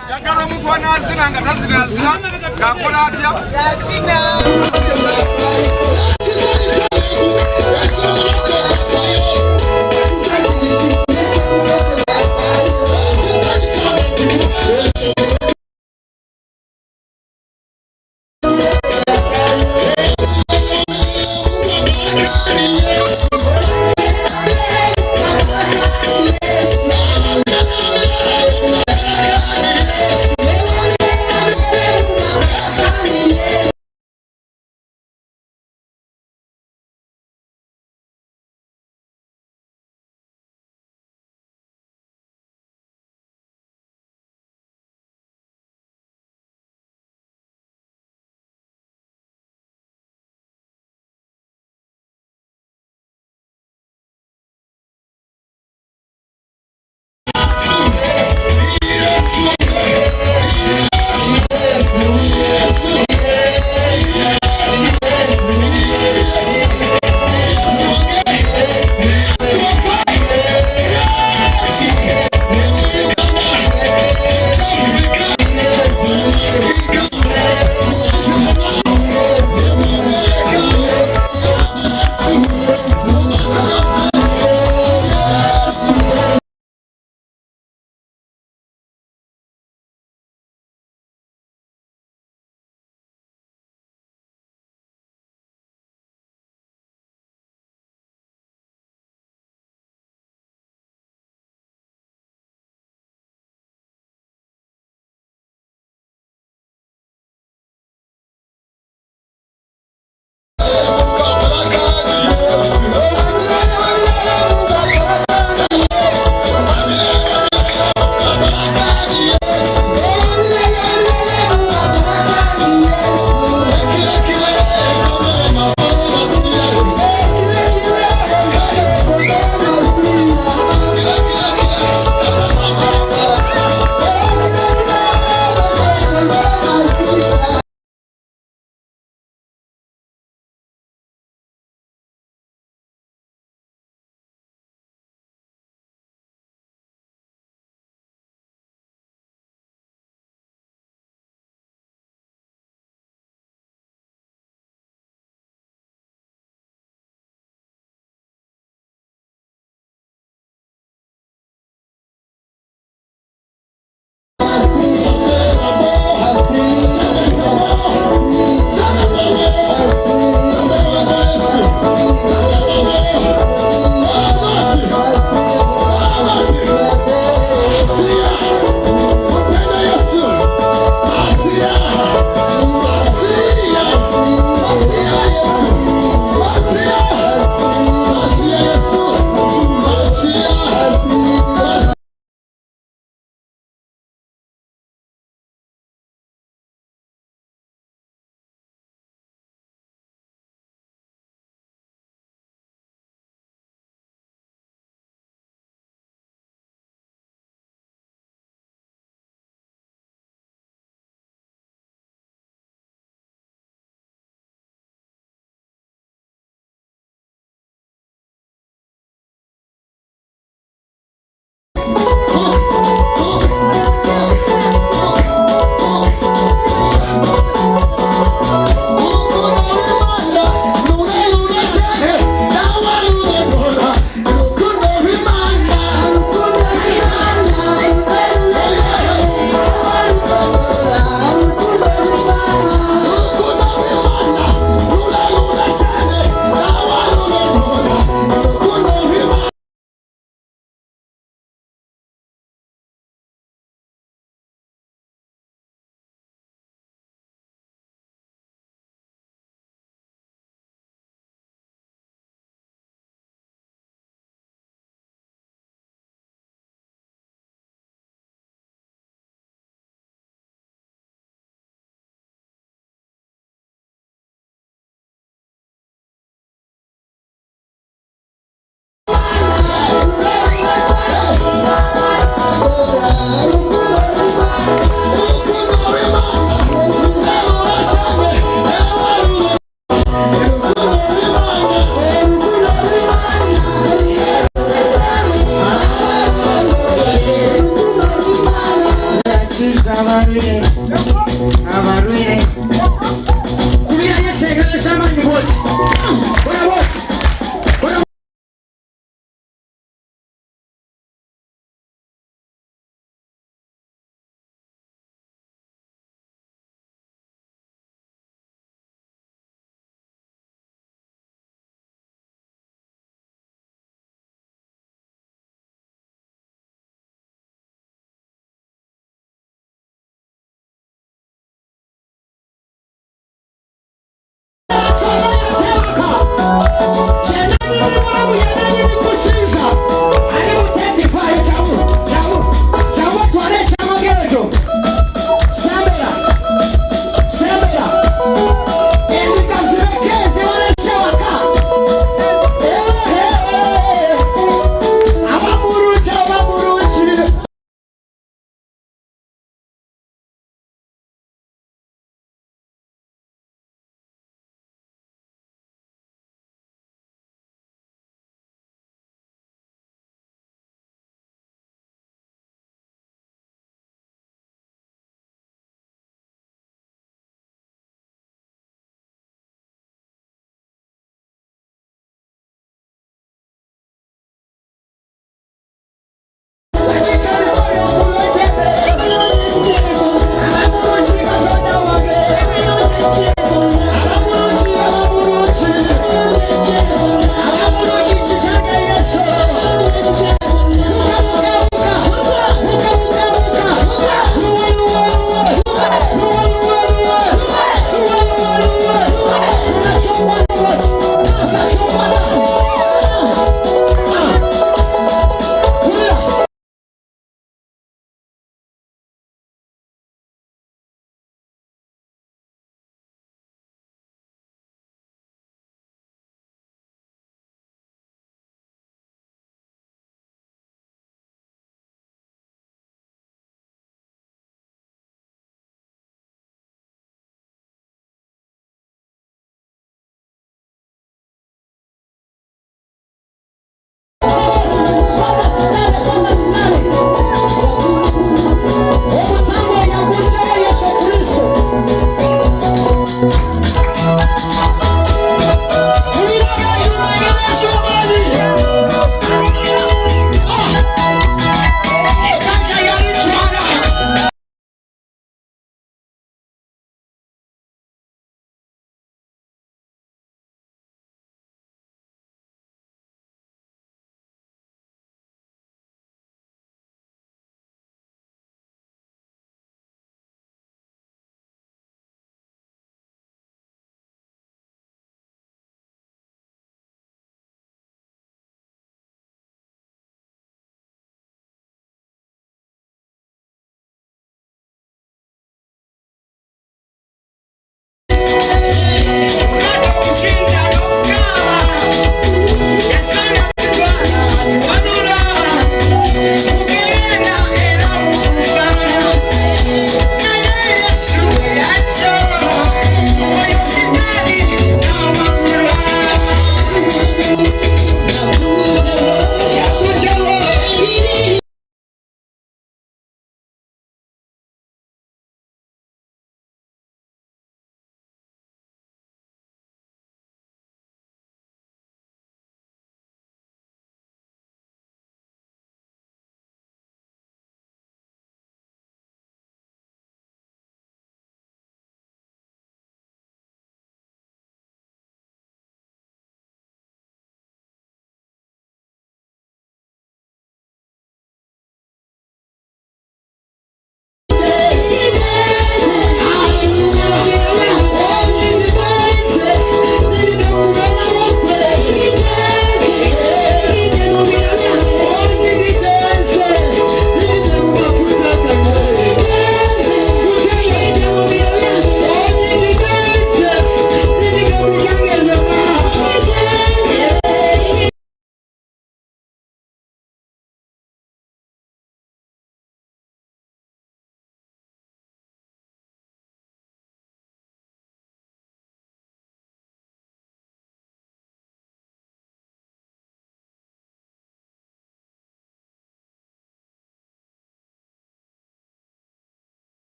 Njagala omuntu anaazina nga tazinazina ng'akola atya?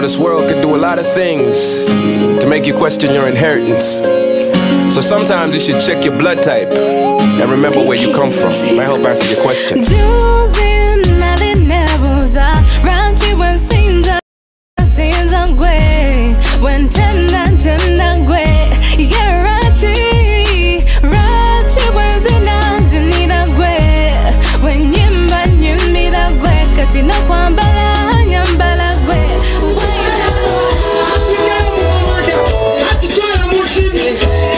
this world could do a lot of things to make you question your inheritance. So sometimes you should check your blood type and remember where you come from. I hope I answered your question. Juzi nali nebuuza lwaki bwensinza sinza gwe bwentenda ntenda gwe ye lwaki lwaki bwenzina nzinira gwe bwenyimba nyimbira gwe kati nokwambala nyambala gwe. Atutwara mu nshimi,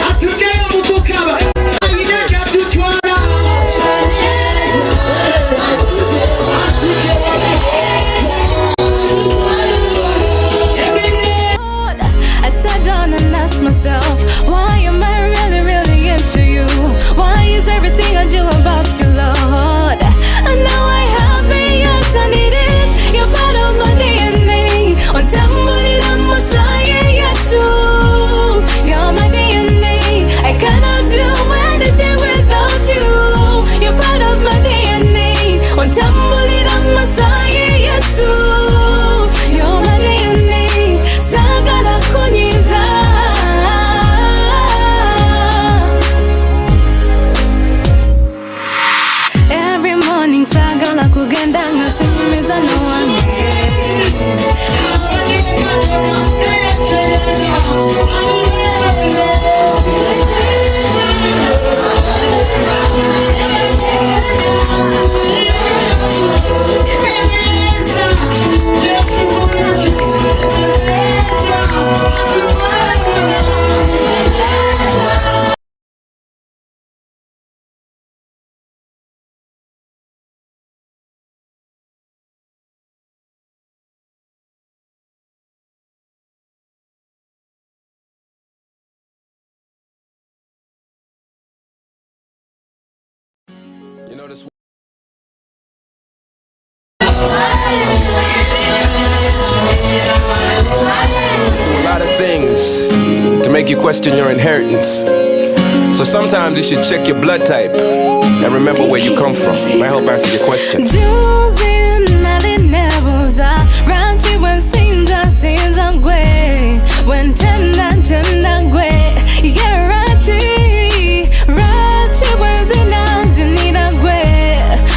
atugera mu kukaba, ayine atutwara. I sat down and asked myself, why am I really, really into you? Why is everything I do about you, Lord? And now I have it, yes, I need it. You're part of my DNA. Ontambulira Messiah, Yesu. You're my DNA. I cannot do anything without you. You're part of my DNA. Ontambulira Messiah, Yesu. You're my DNA. Sagala kunyiza. Every morning sagala kugenda nga sinyumiza n'owange. You know, this do a lot of things to make you question your inheritance. So sometimes you should check your blood type and remember where you come from. I hope I answered your question. Juzi nali nebuuza lwaki bwensinza sinza gwe bwentenda ntenda gwe ye lwaki lwaki bwenzina nzinira gwe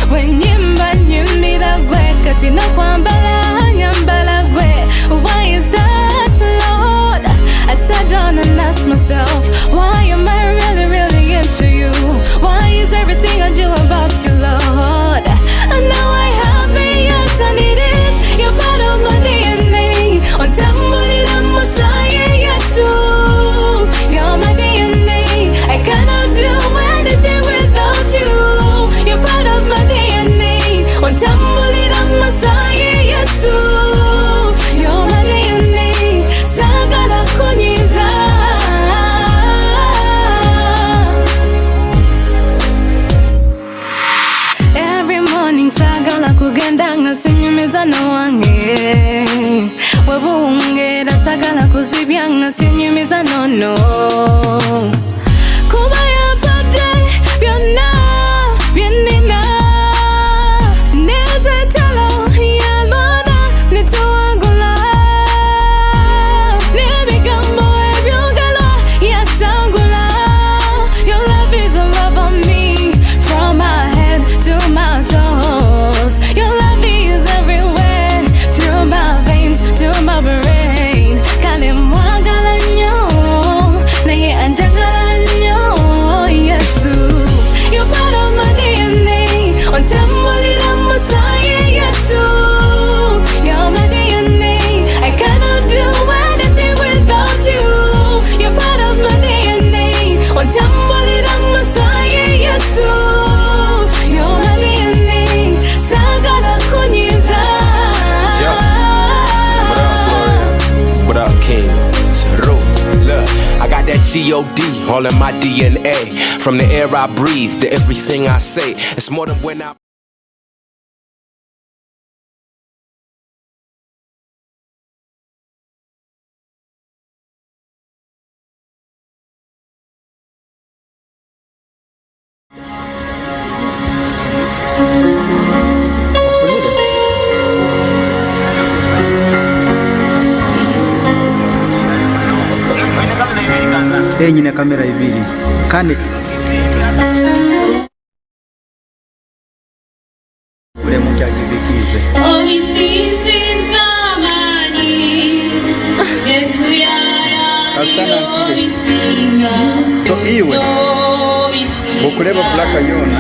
bwenyimba nyimbira gwe kati nokwambala nyambala gwe. Why is that, Lord? I sat down and asked myself, why am I really, really into you? Why is everything I do about you, Lord? And now I have it, yes, I need it. You're part of my DNA. Ontambulira Messiah, Yesu. You're my DNA. I cannot do anything without you. You're part of my DNA. Ontambulira Messiah, Yesu. You're my DNA. Sagala kunyiza. Every morning sagala kugenda nga sinyumiza n'owange webuwungeera sagala kuzibya nga sinyumiza nono kuba yampadde byonna byenina nezetalo yalwana netuwangula n'ebigambo ebyogala yasangula. Your love is all over me from my head to my toes. Your love is everywhere, through my veins to my brain. Kale mwagala nnyo naye anjagala nnyo Yesu. You're part of my DNA. Ontambulira Messiah, Yesu. You're my DNA. I cannot do anything without you. You're part of my DNA. Ontambulira Messiah, Yesu. You're my DNA. Sagala kunyiza. Yeah. What up, Gloria? What up, King? It's Ru. Look, I got that G-O-D all in my DNA. From the air I breathe to everything I say. It's more than when I Eh, nyine kamera ibiri kandi buri muntu agibikiize. Kasita nankire. So iwe okureba pulaka yoona.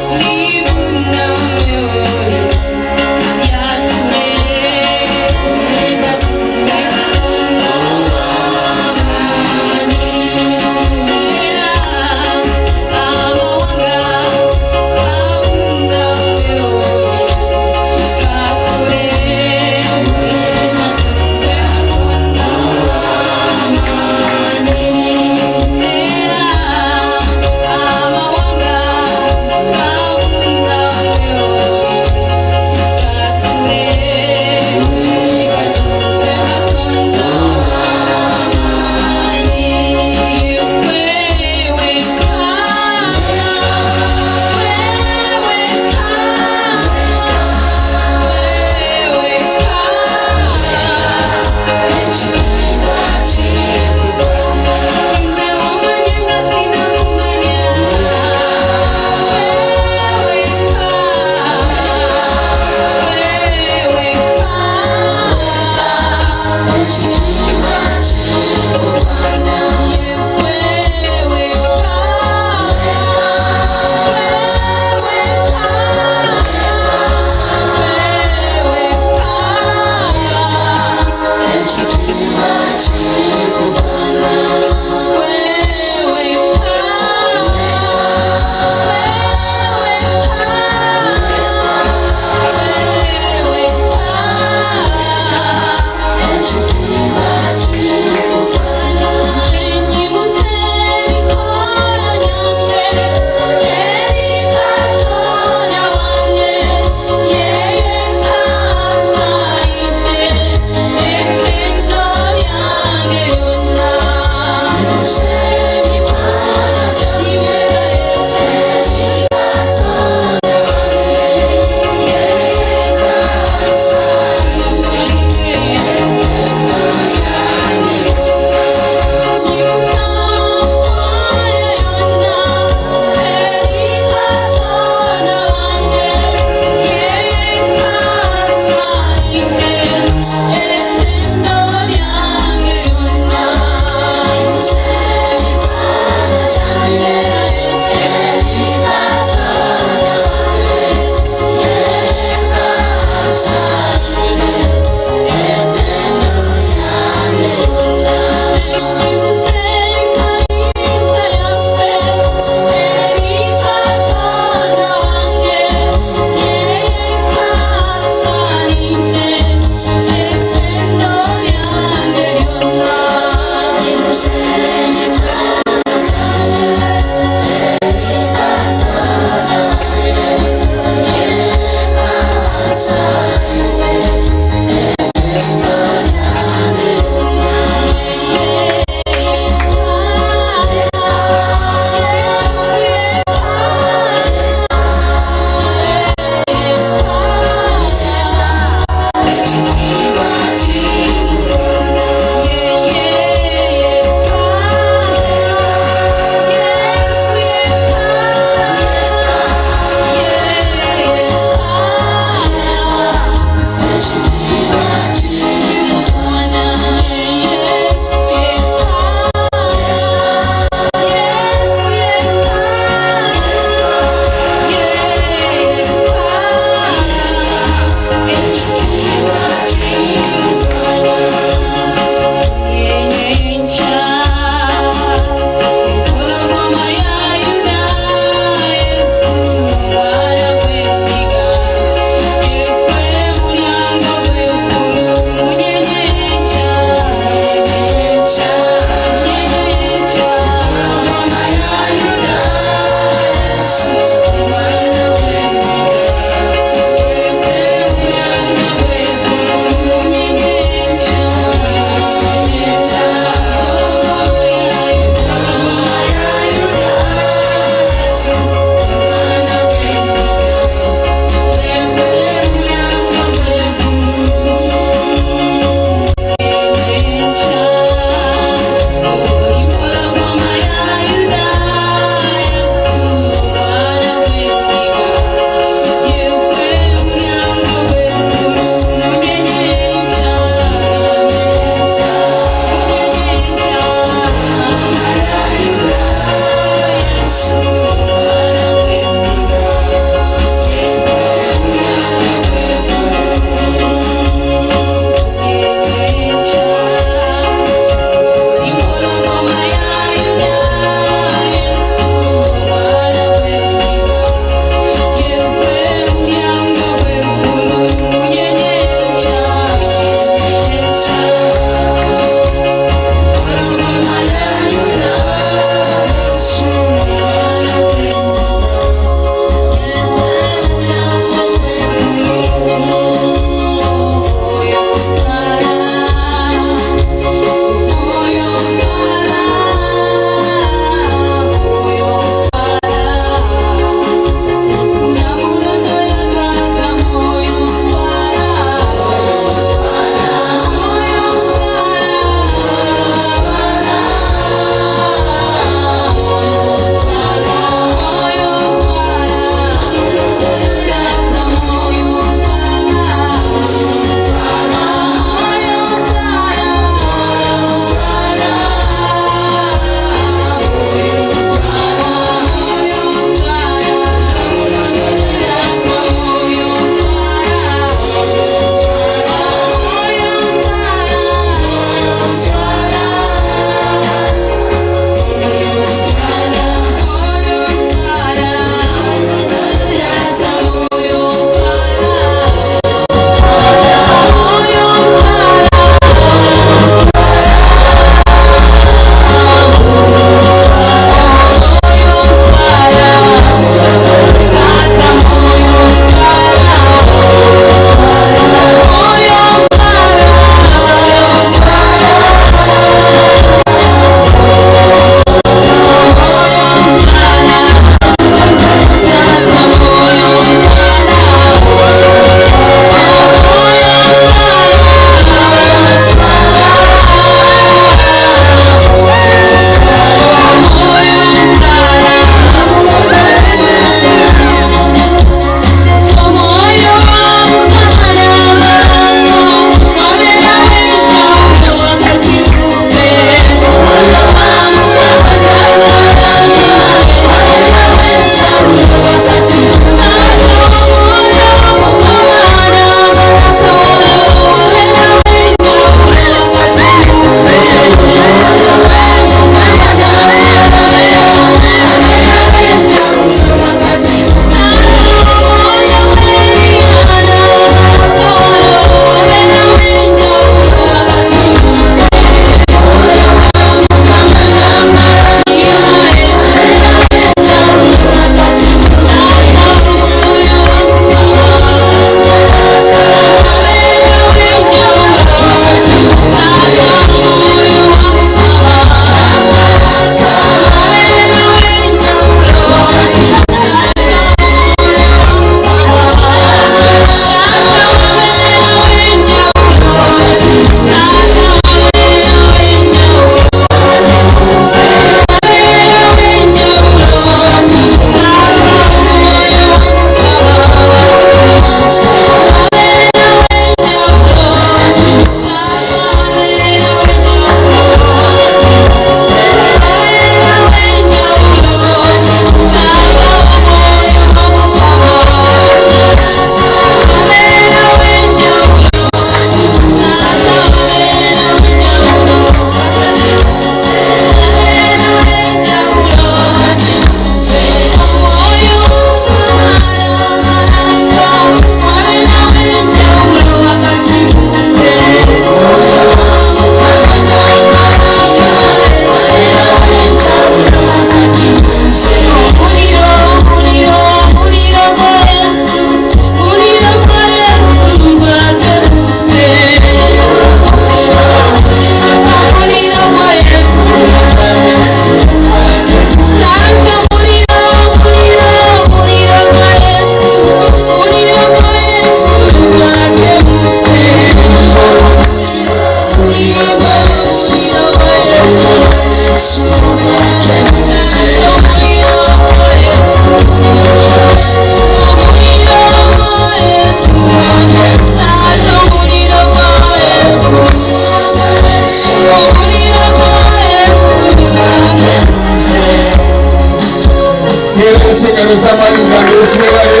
Engaro z'amaani mugambire Yesu webare.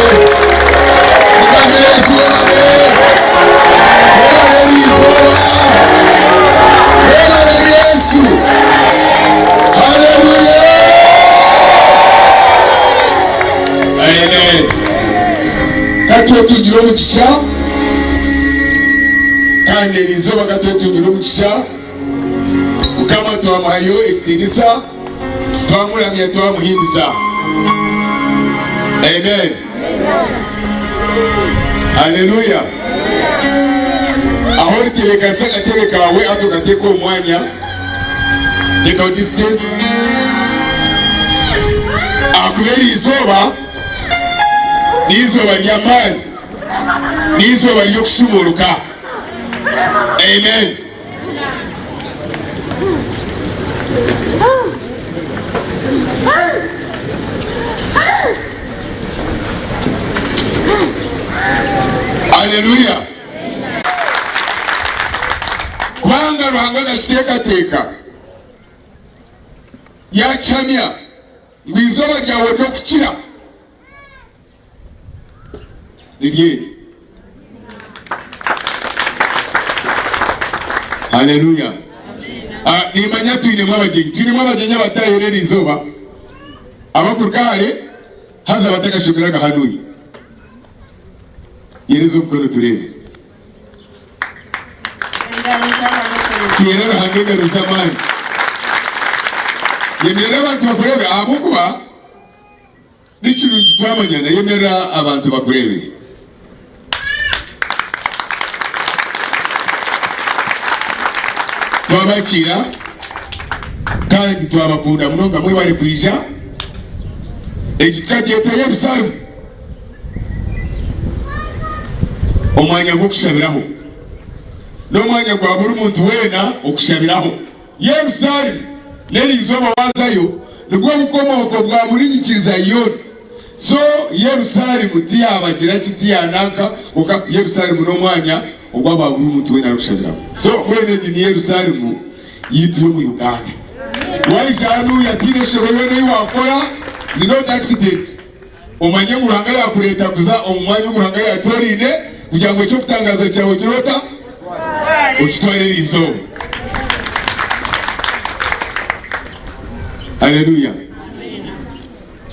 Mugambire Yesu webare. Webare eri izooba. Webare Yesu. Haleluya. Amen. Katwetungire omugisha kandi eri izooba katwetungire omugisha Mukama twamuhayo ekitiinisa twamuramya twamuhimbisa. Amen. Haleluya. Aho oritebeekanisa akatebe kaawe hati okateeka omu mwanya. Teekaho distance. Ahakuba eri izooba n'eizooba ry'amaani, n'eizooba ry'okushumuuruka. Amen. Aleluya! Kubanga Ruhanga akakiteekateeka, yaakihamya ngu eizooba ryawe ry'okukira niryo eri. Haleluya! Ah, nimanya twinemu abagyenyi, twinemu abagyenyi abatahire eri izooba abakuruga hare haza batakashomeraga hanuya. Yereza omukono tureebe. Teera Ruhanga engaro z'amaani. Yemerera abantu bakureebe ahabw'okuba Ni kirungi twamanyana, yemerera abantu bakureebe. Twabakiira kandi twabakunda munonga mwebare kwija. Egi tukagyeta Yerusalemu, omwanya gw'okushabiraho. N'omwanya gwa buri muntu weena okushabiraho. Yerusaalemu n'eri izooba waazayo nibwo bukomooko bwa buri nyikiriza yoona. So Yerusaalemu tiyaabagira ki tiyaananka kwonka Yerusaalemu n'omwanya ogu aba buri muntu weena arikushabiramu. So mbwenu egi ni Yerusaalemu yaitu y'omu Uganda. Waija hanuya tihaine enshobe yoona ei waakora, is not accident. Omanye ngu Ruhanga yaakureeta kuza omu mwanya ogu Ruhanga yaatooraine kugira ngu eky'okutangaaza kyawe ogire ota? Okitware eri izooba. Haleluya!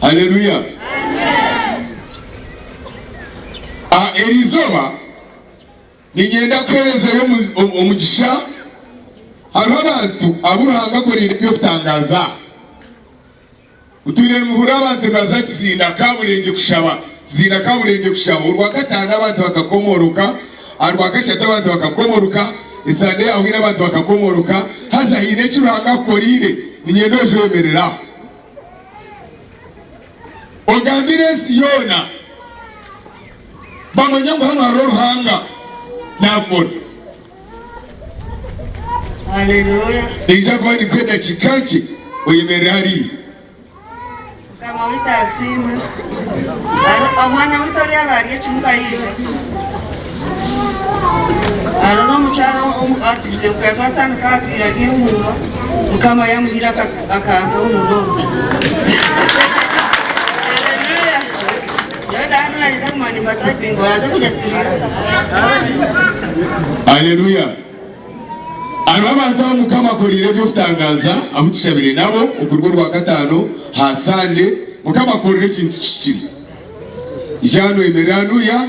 Haleluya! Ah, eri izooba niinyenda kuheerezayo omugisha. Hariho abantu abu Ruhanga akoreire eby'okutangaaza. Mutwire nimuhurira abantu nibaza Kizinda Kaburengye kushaba, Kizinda Kaburengye kushaba. Orwakataano abantu bakakomoroka, aha Rwakashatu abantu bakakomoroka, esande eyahweire abantu bakakomoroka. Haza haine eki Ruhanga akukoreire, niinyenda oije oyemerere aho ogambire ensi yoona bamanye ngu hanu hariho Ruhanga naakora. Haleluya. Niija kuba ninkuha edakiika nkye oyemerere hariya. Mukama waitu asiimwe. Omwana waitu oriya aba ari ekimuga yaija. Hariho n'omukyara atugize ngu twatandika atwire ari enguuba Mukama yamuhire akantu omunda omu. Haleluya. Nyowe ndaba naaza kuguma nimbatapinga oraza kugira Haleluya! Hariho abantu abu Mukama akoreire eby'okutangaaza abu tushabire nabo okuruga Orwakataano ha Sande. Mukama akorire ekintu kihikire. Ija hanu oyemerere hanuya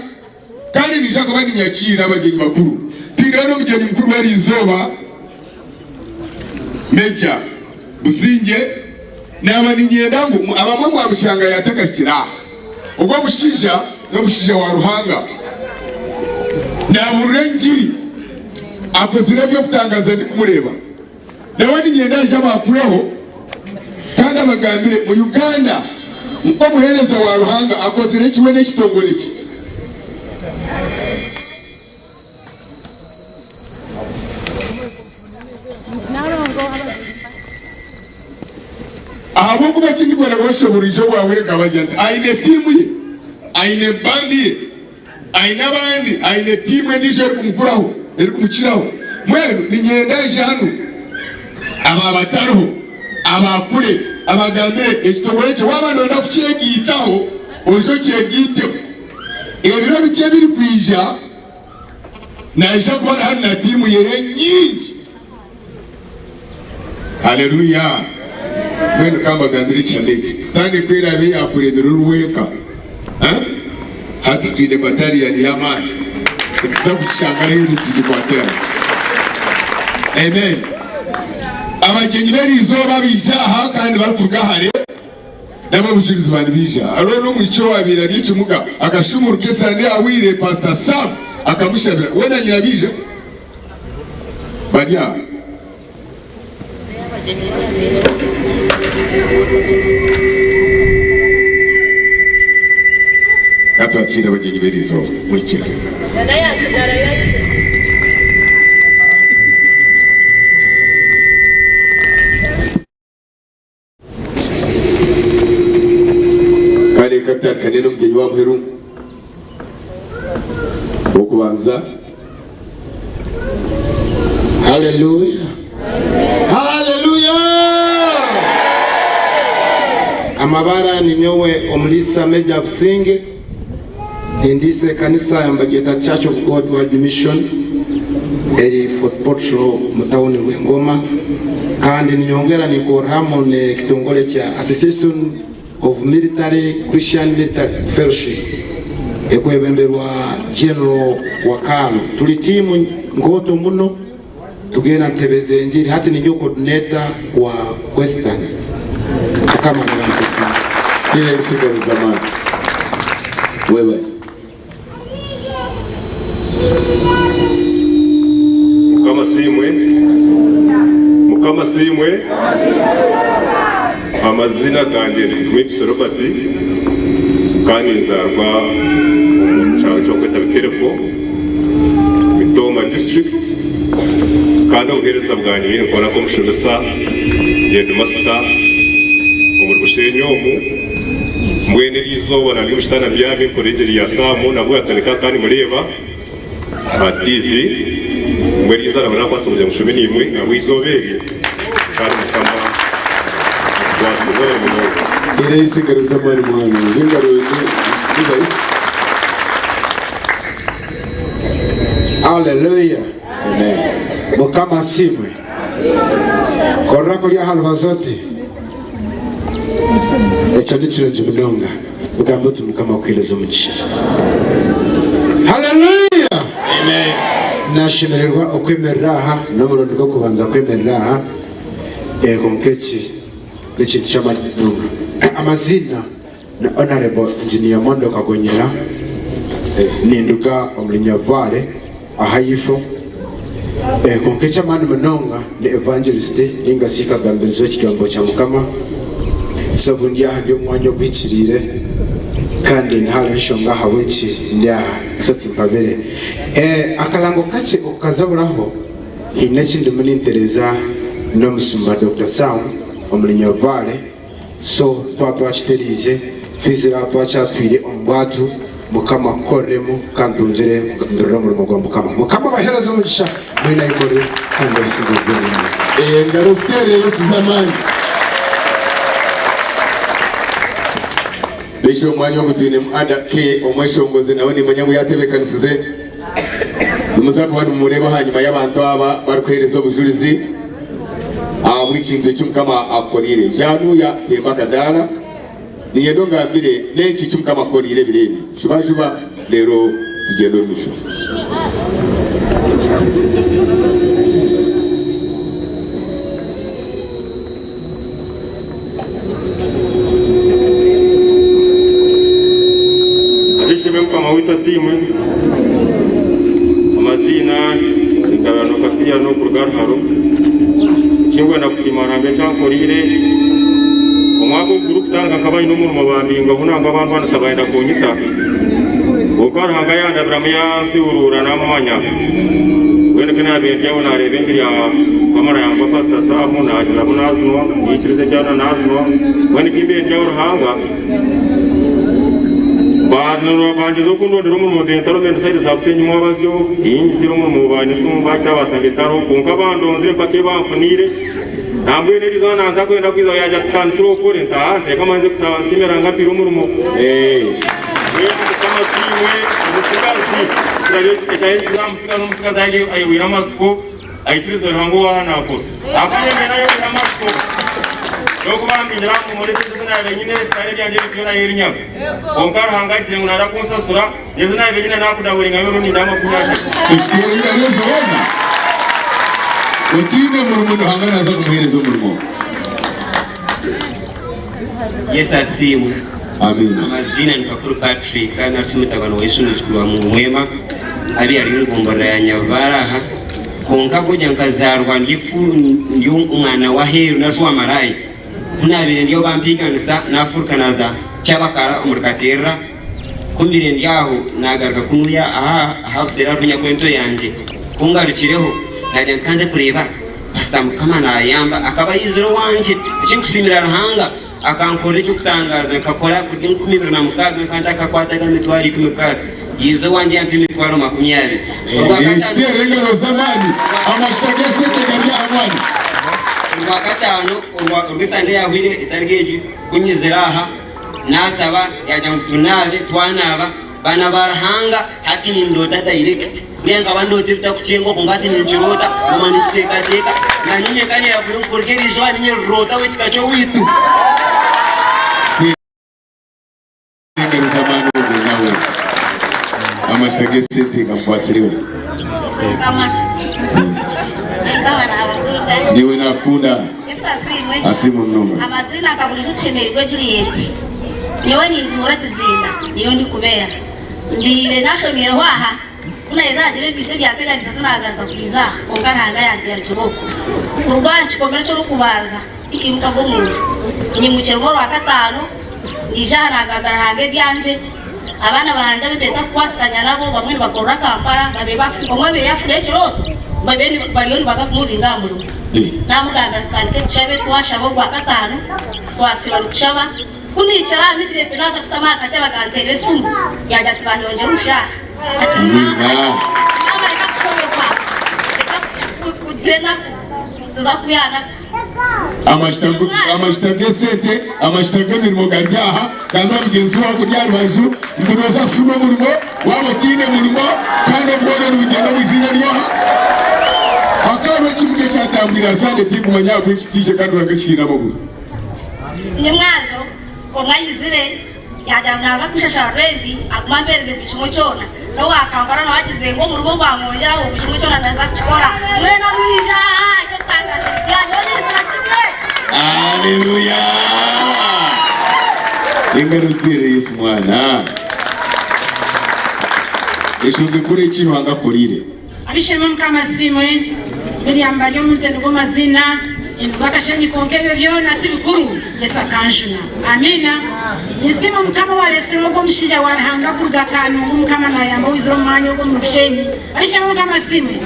kandi niija kuba ninyakiira abagyenyi bakuru. Twineho n'omugyenyi mukuru w'eriizooba, Major Busingye. Naaba niinyenda ngu abamwe mwamushanga yaatakahikire aha. Ogwo omushaija n'omushaija wa Ruhanga. Naabuurira engiri, akozire eby'okutangaaza ndikumureeba. Nawe niinyenda aije abaakureho kandi abagambire mu Uganda nk'omuheereza wa Ruhanga akozire ki we n'ekitongore kye. Ahabw'okuba eki ndikwenda kubashoboorora eizooba bwahwire nkabagira nti aine tiimu ye, aine bandi ye, aine abandi, aine tiimu endiijo erikumukuraho, erikumukiraho. Mbwenu niinyenda aije hanu aba batariho, abaakure. abagambire ekitongore kye waaba nooyenda kukyegaitaho oije okyegaiteho. Ebiro bikye ebirikwija naija kuba ari hanu na tiimu ye nyingi. Haleluya! Mbwenu ka mbagambire ekihama eki, Sitaane ku eraabe yaakuremire ori wenka, hati twine bataliyani y'amaani, nituza kugishanga aheeru tugikwatire aho. Amen. Abagyenyi b'eri izooba baija aha kandi barikuruga hare, n'ab'obujurizi ba nibaija. Hariho n'omwishiki owaabaire ari ekimuga akashumuruka esande ahweire, Pasita Sam akamushabira, we na nyina baija. Bari aha. Ka twakiire abagyenyi b'eri izooba. Muhikye. Kare reka tutandikane n'omugyenyi w'aha muheru ow'okubanza. Haleluya! Haleluya! Amabara ninyowe Omulisa Major Businge, nindiisa ekanisa nibagyeta Church of God World Mission eri Fort Portal omu tawuni Rwengoma kandi ninyongera ninkorra hamu n'ekitongore kya Association of Military Christian Military Fellowship ekwebemberwa General Wakaalo. Tuli tiimu nkooto muno tugenda nitutebeza enjiri. Hati ninyowe coordinator wa Western. Mukama nabaha ekitiinisa. Gira ensigaro z'amaani. Webale. Mukama asiimwe. Mukama asiimwe. Amazina gangye ndi Tumwipise Robert kandi nzaarwa omu kyaro eki barikweta Bitereko, Mitooma district kandi obuheereza bwangye ninkora nk'omushomesa, headmaster omuri Bushenyi omu. Mbwenu eryo izooba nari omu kitanda mbyami nkora engyeri ya Saamu nabwo yatandika kandi mureeba aha TV. Mbwenu eryo izooba nabwo nakwasa kugira ngu nshome naimwe ahabw'eizooba eri kandi Mukama atukwase. Mwebare munonga. Teera Yesu engaro z'amaani muhango. Ezo engaro ni za Yesu. Haleluya! Amen. Mukama asiimwe. Korora kuri aha rubaju oti, Ekyo ni kirungi munonga. Mugambe oti, Mukama akuheereze omugisha. Haleluya! Amen. Nashemererwa okwemerera aha, n'omurundi gw'okubanza kwemerera aha. Eh, kwonka eki n'ekintu ky'amaani munonga. Amaziina ni Honourable Engineer Mondo Kagonyera, eh, ninduga omuri Nyabubare aha ifo. Eh, kwonka eky'amaani munonga ni evangelist ninga shi kagambirizi w'ekigambo kya Mukama. So obu ndi aha ndi omu mwanya oguhikiriire kandi nihariho enshonga ahabw'enki ndi aha so timpabire. Eh, akarango kakye okukazaburaho haine eki ndimu nintereeza n'omushumba Doctor Sam omuri Nyabubare. So twaba twakitereize, twizire aha twakyatwire omu bwatu, Mukama akukoreremu kandi twongyere kugambirira omurimo gwa Mukama. Mukama abahereze omugisha mwena ayikore kandi obusingye bube naimwe. Engaro ziteerere Yesu z'amaani. Beijo omu mwanya ogu twinemu Ada K omweshongozi nawe nimanya ngu yatebekanisize. Nimuza kuba nimumureeba ahanyima y'abantu aba barikuheereza obujurizi ahabw'ekintu eki Mukama akukoriire. Januya temba akadaara, niinyenda ongambire n'enki eki Mukama akukoriire ebiro ebi. Juba juba reero tugyende omu maisho. Ab'eishe-emwe Mukama waitu asiimwe. Amaziina Engabirano Kasiyano kuruga Ruharo. Ekinkwenda kusiima Ruhanga eki ankoreire, omwaka ogu gurikutandika nkaba nyine omurimo bambingaho nangwa bandwanisa bayenda kunyita, kwonka Ruhanga yandabiramu yansihuruura namumanya. Mbwenu ku naabaire ndi aho naareeba engiri ya Mukama nayamba Pastor Sam naagizamu naazinwa, naikiriza ebyana naazinwa, mbwenu ku mbaire ndi aho Ruhanga Bangyeza okundondera omurimo bentaro mbwenu sayidi za Bushenyi mwabazyo, ei ngizire omurimo banyesimu bakita basanga etariho kwonka bandonzire mpaka ei banfuniire. Nambwenu eriizooba naaba ntakwenda kwiza yaagira ati tutandikire okore nti aa nti reka mbanze kushaba nsiime Ruhanga ampiire omurimo. Mbwenu Mukama asiimwe omutsigazi ekyahikize aha mutsigazi omutsigazi ayehweire amatsiko aikirize Ruhanga owaaha naakora. Ahakuba nyowe mbaire nayehweire amatsiko n'okuba mbingire aha murimo n'esente ezi naabaire nyine zitari ebyangye ebintu byona yerinyaga. Kwonka Ruhanga agizire ngu naija kunsasura n'ezi naabaire nyine naakudaburingamu emirundi nindeeba 30. Ekiteera engaro zoona. Otaine murimo Ruhanga naaza kumuheereza omurimo. Yesu asiimwe. Amiina. Amaziina ni Kakuru Patrick kandi nari mutabani wa Yesu mwijukuru wa Mwema abi ari omu gomborora ya Nyarubaare aha. Kwonka bwonya nkazaarwa ndi efu ndi omwana w'aheeru nari shi owa maraaya. Ku naabaire ndi aho bampiiganisa naafuruka naaza Kyabakara omuri Katerera. Ku mbaire ndi aho naagaruka kunuya aha aha buseeri ahariho nyakwento yangye. Ku ngarukireho naagira nti ka nze kureeba Pasita Mukama naayamba akaba aizire owangye. Eki ndikusiimira Ruhanga akankorera eky'okutangaaza nkakora kurya 26 kandi akakwataga emitwaro ikumi kaasi. Yaija owangye yampa emitwaro 20. Ekiteera engaro z'amaani amajuta g'esente gari aha mwanya. Orwakataano orw'esande eyaahwaire etari egi ku nyizire aha naasaba yaagira ngu tunaabe twanaaba. Baana ba Ruhanga hati nindoota direct. Buriya nkaba ndoota ebitakukyengwa kwonka hati ninkiroota nguma ninkiteekateeka nanye nyenka niragura kuruga eriizooba ninye riroota w'ekika ky'owaitu. Engaro z'amaani ogwo nawe amajuta g'esente gamukwatsireho. Naiwe nakukunda. Yesu asiimwe. Asiimwe munonga. Amaziina nka burijo Tushemereirwe Juliet. Nyowe nintuura Kizinda, niyo ndikubeera. Mbaire nashomiireho aha, ku naheza hagira ebintu ebyateganisa tinagaruka kwija aha, kwonka Ruhanga yangyarukire okwo. Kuruga aha kikomera ky'orikubanza tikiimuka gw'omuntu. Nyimukiremu orwakataano, naija aha nagambira Ruhanga ebyangye. Abaana bangye abu mbaire ntakukwasiganya nabo bamwe nibakorera Kampala, babaire bafu, omwe abaire yafuna ekirooto, babaire bariyo nibaza kumubinga aha murimo. Namugambira tutandike tushabe, twashaba orwakataano, twasiiba nitushaba. Ku niicara aha midnight naaza kutama aha katebe akanteerera esimu yaagira ati banyongyera omushaara. Ati maama reka kushoberwa, reka kugira enaku, nituza kuba aha naku. Amajuta g'esente, amajuta g'emirimo gari aha. Gambira mugyenzi waawe okuri aha rubaju ngu nooza kufuna omurimo waaba otaine murimo kandi obworo nibugyenda omu iziina ry'oha? Hakaba hariho ekibuga ekyatambwire aha Sande tinkumanya ahabw'enki kitaije kandi Ruhanga kiine amaguru. Nyimwazo omwe aizire yaagira ngu naaza kunshashura renti agume ampeereze buri kimwe kyona. N'owa Kampala nawe agizire ngu omurimo bamwongyeraho buri kimwe kyona naaza kukikora. Mbwenu omwija eky'okutangaaza yanyongyereza na kimwe. Aleluya! Engaro ziteerere Yesu mwana. Enshonga enkuru eki Ruhanga akukoreire. Abishemwe Mukama asiimwe. Miriam Baryomunte nigo maziina, ninduga Kashenyi kwonka ebyo byona tibikuru, Yesu akanjuna. Amiina. Ninsiima Mukama owaretsireho ogwo omushaija wa Ruhanga kuruga Kanungu Mukama nayamba owaizire omu mwanya ogwo omuri Bushenyi. Abishemwe Mukama asiimwe.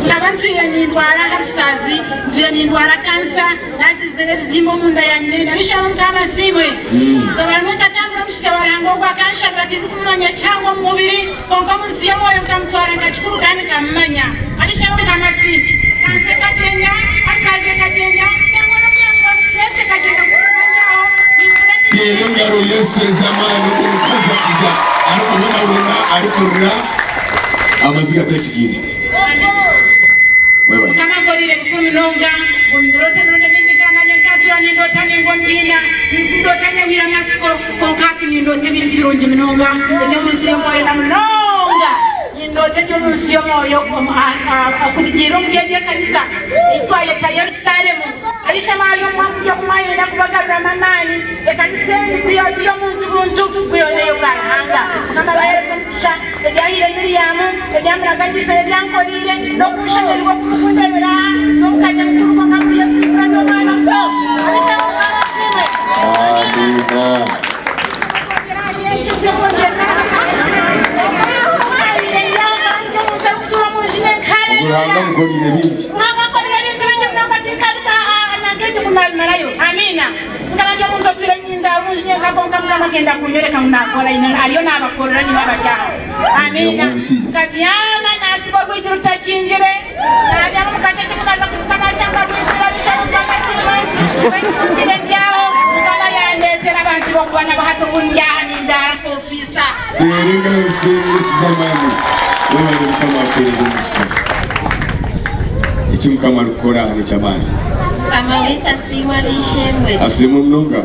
Nkaba ntwire nindwara aha rusaazi, ntwire nindwara kansa, nagizire ebizimba omunda ya nyinenda. Abishemwe Mukama asiimwe. Izooba rimwe nkatambura omushaija wa Ruhanga ogwo akanshabira tindikumumanya kihango omu mubiri. Kwonka omu nsi y'omwoyo nkamutwara nka kikuru kandi nkamumanya. Ab'eishe-emwe Kamasi, kansa ekagyenda, abusaazi ekagyenda, nangwa n'obu yaakuba stress ekagyenda kwonka ndi aho nimpurira ti. Teera engaro Yesu ez'amaani omukazi akaija arikubonabona arikurira amaziga atakigaine. Webale. Mukama ankoreire bikuru munonga omu birooto emirundi mingi nkamanya nkatura nindoota ningwa omu biina ndoota nyehwire amatsiko. Kwonka hati nindoota ebintu birungi munonga eby'omu nsi y'omwoyo na munonga nindoota eby'omu nsi y'omwoyo okurugiirira omuri egi ekanisa ei twayeta Yerusaalemu. Abaishema ahari omu buryo obu mwayenda kubagaruramu amaani, ekanisa egi ti y'omuntu buntu, ku yoona ey'obwa Ruhanga. Mukama abaheereze omugisha ebyahaire Miriamu, ebyamuraganiise n'ebyankoreire, n'okunshemererwa oku murikundeebera aha n'omukanya mukuru kwonka kuri Yesu Kristo ndi omwana muto. Abaishema Mukama asiimwe. Amiina. Ogwo Ruhanga amukoreire bingi. Naasiga orwigi rutakingire, naabyama omu kashekye kubanza kwimuka naashanga rwigwire abishaba Mukama asiimwe. Mbwenu ndi aho, Mukama yandeetera abantu b'okuba nabo hati obu ndi aha nindaara ofiisa. Teera engaro ziteere Yesu z'amaani. Webale Mukama akuhereze omugisha. Eki Mukama arikukora aha n'eky'amaani. Mukama waitu asiimwe ab'eishe-emwe. Asiimwe munonga.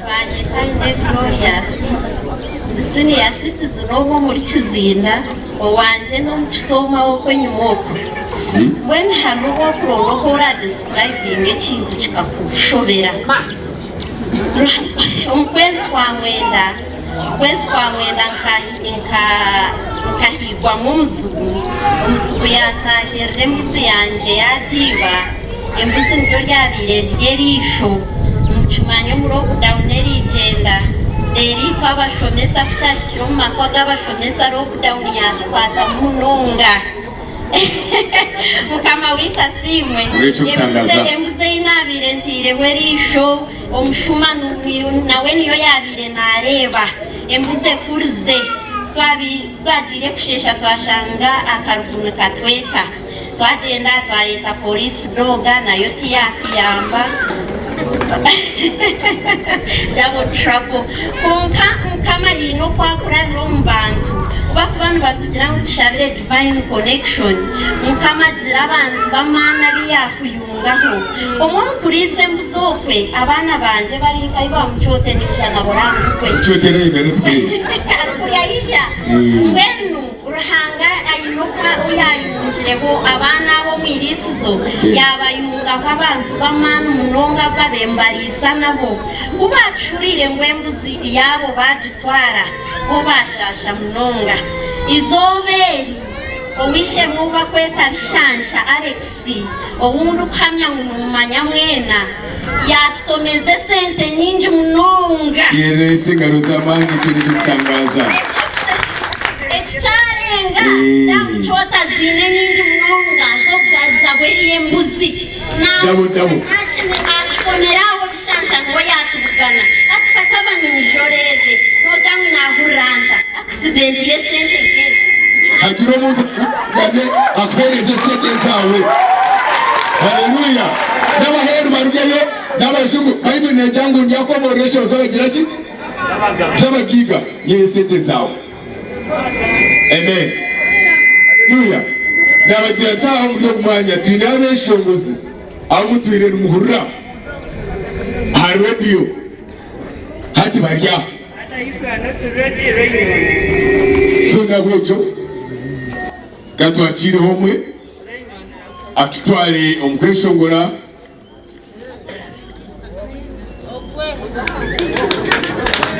Banyeta Ine Glorious, ndi senior citizen ow'omuri Kizinda, owangye n'omukitooma w'okwenyima oku. Mbwenu hariho obu orikuronda oku ora describinga ekintu kikakushobera. Omu kwezi kwa mwenda, okwezi kwa mwenda nkahiigwamu omuzigu, omuzigu yataahirira embuzi yangye yagiiba. Embuzi niryo ryabaire riri eriisho. Nikimanya omu lockdown erigyenda. Reero itwe abashomesa ku kyahikire omu maka g'abashomesa lockdown yatukwatamu munonga. Mukama waitu asiimwe. Olw'eky'okutangaza. Embuzi ei naabaire ntaireho eriisho, omushuma nawe niyo yaabaire naareeba. Embuzi ekurize. Twagiire kusheesha twashanga akarugu nikatweta. Twagyenda twareeta police dog nayo tiyatuyamba double trouble kwonka mukama haine oku akurabira omu bantu ku bakuba nibatugira ngu tushabire divine connection mukama agira abantu b'amaani abu yakuyungaho omwe omu kuriisa embuzi okwe abaana bangye bari nka iba mukyote naija nabo orangukwe Mukyote rero tukureebe. Arikuya aija mbwenu Ruhanga aine oku yaayungireho abaana abo omu iriisizo, yaabayungaho abantu b'amaani munonga abu baabaire nibariisa nabo. Ku baakihuriire ngu embuzi yaabo baagitwara, bo baashaasha munonga. Eizooba eri, ow'eishe-emwe ou barikweta Bishansha Alex, ou ndikuhamya ngu nimumanya mwena, yaatutomeza esente nyingi munonga. Yereese engaro z'amaani ekyo n'eky'okutangaaza. Eki kyarenga Damukyota ziine nyingi munonga z'okugaziza bweriya embuzi. Dabo dabo. Akikomera aho Bishansha niwe yatubugana ati katabani nyija oreebe nogira ngu nahurira nta accident y'esente nk'ezi. Hagira omuntu akugane akuhereze esente zaawe. Haleluya! N'abaheeru barugeyo n'abajungu. Baibuli negira ngu ndyakomorora esharo z'abagira ki? Z'abagaiga. Nyehe esente zaawe. Amen. Haleluya! Naabagira nti aha omuri ogu mwanya twineho abeshongozi abu mutwire nimuhurira aha rediyo. Hati bari aha. So nahabwekyo ka twakiireho omwe atutware omu kweshongora.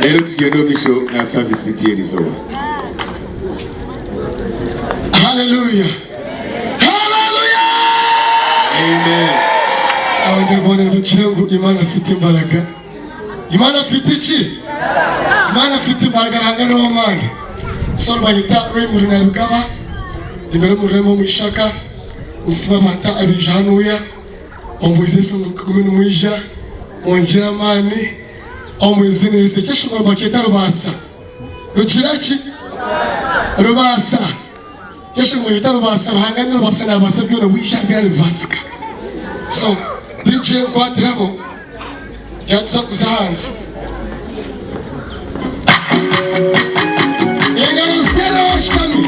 Reero tugyende omu maisho na savisi yaitu y'erizooba. Haleluya! Haleluya! Amen. Abanyarwanda nibakira ngu Imana afite imbaraga. Imana afite iki? Imana afite imbaraga Ruhanga n'ow'amaani. So nibanyeta Raymond Nabigaba, nimbeera omu rurembo omu Ishaka, nsiima abantu abaija hanuya. Omu Yesu mugume nimwija mwongyere amaani omu izina Yesu. Ekyeshongoro nibakyeta Rubaasa. Rukira ki? Rubaasa. Ekyeshongoro nibakyeta Rubaasa. Ruhanga ni Rubaasa nabaasa byona wija byona nibibaasika. So DJ nkwatiraho yatuza kuza ahansi. Engaro ziteereho oshutami.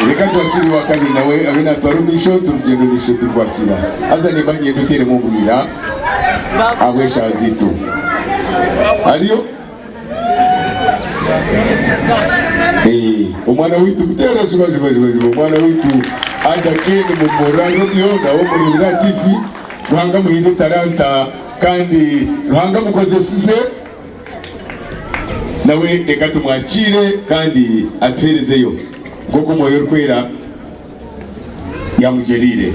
Reka twakire owakabiri nawe abe natwara omumaisho turugyenda omumaisho turikwakira. Haza nimba niinyenda oteeremu obwira ahabw'eshaaha zaitu. Ariyo? Eh, omwana waitu muteera juba juba juba juba omwana waitu Ada Ken Mumura Romeo nawe omureebire aha TV. Ruhanga amuhaire etalanta kandi Ruhanga amukozesize. Nawe reka tumwakiire kandi atuheerezeyo nk'oku Omwoyo Orikwera yamugyereire.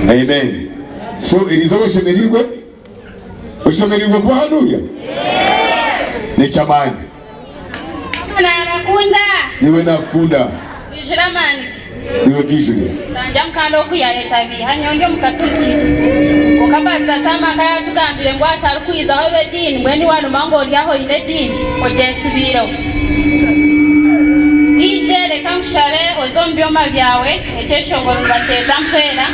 Amen. So eriizooba oshemereirwe? Oshemereirwe kuba hanuya? N'eky'amaani. Mukama naabakunda. Niiwe naakukunda. Mwijure amaani ge. Niiwe gaijure. Sanja mukanda ogu yayetabiiha nyowe ndi omukaturiki. Kwonka Pastor Sam aka yatugambire ngu atarikwizaho eb'ediini mbwenu iwe wanuma ngu ori aho oine ediini ogyensibiireho. DJ reka nkushabe oze omu byoma byawe ekyeshongoro nibakyeta mpwera.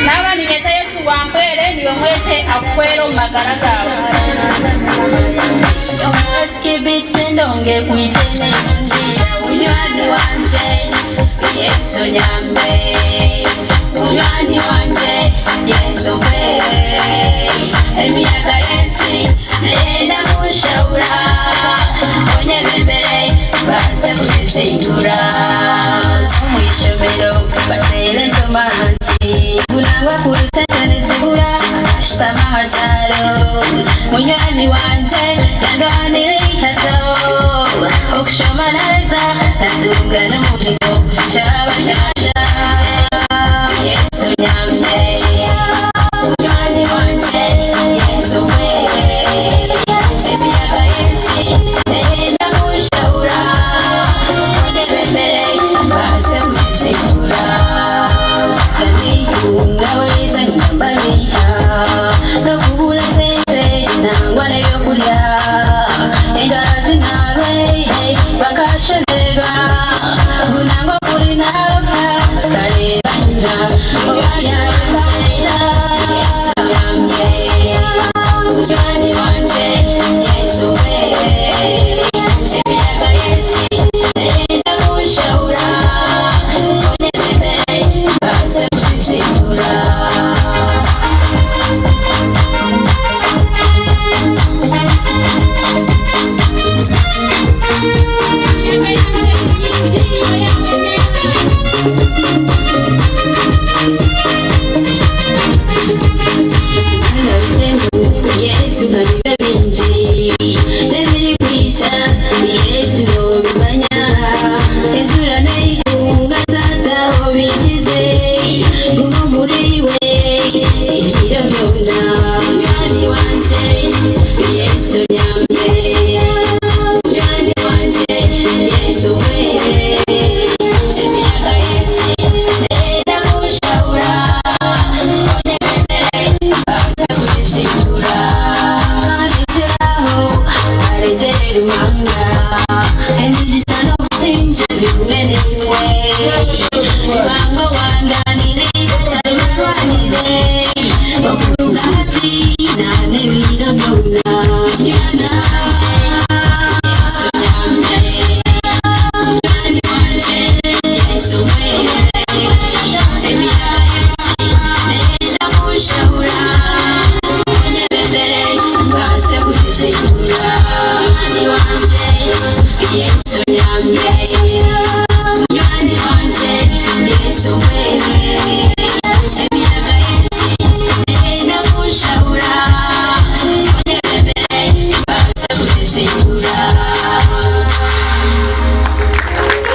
Naaba ninyeta Yesu ngu ampwere niiwe mwete akuhwere omu magara gaawe.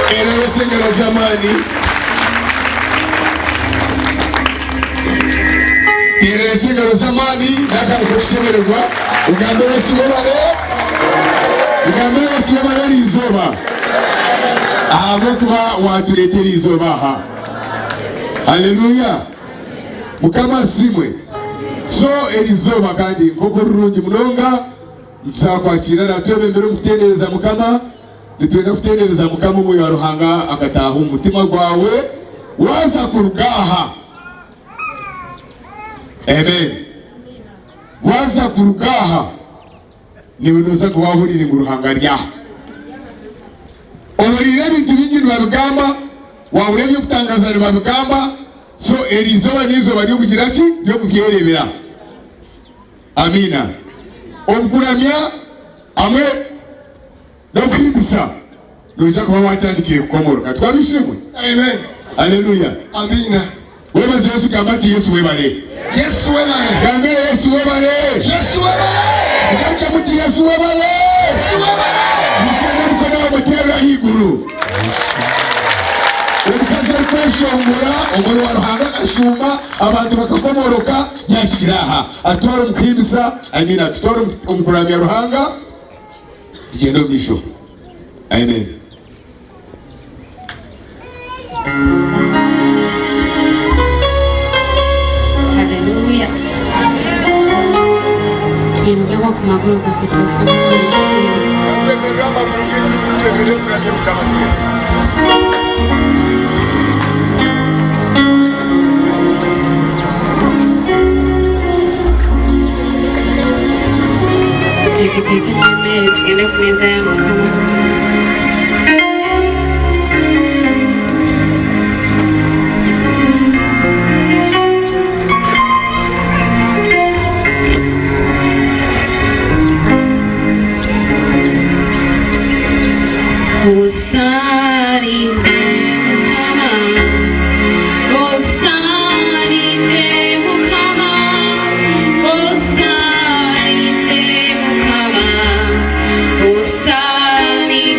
Teera Yesu engaro z'amaani. Teera Yesu engaro z'amaani n'akantu k'okushemererwa. Ogambe Yesu webare. Ogambe Yesu webare eri izooba. Ahabw'okuba watureeta eri izooba aha. Haleluya. Mukama asiimwe. So eri izooba kandi nk'oku rirungi munonga nituza kwakira aratwebembera omu kutendereza Mukama. Nitwenda kutendereza Mukama Omwoyo wa Ruhanga akataaha omu mutima gwawe waaza kuruga aha. Amen. Waaza kuruga aha. Niiwe nooza kuba wahuriire ngu Ruhanga ari aha. Ohuriire ebintu bingi nibabigamba, wahurira eby'okutangaaza nibabigamba, so eri izooba n'eizooba ry'okugira ki? Ry'okubyereebera. Amiina. Omu kuramya hamwe n'okuhimbisa noija kuba watandikire kukomoroka. Twabishimwe? Amen. Haleluya. Amiina. Webaze Yesu gamba ati Yesu webare. Yesu webare. Gambe Yesu webare. Yesu webare. Mugaruke muti Yesu webare. Yesu webare. Musane emikono muterere ahaiguru. Omukazi arikweshongora omwoyo wa Ruhanga akashuuma abantu bakakomoroka yahikire aha atutware omu kuhimbisa I mean atutware omu kuramya Ruhanga tugyende omu maisho. Amen. Haleluya. Twimukeho ku maguru gaffe twese Mukama ekitiibwa. Twemerere amaguru gaitu twemerere turamye Mukama twena. Tuteeketeeke n'emeeri tugende ku meeza ya Mukama. Osarinde Mukama, osarinde Mukama, osarinde Mukama, osarinde.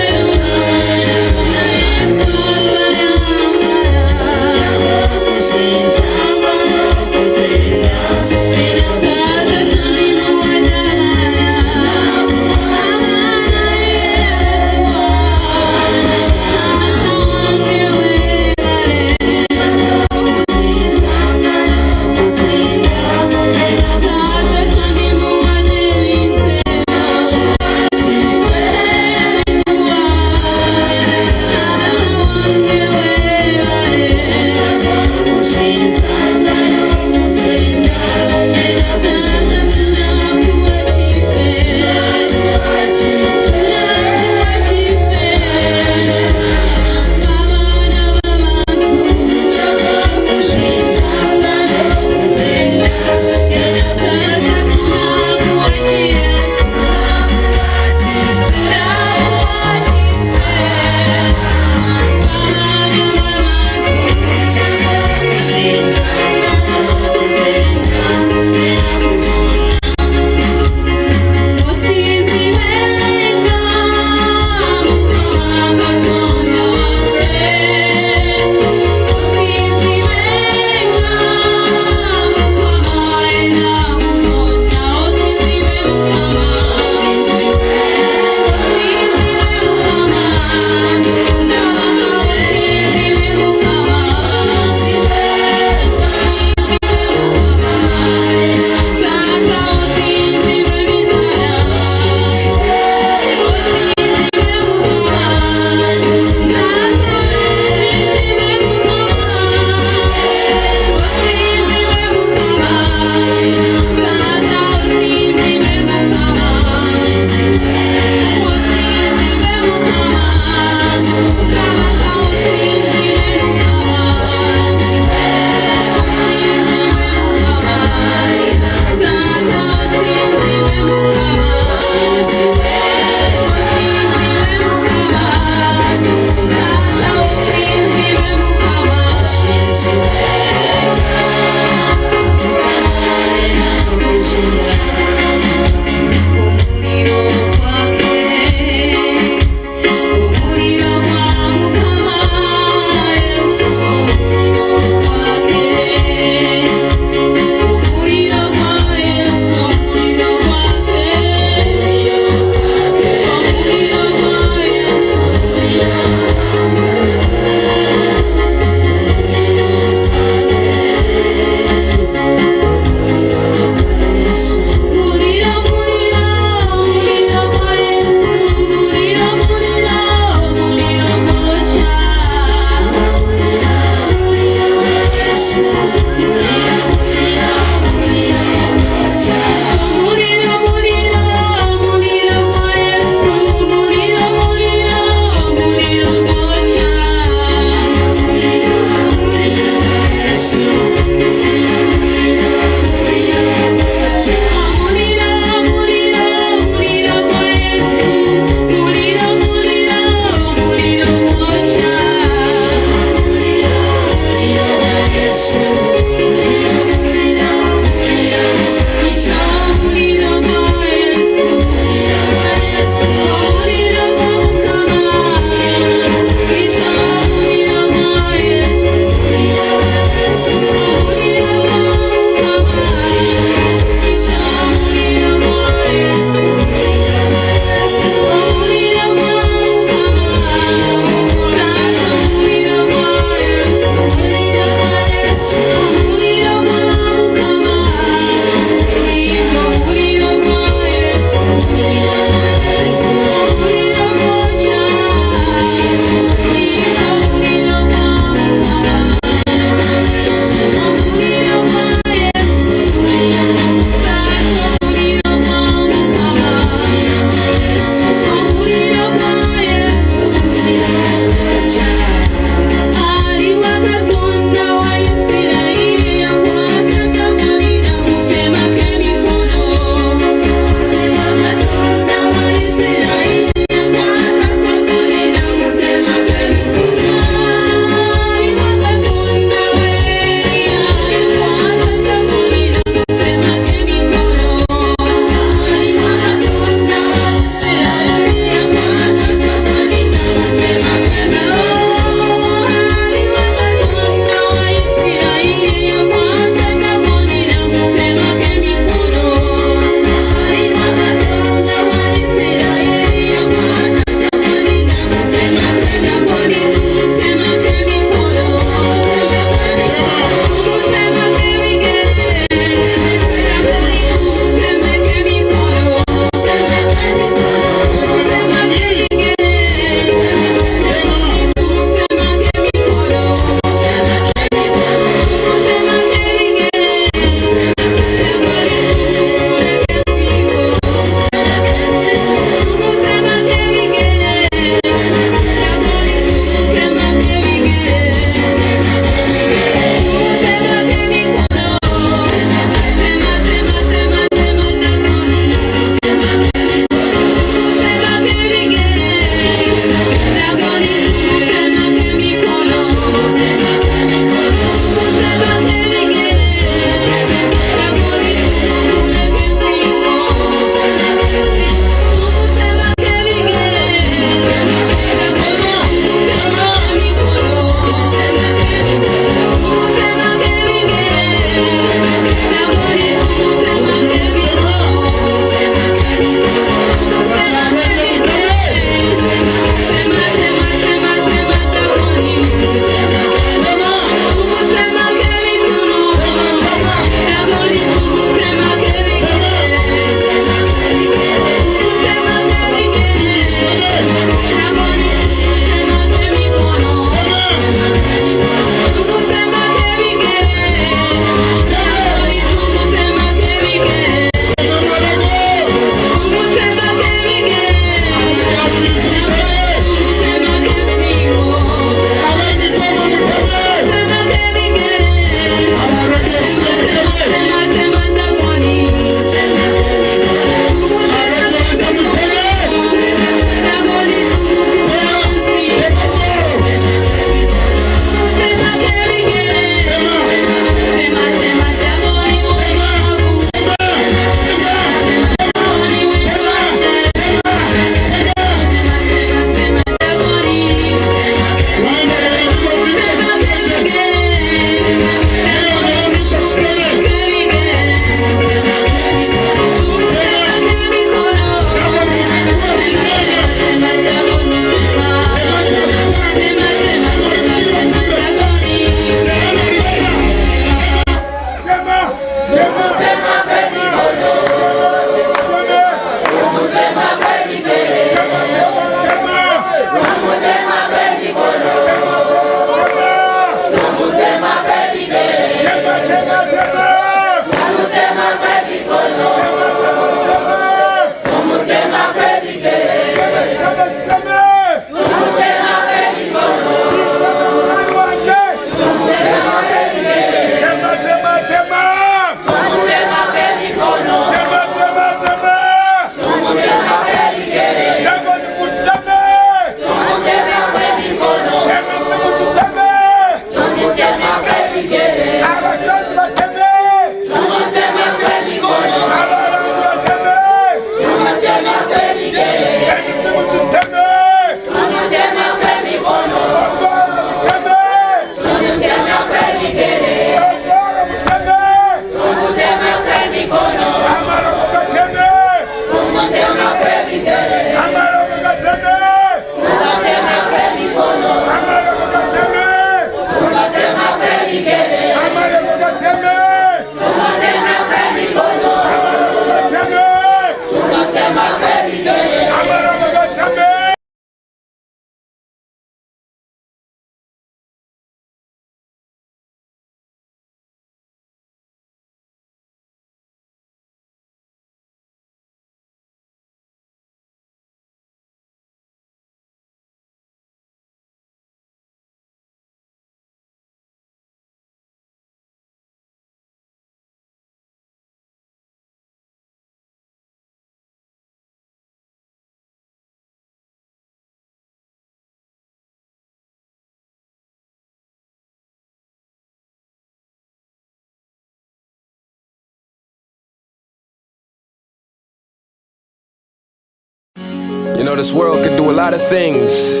know, this world could do a lot of things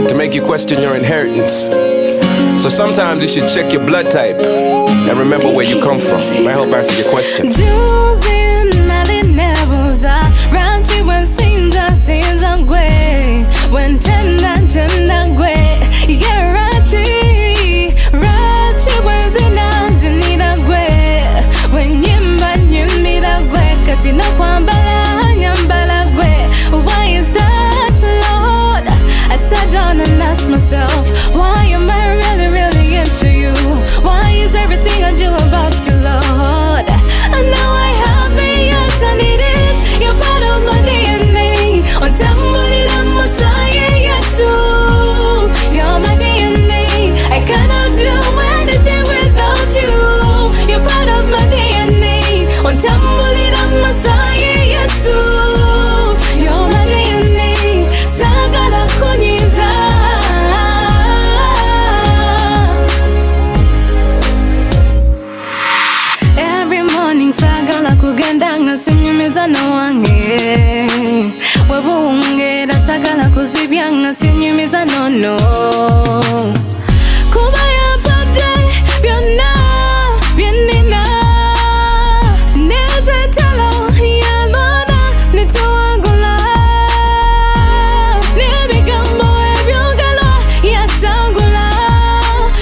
to make you question your inheritance. So sometimes you should check your blood type and remember where you come from. I hope I answered your question. Juzi nalinebuza ranchi wensinza sinza gwe wentenda ntenda gwe yeah rachi rachi wenzina zinira gwe wenyimba nyimbira gwe kati nokwambala nyambala gwe why is that Lord I sat down and asked myself why am I really really into you why is everything I do about you Lord and now I have the answer needed you're part of my DNA Ontambulira Messiah Yesu You're my DNA I cannot do anything without you You're part of my DNA Ontambulira Messiah Yesu You're my DNA Sagala kunyiza Every morning sagala kugenda nga sinyumiza nowange webuwungera sagala kuzibya nga sinyumiza nono kuba yampadde byonna byenina nezetalo yalona nituwangula n'ebigambo ebyogala yasangula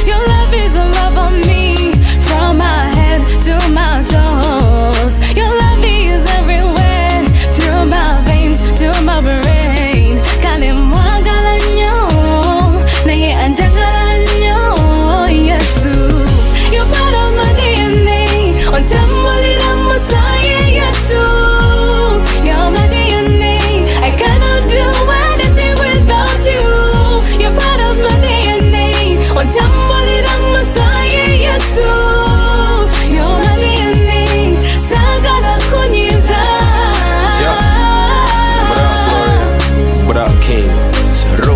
Your love is all over me from my head to my toes. Your love is everywhere through my veins to my brain. Kale mwagala nnyo naye anjagala nnyo Yesu. You're part of my DNA. Ontambulira Messiah Yesu. You're my DNA. I cannot do anything without you. You're part of my DNA. Ontambulira Messiah Yesu. You're my DNA. Sagala kunyiza. Yeah. What up, Gloria? What up, King? It's Ru.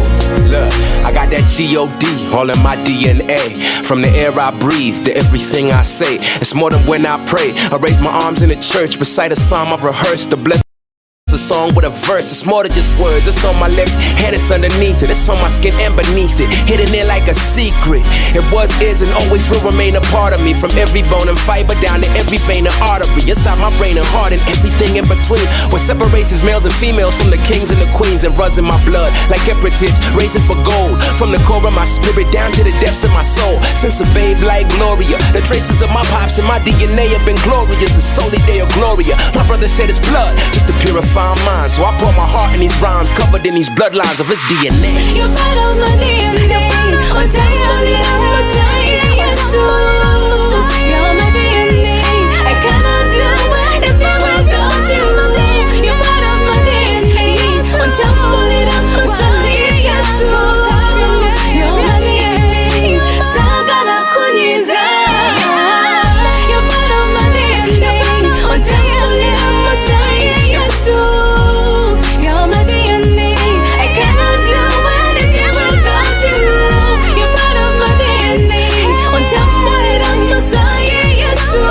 Look, I got that G-O-D all in my DNA. From the air I breathe to everything I say. It's more than when I pray. I raise my arms in the church, recite a psalm I've rehearsed to bless a song with a verse. It's more than just words. It's on my lips and it's underneath it. It's on my skin and beneath it. Hidden in like a secret. It was, is, and always will remain a part of me. From every bone and fiber down to every vein and artery. Inside my brain and heart and everything in between. What separates is males and females from the kings and the queens and runs in my blood like heritage, raising for gold. From the core of my spirit down to the depths of my soul. Since a babe like Gloria, the traces of my pops and my DNA have been glorious. And solely they are Gloria. My brother shed his blood just to purify mine. So I pour my heart in these rhymes, covered in these bloodlines of his DNA. You're part of my DNA. Ontambulira Messiah Yesu. You're my DNA. I cannot do anything without you. You're part of my DNA. Ontambulira Messiah Yesu. You're my DNA. Sagala kunyiza. You're part of my DNA. Ontambulira Messiah Yesu. You're my DNA. I cannot do anything without you. You're part of my DNA. Ontambulira Messiah Yesu.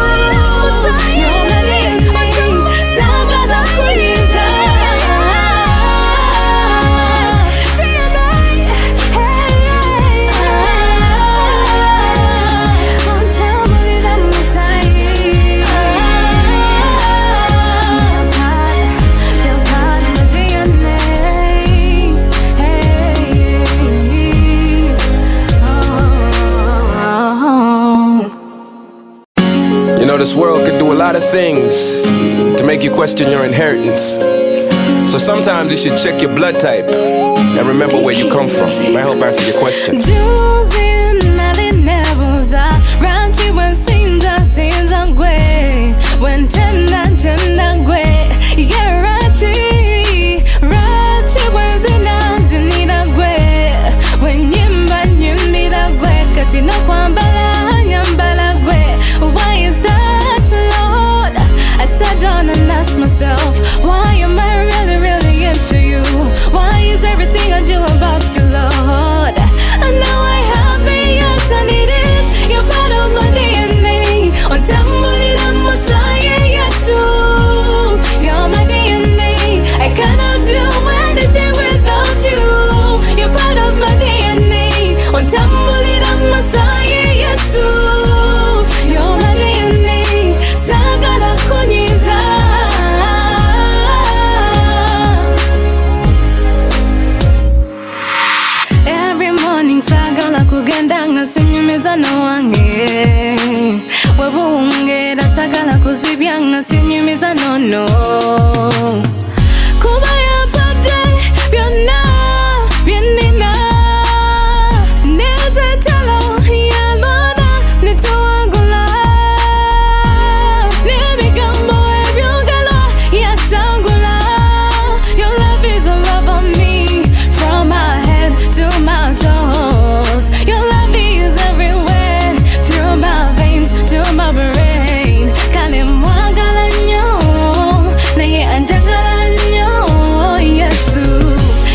You're my DNA. Sagala kunyiza. Ontambulira Messiah. You're part of my DNA. Hey, oh. You know, this world could do a lot of things to make you question your inheritance. So sometimes you should check your blood type and remember where you come from. I hope I answered your question. Juzi nalinebuza ranchi wensinza sinza gwe wentenda ntenda gwe yeah rachi rachi wenzina zinira gwe wenyimba nyimbira gwe kati nokwambala nyambala gwe why is that Lord I sat down and asked myself why am I really really into you why is everything I do about you Lord and now I have sinyumiza nowange Webuwungera sagala kuzibya nga sinyumiza nono Kuba yampadde byonna bye nnina N'ezetalo yalwana ne tuwangula N'ebigambo ebyogala yasangula Your love is all over me From my head to my toes Your love is everywhere Through my veins to my brain Kale mwagala nnyo naye anjagala nnyo Yesu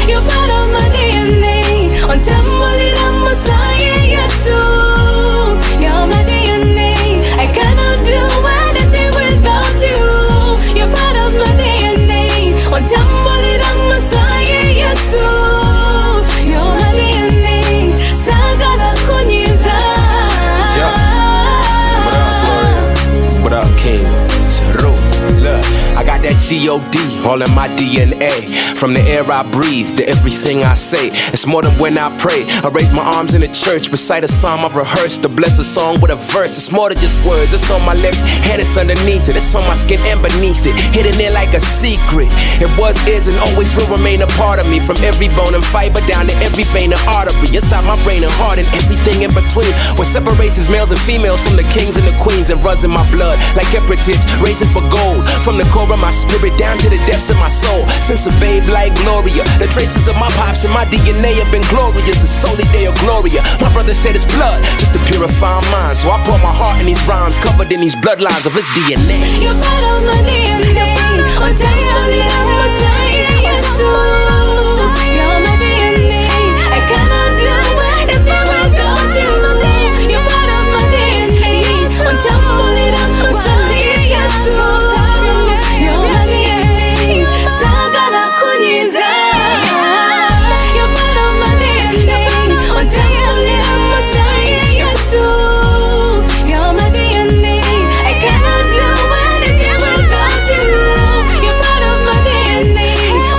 You're part of my DNA Ontambulira musaayi Yesu You're my DNA I cannot do anything without you You're part of my DNA Ontambulira musaayi Yesu You're my DNA Sagala kunyiza Yeah. What up, Gloria? What up, King? It's Ru. Look, I got that G-O-D all in my DNA. From the air I breathe to everything I say. It's more than when I pray. I raise my arms in the church, recite a psalm I've rehearsed to bless a song with a verse. It's more than just words. It's on my lips and it's underneath it. It's on my skin and beneath it. Hidden in like a secret. It was, is, and always will remain a part of me. From every bone and fiber down to every vein and artery. Inside my brain and heart and everything in between. What separates is males and females from the kings and the queens and runs in my blood like heritage, raising for gold. From the core of my spirit down to the depths of my soul. Since a babe like Gloria, the traces of my pops and my DNA have been glorious. It's solely Deo Gloria. My brother shed his blood just to purify mine. So I pour my heart in these rhymes, covered in these bloodlines of his DNA. You're part of my DNA. Ontambulira musaayi Yesu You're my DNA. I cannot do anything without you. You're part of my DNA. Ontambulira musaayi Yesu You're my DNA. Sagala kunyiza. You're part of my DNA. Ontambulira musaayi Yesu You're my DNA. I cannot do anything without you. You're part of my DNA.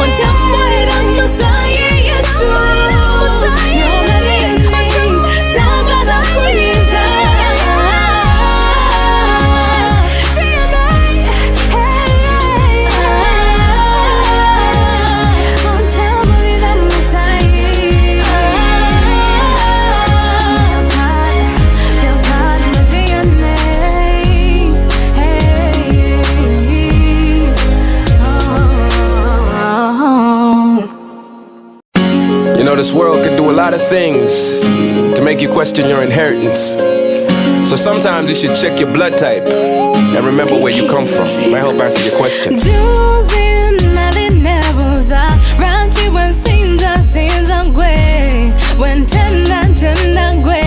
Ontambulira musaayi Yesu You're my DNA. Sagala kunyiza. DNA. Hey. Ontambulira musaayi. You're part of my DNA. Hey. Oh. You know, this world could do a lot of things to make you question your inheritance. So sometimes you should check your blood type and remember where you come from. I hope I answered your question. Juzi nalinebuza ranchi wensinza sinza gwe wentenda ntenda gwe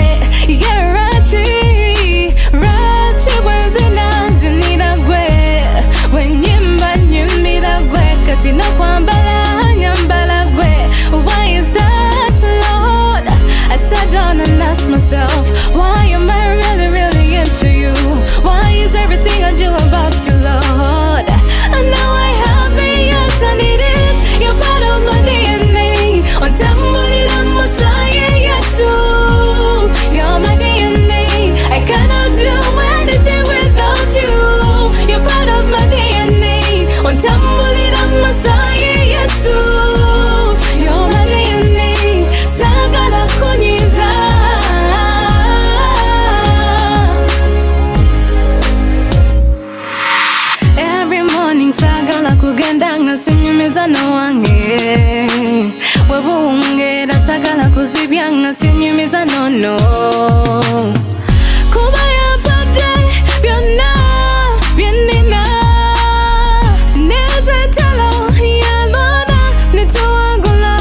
yeah rachi rachi wenzina zinira gwe wenyimba nyimbira gwe kati nokwambala nyambala gwe why is that Lord I sat down and asked myself why am I really really into you why is everything I do about you Lord and now I have the answer and it is you're part of my DNA Ontambulira musaayi Yesu You're my DNA I cannot do anything without you You're part of my DNA Ontambulira musaayi Yesu You're my DNA Sagala kunyiza Every morning sagala kugenda nga sinyumiza nowange webuwungera sagala kuzibya nga sinyumiza nono kuba yampadde byonna bye nnina n'ezetalo yalwana ne tuwangula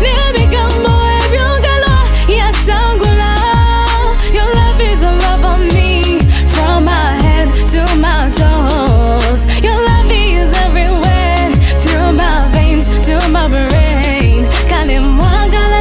n'ebigambo ebyogala yasangula Your love is all over me From my head to my toes Your love is everywhere Through my veins to my brain Kale mwagala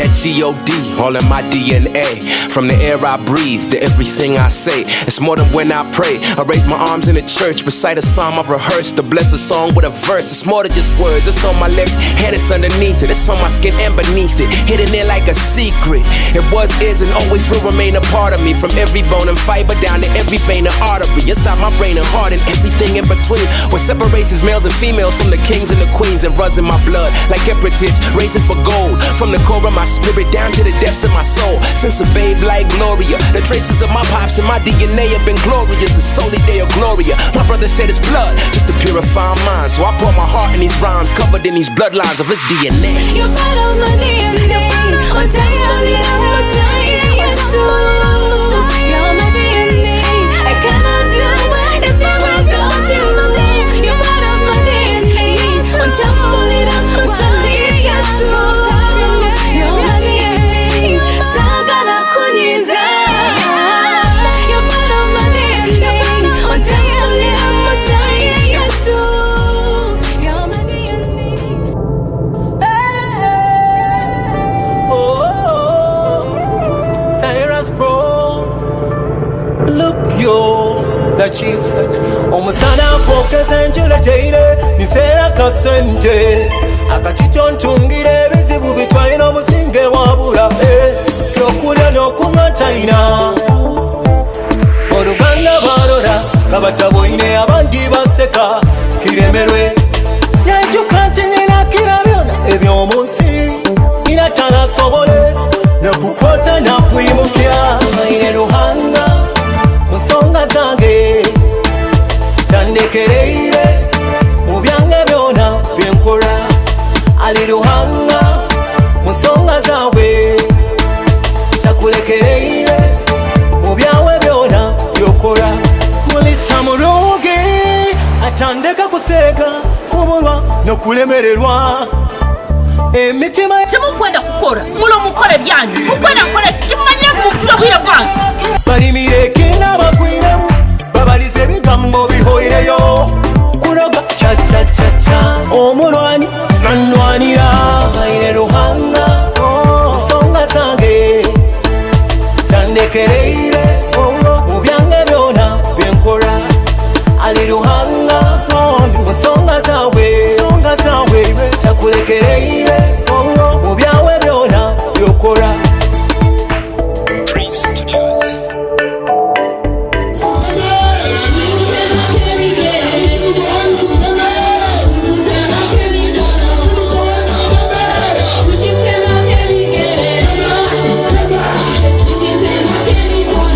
that G-O-D all in my DNA. From the air I breathe to everything I say. It's more than when I pray. I raise my arms in the church, recite a psalm I've rehearsed, to bless a song with a verse. It's more than just words, it's on my lips and it's underneath it. It's on my skin and beneath it. Hidden in like a secret. It was, is, and always will remain a part of me. From every bone and fiber down to every vein and artery. Inside my brain and heart and everything in between. What separates is males and females from the kings and the queens and runs in my blood like heritage, raising for gold. From the core of my spirit down to the depths of my soul. Since a babe like Gloria, the traces of my pops and my DNA have been glorious. It's solely Deo Gloria. My brother shed his blood just to purify mine. So I pour my heart in these rhymes, covered in these bloodlines of his DNA. You're part of my DNA. Otambulira Musayi Yesu. You're my DNA. I cannot do anything without you. You're part of my DNA. Otambulira Musayi Yesu. You're my DNA. Sagala kunyiza. You're part of my DNA. Otambulira Musayi Yesu. You're my DNA. Oh, Cyrus Pro, look yo, the chief. Omusana kwokeza enjula teire niseera kasente akakikyo ntungira ebizibu bitwalina obusinge wabula okulya n'okunywa talina oluganda balora kabataboine abandi baseka kiremerwe yajuka nti nina kira byona eby'omu nsi nina tanasobole nakukwata nakwimukya maire ruhanga mu nsonga zange tandekereire mu byange byona byenkola ali ruhanga mu nsonga zawe takulekereire mu byawe byona byokola mulisa mulungi atandeka kuseeka kubulwa n'okulemererwa emitima Temukwenda kukora mulo mukore byanyu mukwenda kukora kimanye mufuze obwire bwange balimireke n'abakwiremu babalize ebigambo bihoireyo kuroga cacacaca omulwani nanwanira aire ruhanga nsonga zange tandekereire mu byange byona byenkola ali ruhanga mu nsonga zawe nsonga zawe takulekereire mu byawe byona byokora. Prince Studios. Thank you.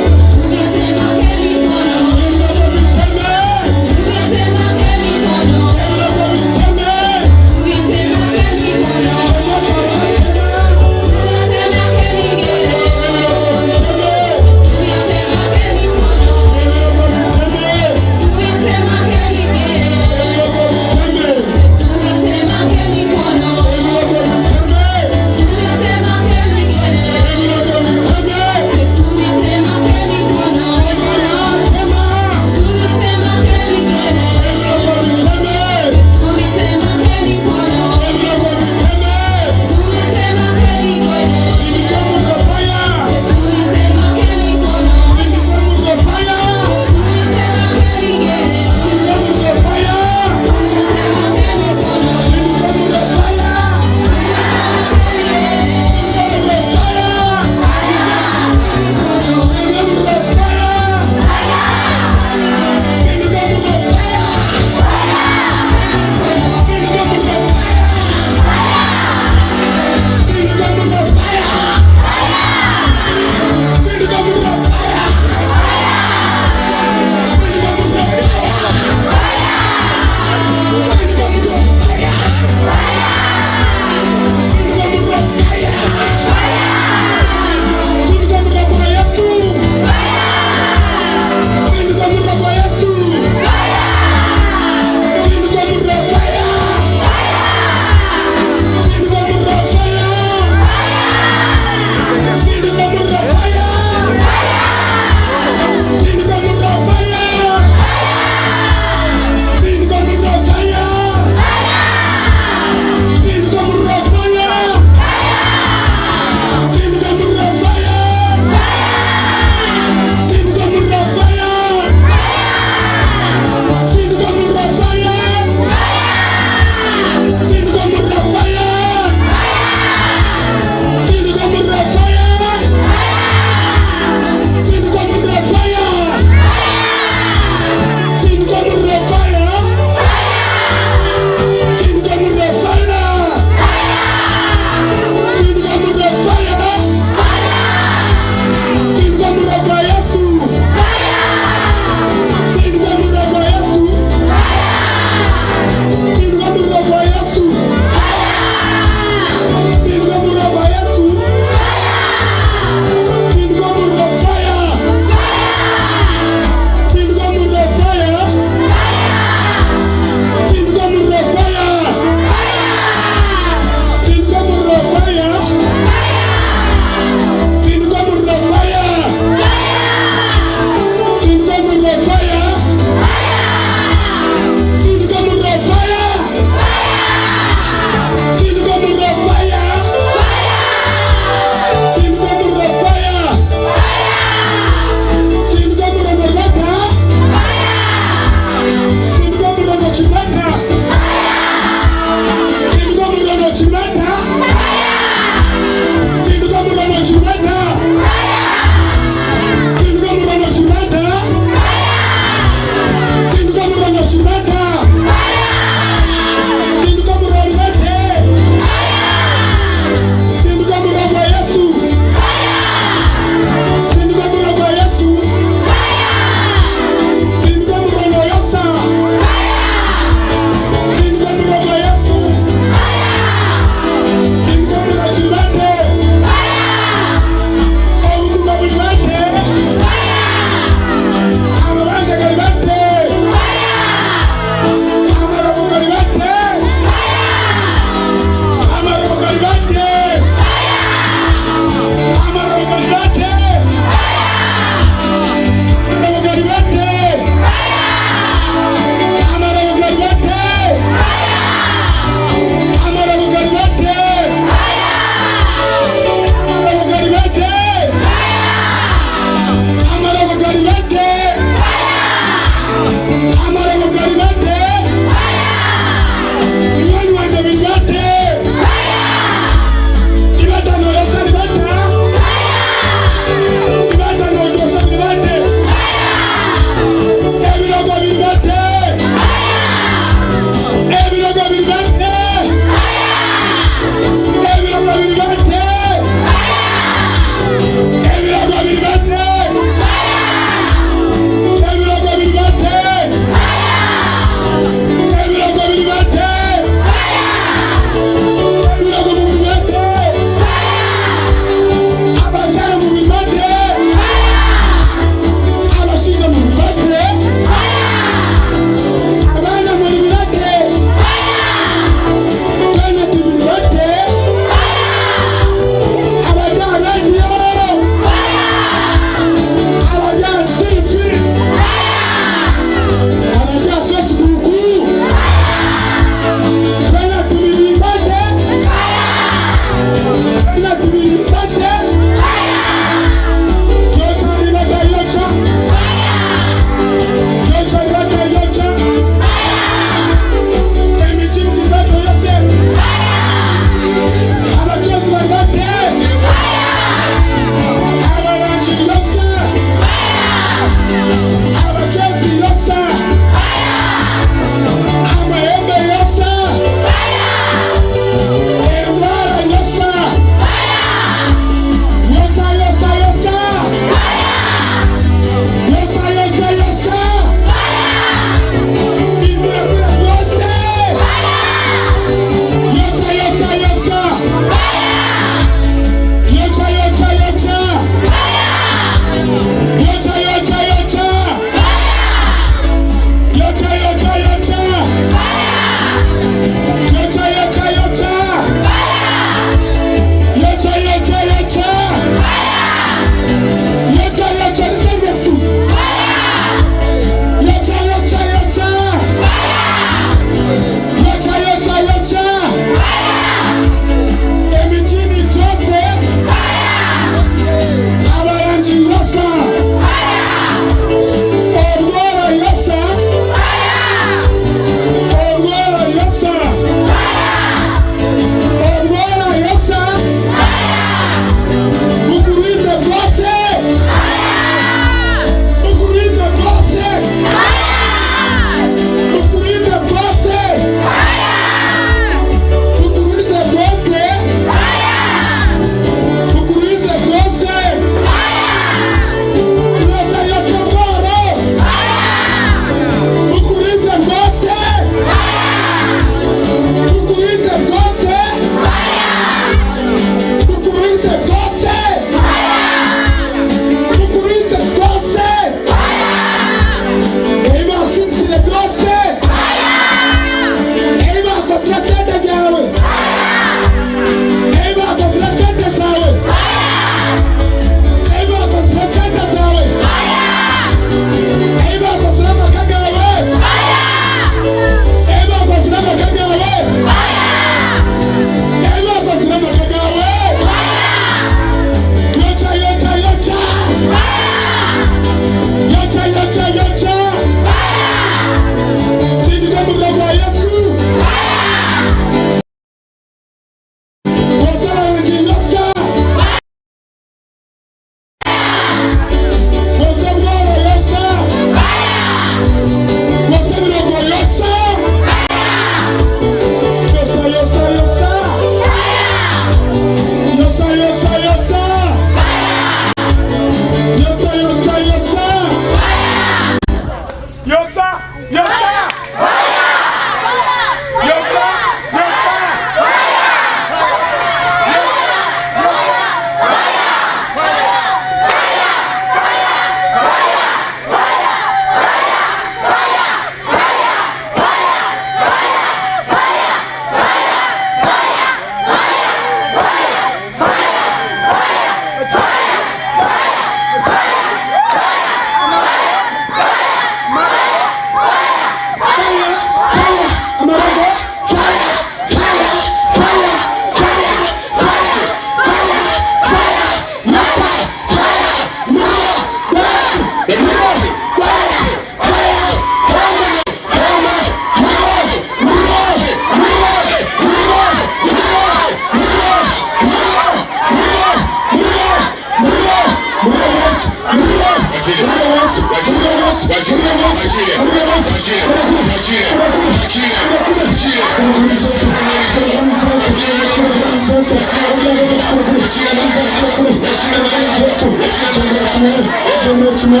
kimwe.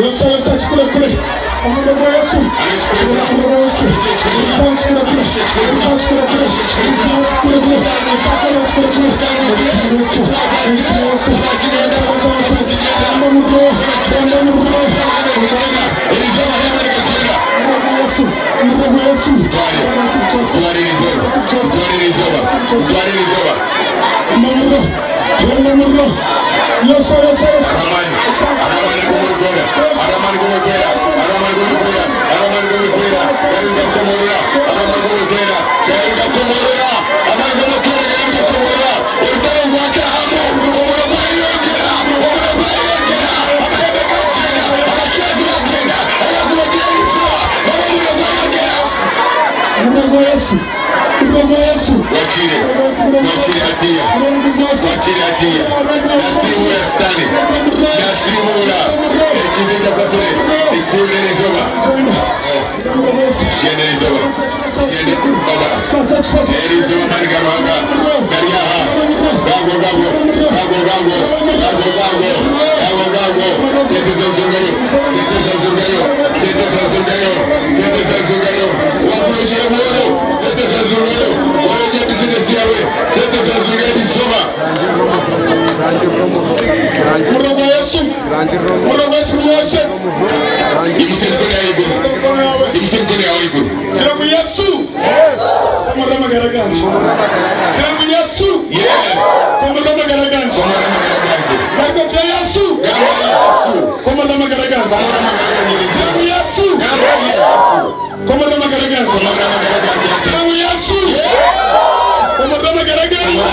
Yesu, Yesu akikurekure. Omuriro gwa Yesu. Omuriro gwa Yesu. Yesu akikurekure. Yesu akikurekure. Yesu akikurekure. Ekyakora akikurekure. Yesu, Yesu, Yesu, Yesu, Yesu, Yesu. Gamba omuriro. Gamba omuriro. Omuriro gwa Yesu. Omuriro gwa Yesu. Omuriro. Gamba omuriro. Yesu, Yesu, Yesu. Omuriro gwa Yesu. Omuriro gwa Yesu. Wakire, wakire hatiya, wakire hatiya. Nasiibura sitani, nasiibura ekintu ekyakwasire, ekisiibura eriizooba. Genda eriizooba, genda baba. Eriizooba amaani ga Ruhanga gari aha. Gago gago, gago gago, gago gago, gago gago. Sente zazungayo, sente zazungayo, sente zazungayo, sente zazungayo. Wakurikire buhoro, sente zazungayo. Waregye bizinesi yawe, sente zazungayo eriizooba. Omuriro gwa Yesu. Omuriro gwa Yesu rwose. Imuse mikono yawe iguru. Imuse mikono yawe iguru. Gira ngu Yesu. Komora amagara ganje. Gira ngu Yesu. Komora amagara ganje. Gamba gya Yesu. Komora amagara ganje. Gira ngu Yesu. Komora amagara ganje. Gira ngu Yesu. Komora amagara ganje.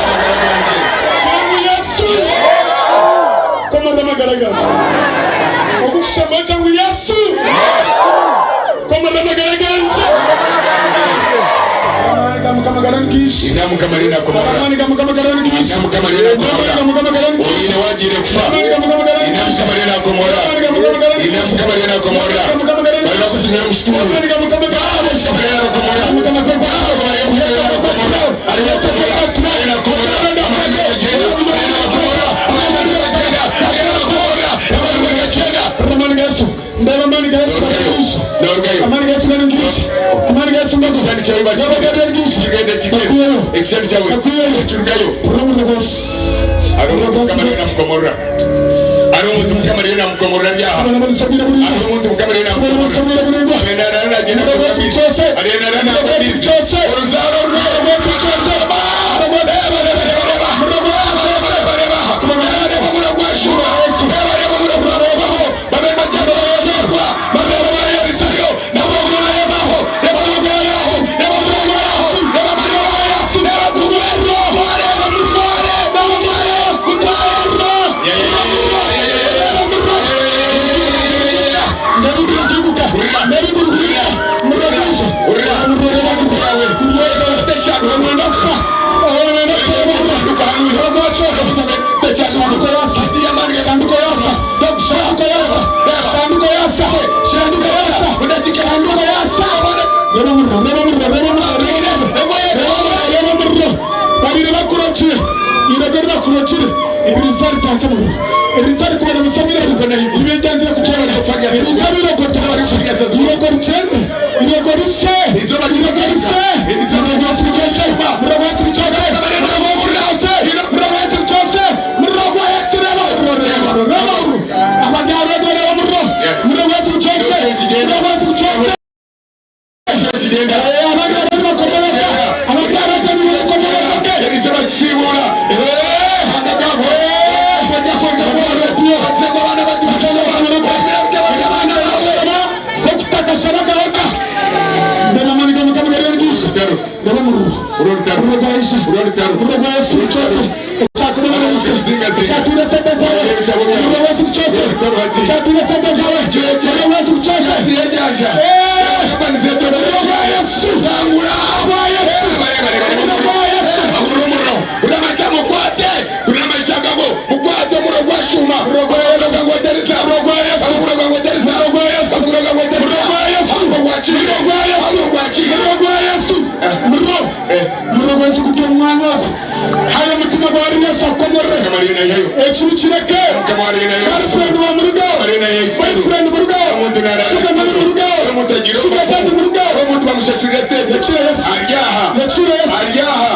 Gira ngu Yesu. Komora amagara ganje. Okukushaba gya ngu Yesu. Komora amagara ganje. Amaani ga Mukama garangisha. Ina Mukama rina komora. Amaani ga Mukama garangisha. Ina Mukama rina komora. Amaani ga Mukama garangisha. Oine wagiire kufa. Ina Mukama rina komora. Ina Mukama rina komora. Bari bakuzinira omu kituro. Mukama rina komora. Mukama rina komora. Arina komora. Arina komora. Amaani gagenda. Arina komora. Amaani gagenda. Arina komora. Amaani gagenda. Amaani ga Yesu. Ndaba amaani ga Yesu garangisha. Amaani ga Yesu garangisha. Amaani ga Yesu garangisha. Ndaba garangisha. Kigende kigende. Ekisani kyawe. Kirugayo. Ari omuntu Mukama rina mukomora. Ari omuntu Mukama rina mukomora byaha. Ari omuntu Mukama rina mukomora. Agenda rana agenda kukamisa. Agenda rana kukamisa. Oruzaro Babiri bakurokire irego ribakurokire iriza ritakemurwa iriza rikubona musamira ibigenje kucyara iriza birego irego ricende irego rise irego rise irego rise irego rise irego rise irego rise irego reba abagabo reba muriro muriro wese cyose muriro wese cyose Ekintu kireke girlfriend wa Omuntu bamushashurire sente. Ari aha. Ari aha.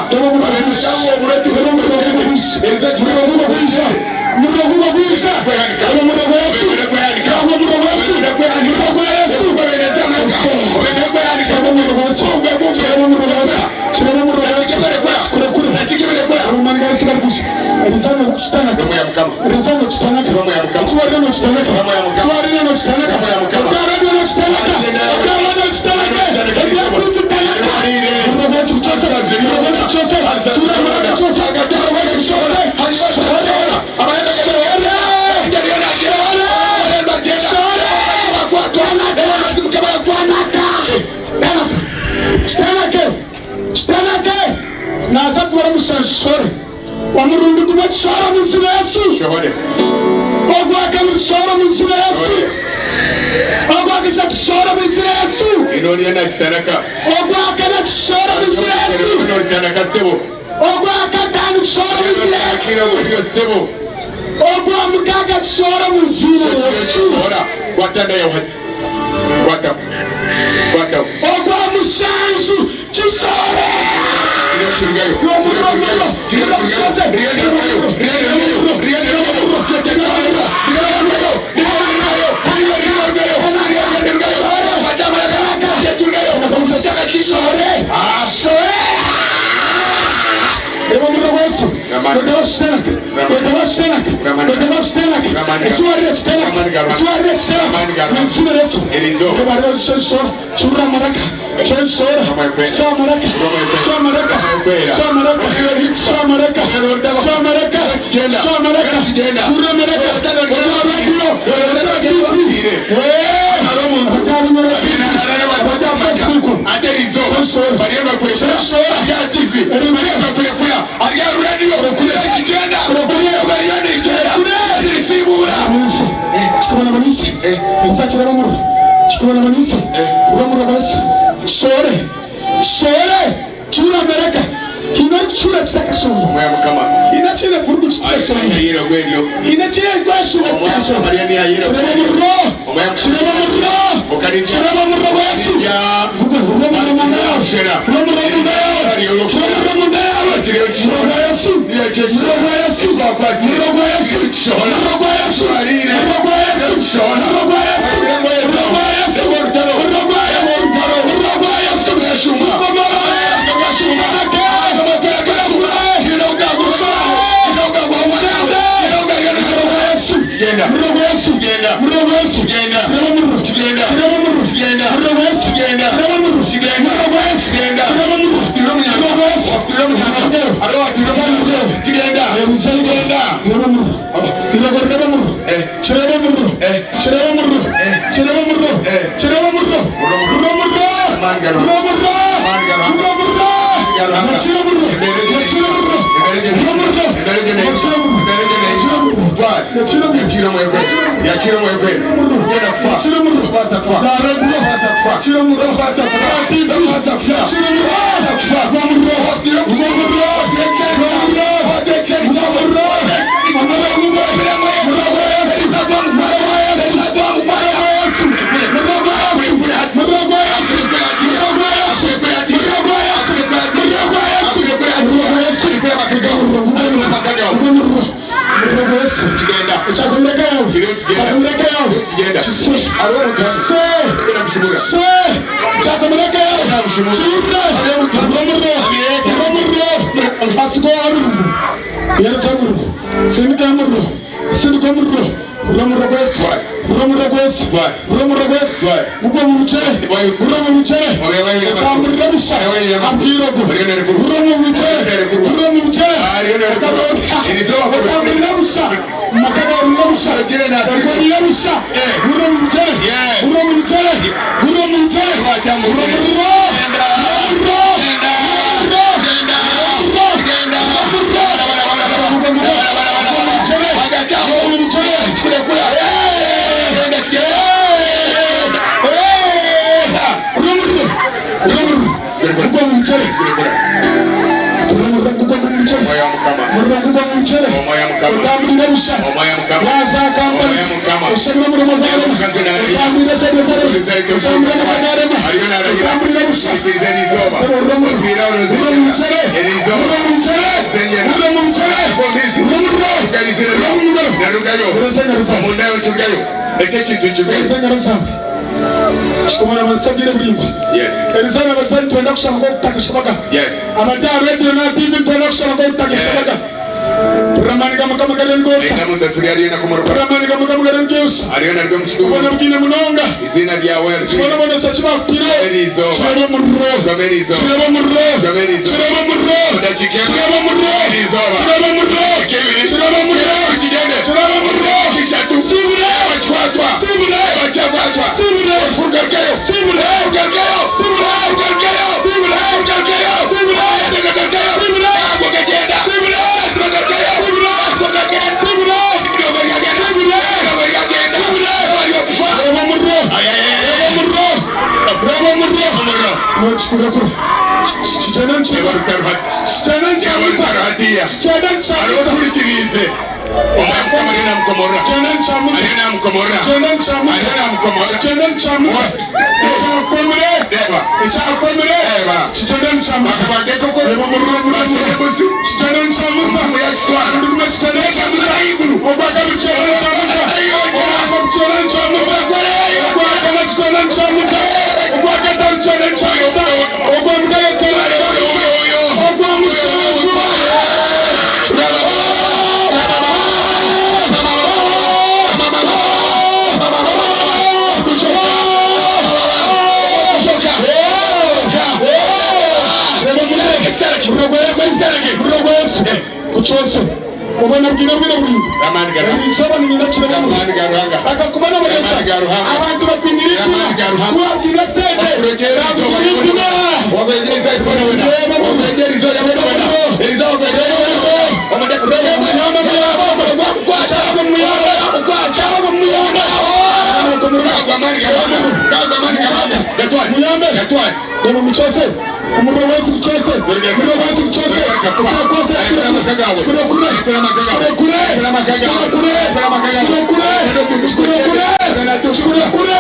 Kitanake naza kubara omushanju kishore omurundi gumwe kishore omu izina Yesu ogwakabiri kishore omu izina Yesu ogwakashatu kishore omu izina Yesu ogwakana kishore omu izina Yesu ogwakatano kishore omu izina Yesu ogwamukaaga kishore omu izina Yesu ogwamushanju kishore busha. Waaza aha kampani, oshabire omurimo gwarema, otambwire esente zarema, otambwire amaka garema, otambwire busha. Sebo hurira omuriro, hurira omu bigyere, hurira omu bigyere, hurira omu bigyere, hurira omuriro, hurira omu ngaro, hereza engaro zaawe. Hereza engaro zaawe. Kikubona amarisa obwire buraingwa. Eriizooba nabarisa nitwenda kushaba nk'oku tutakashabaga. Abari aha rediyo n'aha tiivi nitwenda kushaba nk'oku tutakashabaga. Hurira amaani ga Mukama gariyo nigoosa. Hurira amaani ga Mukama gariyo nigoosa. Obubone bwine munonga. Ekibonabonesa eki baakutaireho kireebe omuriro. Kireebe omuriro. Kireebe omuriro. Kireebe omuriro. Kireebe omuriro. Kireebe omuriro. Kireebe omuriro. Sibure. Sibure. Sibure. Sibure. Sibure. Sibure. Sibure. Sibure. Sibure. Sibure. Sibure. Sibure. Reeba omuriro. Reeba omuriro. Reeba omuriro. Nokikurekura. Kigyende nikyamuza. Kigyende nikyamuza. Kigyende nikyamuza. Kigyende nikyamuza. Kigyende nikyamuza. Kigyende nikyamuza. Ekyakomire. Ekyakomire. Kigyende nikyamuza. Reeba omuriro omuriro omuriro. Kigyende nikyamuza. Ndikuba kigyende nikyamuza. Ogwakabiri kigyende nikyamuza. Ogwakasatu kigyende nikyamuza. Ogwakana kigyende nikyamuza. Ogwakataano kigyende nikyamuza. Ogwamukaaga kigyende nikyamuza. Ogwamushanju. Kukyose obona bwire bwire buri eriizooba ninyenda kirebe akakuba n'abagenzi abantu bakwinira ikuna wabwira sente bakugira ikuna. Reba mukyose omuriro w'ensi gukyose omuriro w'ensi gukyose ekyakwose kikurekure kikurekure kikurekure kikurekure kikurekure kikurekure kikurekure kikurekure.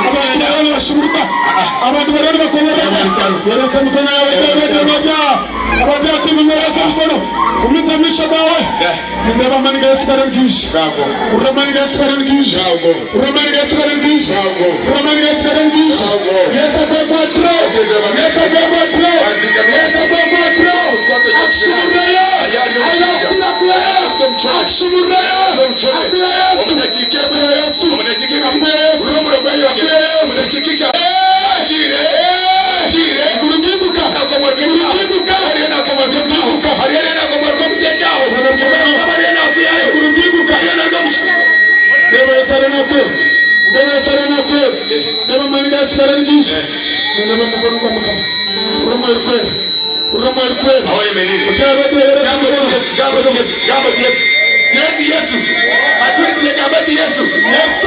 Abantu bariyo nibashuburuka, abantu bariyo nibakoborora. Yeresa emikono yaawe abadya tiivi mwerese emikono omise omu maisho gaawe. Nindeeba amaani ga Yesu gariyo nigaija. Hurira amaani ga Yesu gariyo nigaija. Hurira amaani ga Yesu gariyo nigaija. Hurira amaani ga Yesu gariyo nigaija. Yesu akwekwatireho. Yesu akwekwatireho. Yesu akwekwatireho. Akushumurireyo. Ayakurakureyo. Akushumurireyo. Akuhe Yesu. Akuhe Yesu. Akuhe Yesu. Akuhe Yesu. Kuruginguka. Kuruginguka. Kuruginguka. Kuruginguka. Ndeba Yesu ariyo naakukora. Ndeba Yesu ariyo naakukora. Ndeba amaani ga Yesu gariyo nigaija. Nindeeba omukono gwa Mukama. Hurira Omwoyo Orikwera. Hurira Omwoyo Orikwera. Oteera oteera Yesu. Yesu.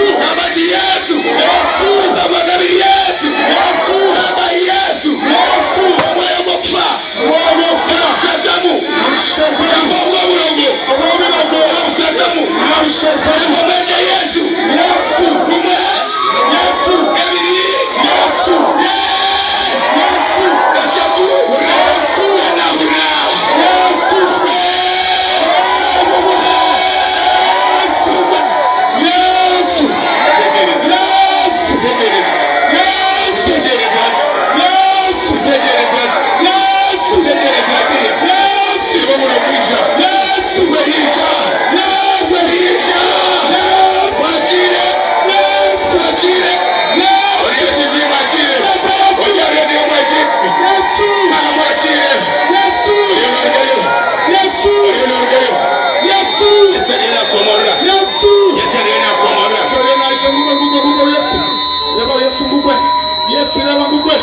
Yesu reba ngugwe.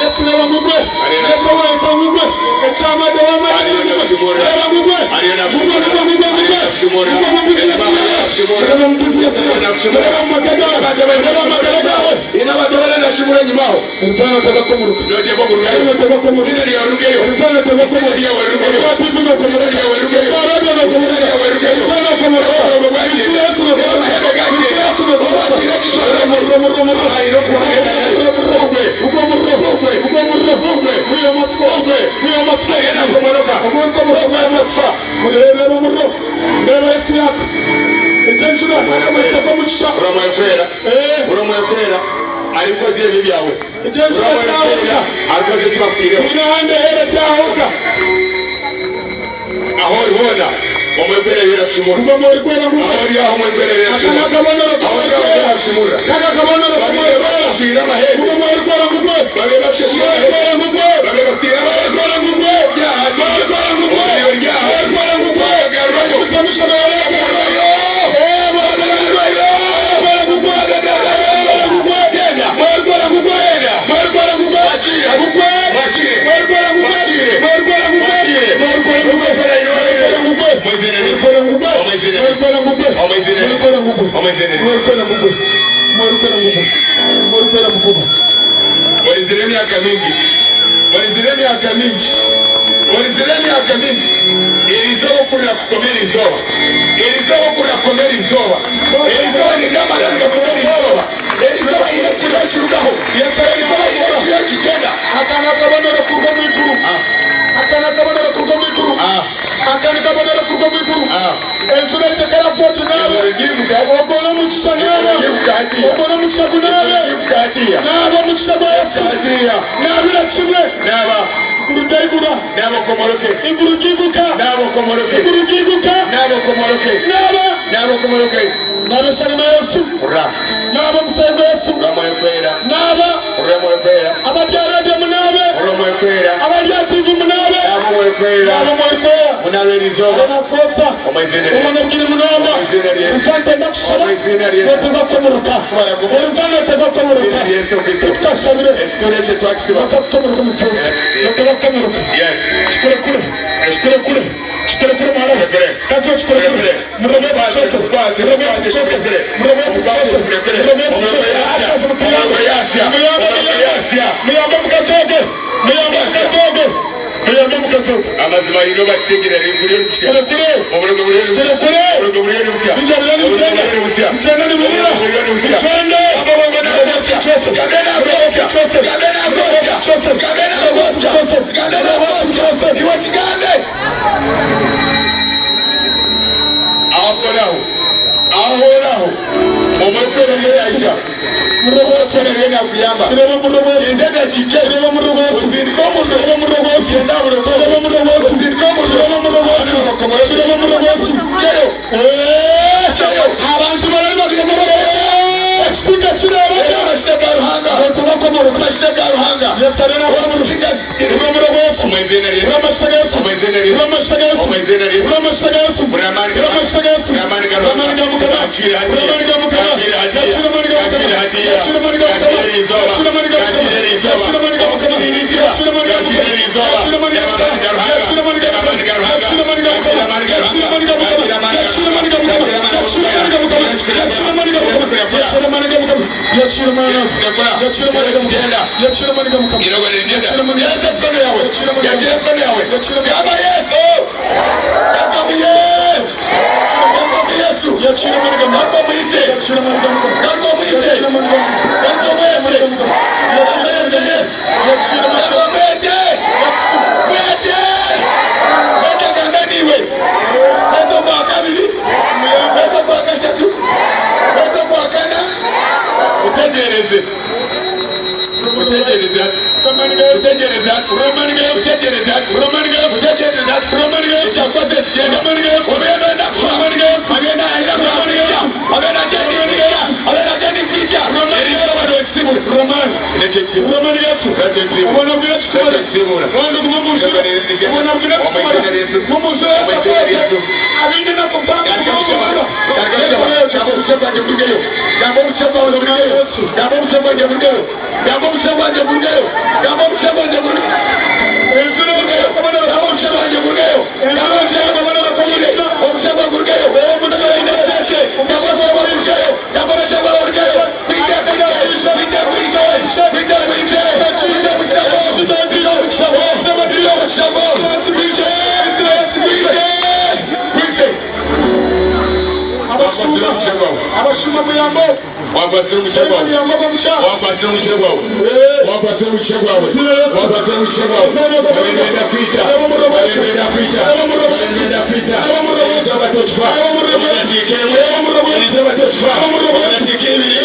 Yesu reba ngugwe. Yesu wayeta ngugwe. Ekyamade wamani ngugwe. Reba ngugwe. Ngugwe ngugwe ngugwe ngugwe. Mugwe omu bizinesi yaawe. Reeba omu bizinesi yaawe. Reeba omu maka gaawe. Reeba omu magara gaawe. Erizooba noteekwa kukomuruka. Erizooba noteekwa kukomuruka. Erizooba noteekwa kukomuruka. Okwa TV nokomuruka. Okwa radio nokomuruka. Erizooba nokomuruka. Yesu Yesu nokomuruka. Yesu Yesu nokomuruka. Omuriro omuriro omuriro. Omuriro omuriro. Gugwe omuriro. Gugwe omuriro. Gwiha amatsiko. Gwiha amatsiko. Ogwo nkomuruka gwiha amatsiko. Mureebe omuriro. Ndeeba Yesu yaaka. Egyo enjura eseka omugisha. Egyo enjura etahooka. Tihaine ahandi eheera etahooka. Guma orikwera gugwe. Aka n'akabonero k'orikwera. Aka n'akabonero k'orikwera. Guma orikwera gugwe. Guma orikwera gugwe. Guma orikwera gugwe. Guma orikwera gugwe. Guma orikwera gugwe. Gumizamu ishano yareeba. Eh, orikwera gugwe. Orikwera gugwe. Orikwera gugwe. Orikwera gugwe. Gugwe. Orikwera gugwe. Orikwera gugwe. Orikwera gugwe. Orikwera gugwe. Orikwera gugwe. Orikwera gugwe. Orikwera gugwe. Orikwera gugwe. Orikwera gugwe. Orikwera gugwe. Walizire emyaka mingi, walizire emyaka mingi, walizire emyaka mingi. Erizooba okurira kukoma erizooba, erizooba okurira kukoma erizooba, erizooba nindamara kukoma erizooba, erizooba haine ekiriyo kirugaho, erizooba haine ekiriyo kigyenda. Aka n'akabonero kuruga omu iguru. Aka n'akabonero kuruga omu iguru. Aka n'akabonero kuruga omu iguru. Enjura egyo ekaragwa oti naabe. Ogwo n'omugisha naabe. Ogwo n'omugisha gunaabe. Naaba omugisha gwa Yesu. Naabira kimwe. Iguru ryaigura. Iguru ryiguka. Iguru ryiguka. Naaba. Naaba eshagama ya Yesu. Naaba omusaayi gwa Yesu. Naaba. Abari aha radiyo munaabe. Abari aha TV munaabe. Naaba omwerikwera. Nakukosa. Omunabwire munonga. Erizooba nitwenda kushaba. Noteekwa kukomuruka. Erizooba noteekwa kukomuruka. Titukashabire. Nooza kukomuruka omusaasi. Noteekwa kukomuruka. Kikurekure. Kikurekure. Kikurekure muhara we. Kazi we kikurekure. Muriro Yesu kukyose. Muriro Yesu kukyose. Muriro Yesu kukyose. Muriro Yesu kukyose. Ashazi mutuyambe. Muyambe muyambe. Muyambe omukazi ogwe. Muyambe omukazi ogwe. Muyambe omukazi ogwe. Amazima haine obakitegera riguriyo nibusya. Kikurekure. Oburogo buriyo nibusya. Kikurekure. Oburogo buriyo nibusya. Bijya biriyo nibigyenda. Oburogo buriyo nibusya. Bigyenda nibirira. Oburogo buriyo nibusya. Bigyenda. Amabongo nagosya. Gambe nagosya. Gambe nagosya. Gambe nagosya. Gambe nagosya. Iwe kigambe. Ahonaho. Ahonaho. Omwekere ryenaisha. Omwekere ryenakuyamba. Endeda kike. Osindika omuriro. Genda burogo. Osindika omuriro. Geyo. Geyo. Abantu barari bakomoruka. Ekitiinwa kireebeka. Amashita ga Ruhanga. Abantu bakomoruka. Amashita ga Ruhanga. Yesu ariyo nakomoruka. Urumuri rwa Yesu. Uri amashita ga Yesu. Uri amashita ga Yesu. Uri amashita ga Yesu. Uri amashita ga Yesu. Uri amani ga Mukama. Uri amani ga Mukama. Yakira amani ga Mukama. Yakira amani ga Mukama. Yakira amani ga Mukama. Yakira amani ga Mukama. Yakira amani ga Mukama. Yakira amani ga Mukama. Yakira amani ga Mukama. Yakira amani ga Mukama. Yakira amani ga Mukama. Yakira amani ga Mukama. Yakira amani ga Mukama. Yakira amani ga Mukama. Yakira amani ga Mukama. Yakira amani ga Mukama. Yakira amani ga Mukama. Yakira amani ga Mukama. Yakira amani ga Yesu mkono yawe. Yakira mkono yawe. Gamba Yesu. Gamba mu Yesu. Gamba mu Yesu. Gamba mwite. Gamba mwite. Gamba mwite. Gamba Yesu. Gamba mwite. Mwite. Mwite gamba niwe. Mwite kwa kabiri. Mwite kwa kashatu. Mwite kwa kana. Utegereze. Utegereze. Utegereze. Utegereze. Utegereze. Ekyakoze ekigenda. Obenda kufa. Agenda ahira kufa. Agenda agenda kwita. Agenda agenda kwita. Erizooba nosibura. Romani Yesu. Ubona bwira kikora. Rwanda guma mujura. Ubona bwira kikora. Mumujura Yesu akoze. Abindi nakupanga mumujura. Gamba omugisha gwanjye gurugeyo. Gamba omugisha gwawe gurugeyo. Gamba omugisha gwanjye gurugeyo. Gamba omugisha gwanjye gurugeyo. Gamba omugisha gwanjye gurugeyo. Gamba omugisha gwanjye gurugeyo. Gamba omugisha gwanjye gurugeyo. Omugisha gwanjye gurugeyo. Wakwasire omugisha gwawe. Wakwasire omugisha gwawe. Wakwasire omugisha gwawe. Wakwasire omugisha gwawe. Babenda kwita. Babenda kwita. Babenda kwita. Eriizooba tokifa. Omu dakiika emwe. Eriizooba tokifa. Omu dakiika ibiri.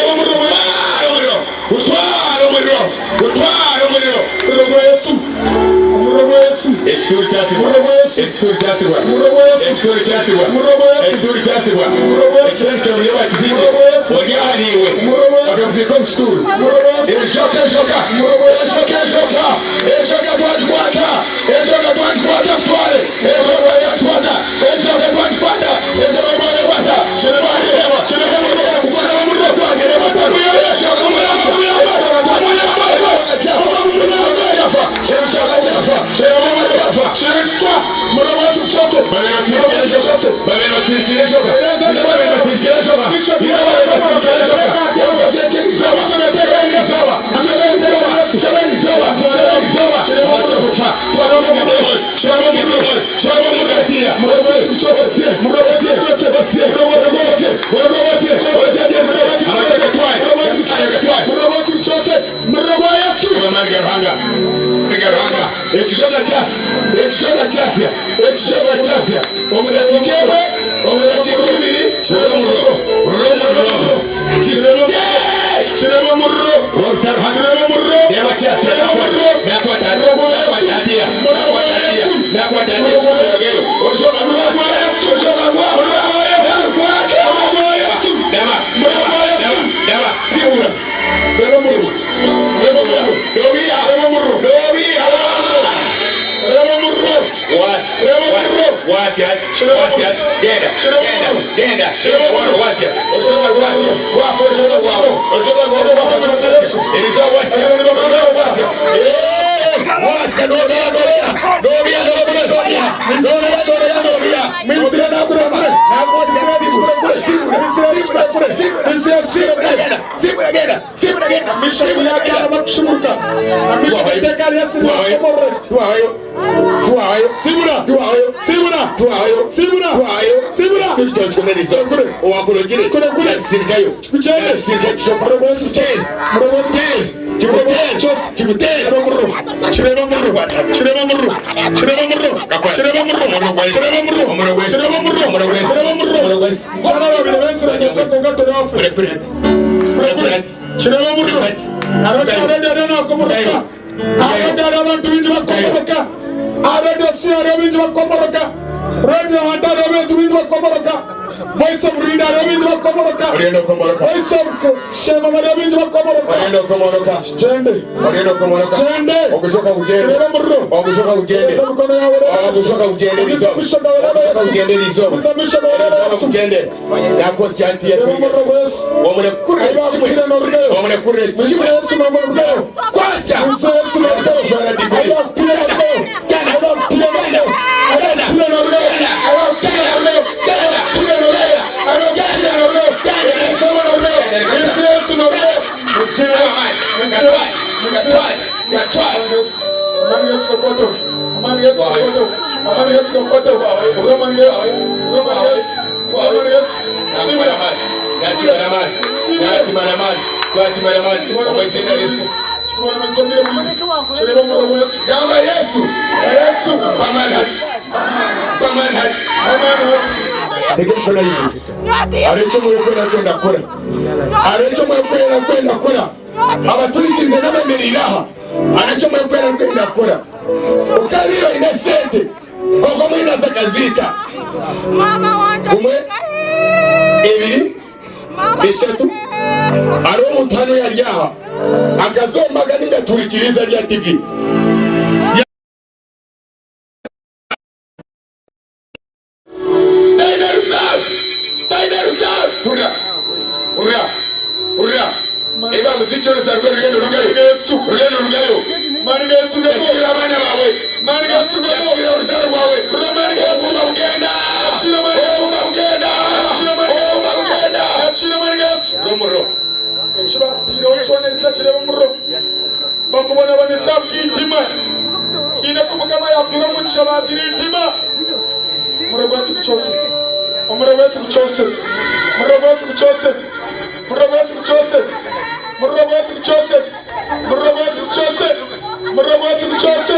Gutware omuriro. Gutware omuriro. Gutware omuriro. Omuriro gwa Yesu. Omuriro gwa Yesu. Ekituuru kyasibwa. Ekituuru kyasibwa. Ekituuru kyasibwa. Ekituuru kyasibwa. Ekishani kya buri bakiziikire. Ori ahariiwe. Bakakuziika omu kituuru. Enjoka enjoka. Enjoka enjoka. Enjoka twagikwata. Enjoka twagikwata kutware. Enjoka twagikwata. Enjoka twagikwata. Enjoka twagikwata. Ekijoga kyasya, ekijoga kyasya, ekijoga kyasya. Omu dakiika emwe, omu dakiika ibiri, kirebe omuriro, rura omuriro, kirebe omuriro, kirebe omuriro, reba kyasya, nakwata, nakwata atiya, nakwata atiya, nakwata atiya, orujoga rwa, orujoga rwa, dama, dama, dama, sibura, reba omuriro, reba omuriro, dobiya, dobiya, Abantu bingi bakomoroka abedosi hariho bingi bakomoroka radio handa hariho bingi bingi bakomoroka voice of reader hariho bingi bakomoroka voice of shema hariho bingi bakomoroka jende jende kireba omuriro Eza mikono yawe reba Yesu. Eza mikono yawe reba Yesu. Eza mikono yawe reba Yesu. Reba omuriro gwa Yesu. Aibakukire n'orugayo. Mwise Yesu n'orugayo. Mwise Yesu n'orugayo. Aibakukire n'orugayo. Aibakukire n'orugayo. Aibakukire n'orugayo. Aibakukire n'orugayo. Aibakukire n'orugayo. Aibakukire n'orugayo. Yesu n'orugayo. Mwise Yesu n'orugayo. Mwise Yesu. Mwise Yesu. Amani Yesu kokoto. Amani Yesu kokoto. Amani Yesu kokoto. Roman Yesu. Roman Yesu. Roman Yesu. Gamba Yesu. Yesu. Reka mkono hivi. Arecho mwekwera kwenda kora. Arecho mwekwera kwenda kora. Abaturikirize n'abemerera aha. Arecho mwekwera kwenda kora. Ukabiro ine sente. Koko mwina zakazika. Umwe, ibiri, eshatu. Ari omuntu hano yari aha. Akazombaga ningaturikiriza rya TV. Bakubonabanisa bw'itima ine kumukama yakwira omugisha bagira intima omuriro gwesi gukyose omuriro gwesi gukyose omuriro gwesi gukyose gukyose muriro gwa Yesu gukyose muriro gwa Yesu gukyose muriro gwa Yesu gukyose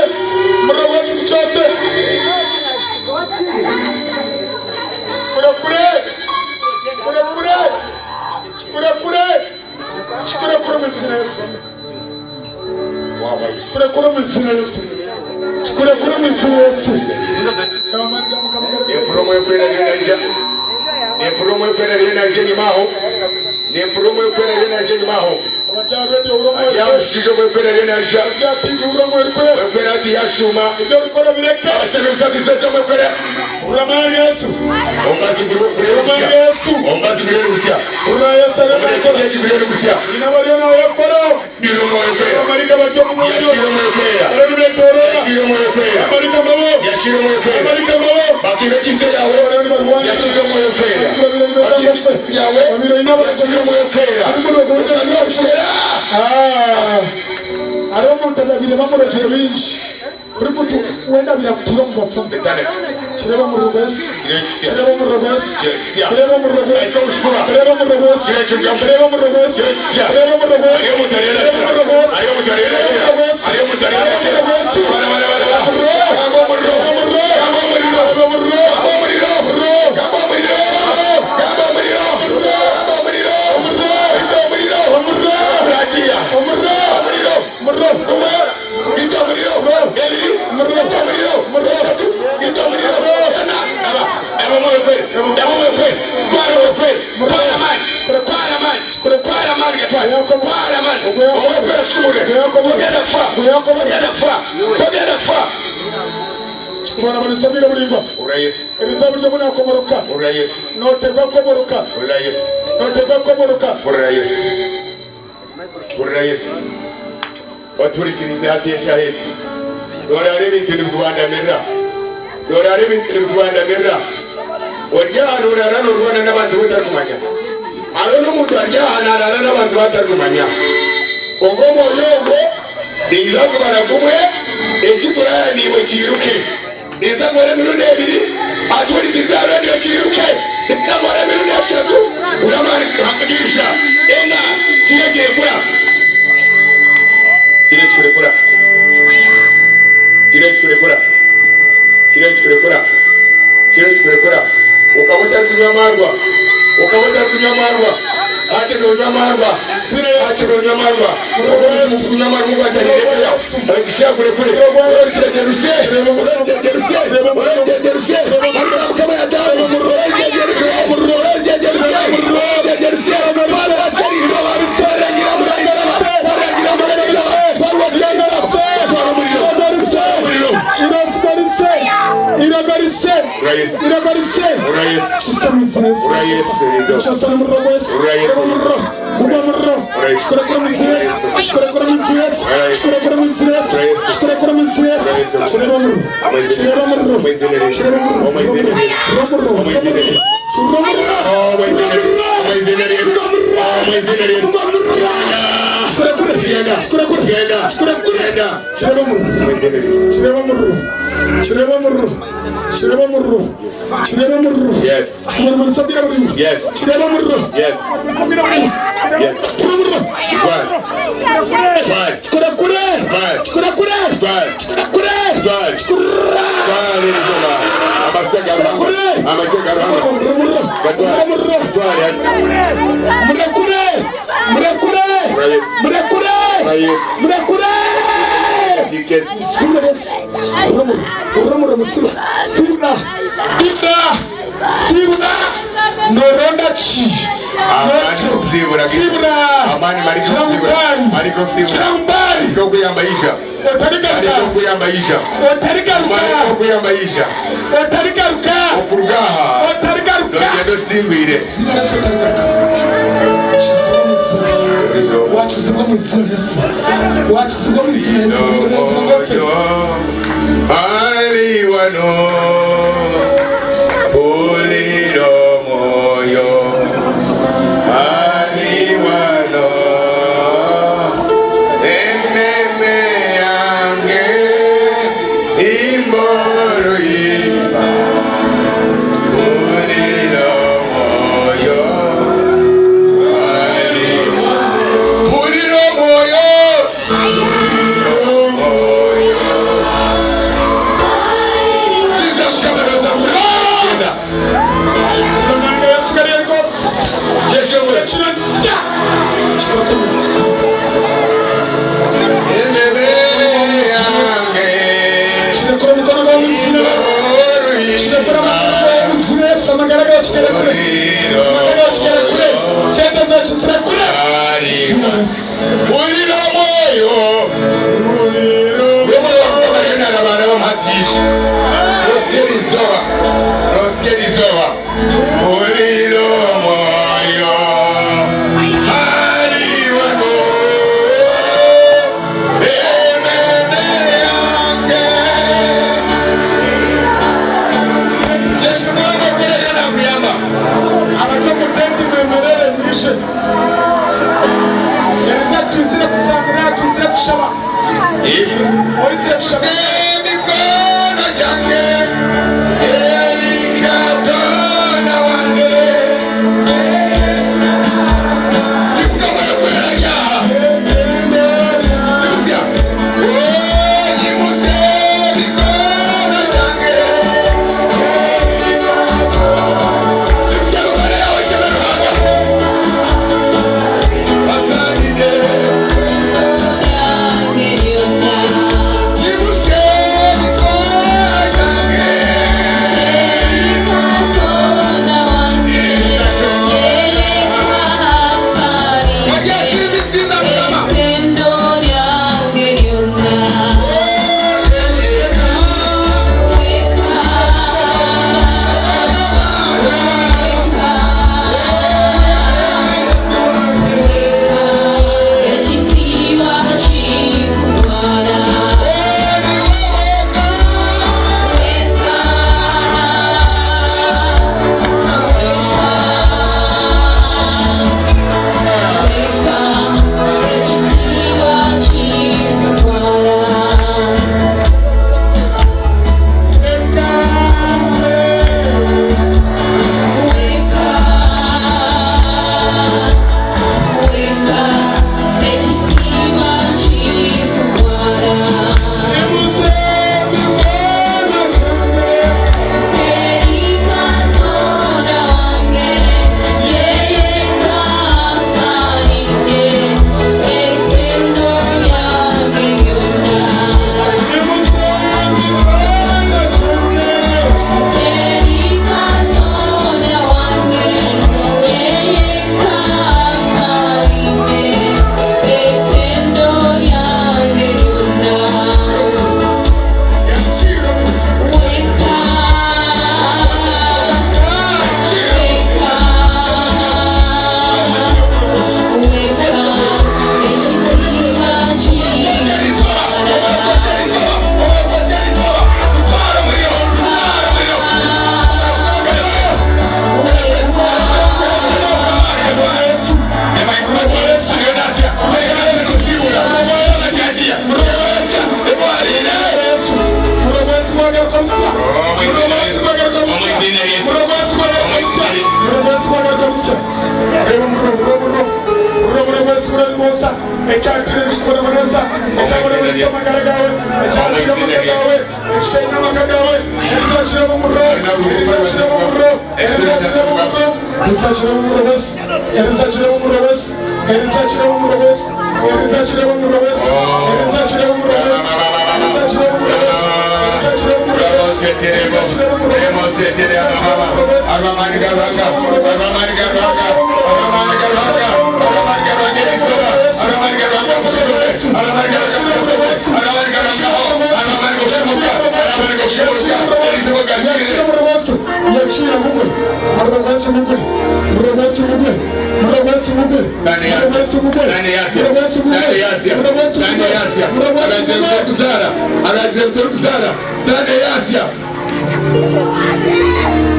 muriro gwa Yesu gukyose kikurekure kikurekure kikurekure kikurekure omu izina Yesu kikurekure omu izina Yesu kikurekure omu izina Yesu. Empurura ekwera ariyo naija empurura ekwera ariyo naija enyima aho empurura ekwera ariyo naija enyima aho hariyo omushaija omwe ekwera ariyo naija ekwera ati yashuuma abashaija ekwera omubazi guriyo gusya omubazi guriyo gusya omurekye guriyo gusya Hariho omuntu abaire bamurekire bingi orikutu wenda abaire akutuura omu bafumu. Kireebe omuriro gwa Yesu. Kireebe omuriro gwa Yesu. Kireebe omuriro gwa Yesu. Kireebe omuriro gwa Yesu. Kireebe omuriro gwa Yesu. Kireebe omuriro gwa Yesu. Kireebe omuriro gwa Yesu. Kireebe omuriro gwa Yesu. Kireebe omuriro gwa Yesu. Kikubonabonesibwa obwire buraingwa. Eriizooba ori obu naakomoroka, nooteekwa kukomoroka, nooteekwa kukomoroka. Hurira Yesu. Otuhurikirize hati eshaaha egi. Nooraara ebintu nibikubandamirira. Nooraara ebintu nibikubandamirira. Ori aha nooraara noorwana n'abantu bu otarikumanya. Hariho n'omuntu ari aha naaraara n'abantu bu atarikumanya. Ogwo omwoyo ogwo ninza kubara gumwe, ekikuraara naiwe kiiruke. Ninza nkore emirundi ebiri, atuhurikize aha rediyo kiiruke. Ninza nkore emirundi eshatu, hurira amaani gaija. Ena, kiro kirekura. Kiro ekikurekura. Kiro ekikurekura. Kiro ekikurekura. Kiro ekikurekura. Okaba otarikunywa amaarwa. Okaba otarikunywa amaarwa. Hati noonywa amaarwa. Hati noonywa amaarwa. Okunywa amaarwa okwatandikire Ekisha kurekure. Orusye ruse. Orusye ruse. Orusye Mukama yagamba. Orusye ruse. Orusye ruse. Orusye ruse. Paruwasi eriizooba. Warangira murariizooba. Warangira murariizooba. Paruwasi eriizooba. Twara omuriro. Twara omuriro. Wakizibwa omu izina rya Yesu. Wakizibwa omu izina rya Yesu. Ali wano puliro mwoyo ali wano ememe yange imboro imba puliro mwoyo ali gawe kigarekure. Amagara gawe kigarekure. Sente zawe kizirekure. Izina rya Yesu. Hurira omwoyo. Omwoyo wa Mukama ariyo narabaraba omuhatiisha. Nosya eriizooba. Nosya eriizooba. Hurira omwoyo. Hariwe ngu ememe yange. Yesu mwana okora nakuyamba. Abari omu tenti mwemerere mwije. Eriza twizire kuzanira, twizire kushaba. Oizire kushaba. Emikono gyange eri Katonda wange.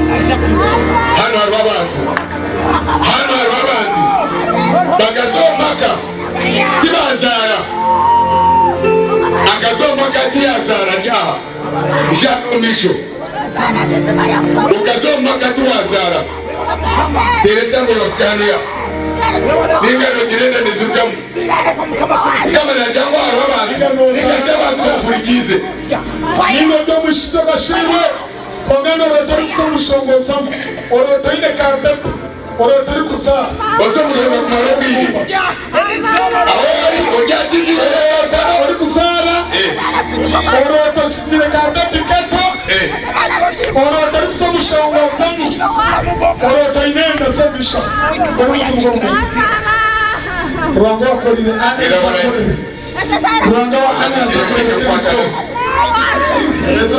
Hano hariho abantu, hano hariho abantu bakazomaka tibazaara, akazomaka tiyazaara ryaha nshaka omumaisho okazomaka tiwazaara tereta ngu orikukanuya ninga nogirenda nizirugamu kama nagira ngu hariho abantu ninga abantu bapurikiize. Nino ry'omushija gashirwe omwana orota orikuza omushongozamu orota oine kampepo orota orikuzaara. Oza omushonga kumara obwire aho ori orota orikuzaara orota okitire kampepo kato. Oroota arikuza omushonga azamu. Oroota aine enda z'emisha. Obuzibu bw'omugaita. Ruhanga owakorire Anna akorire. Ruhanga wa Anna akorire eriizooba.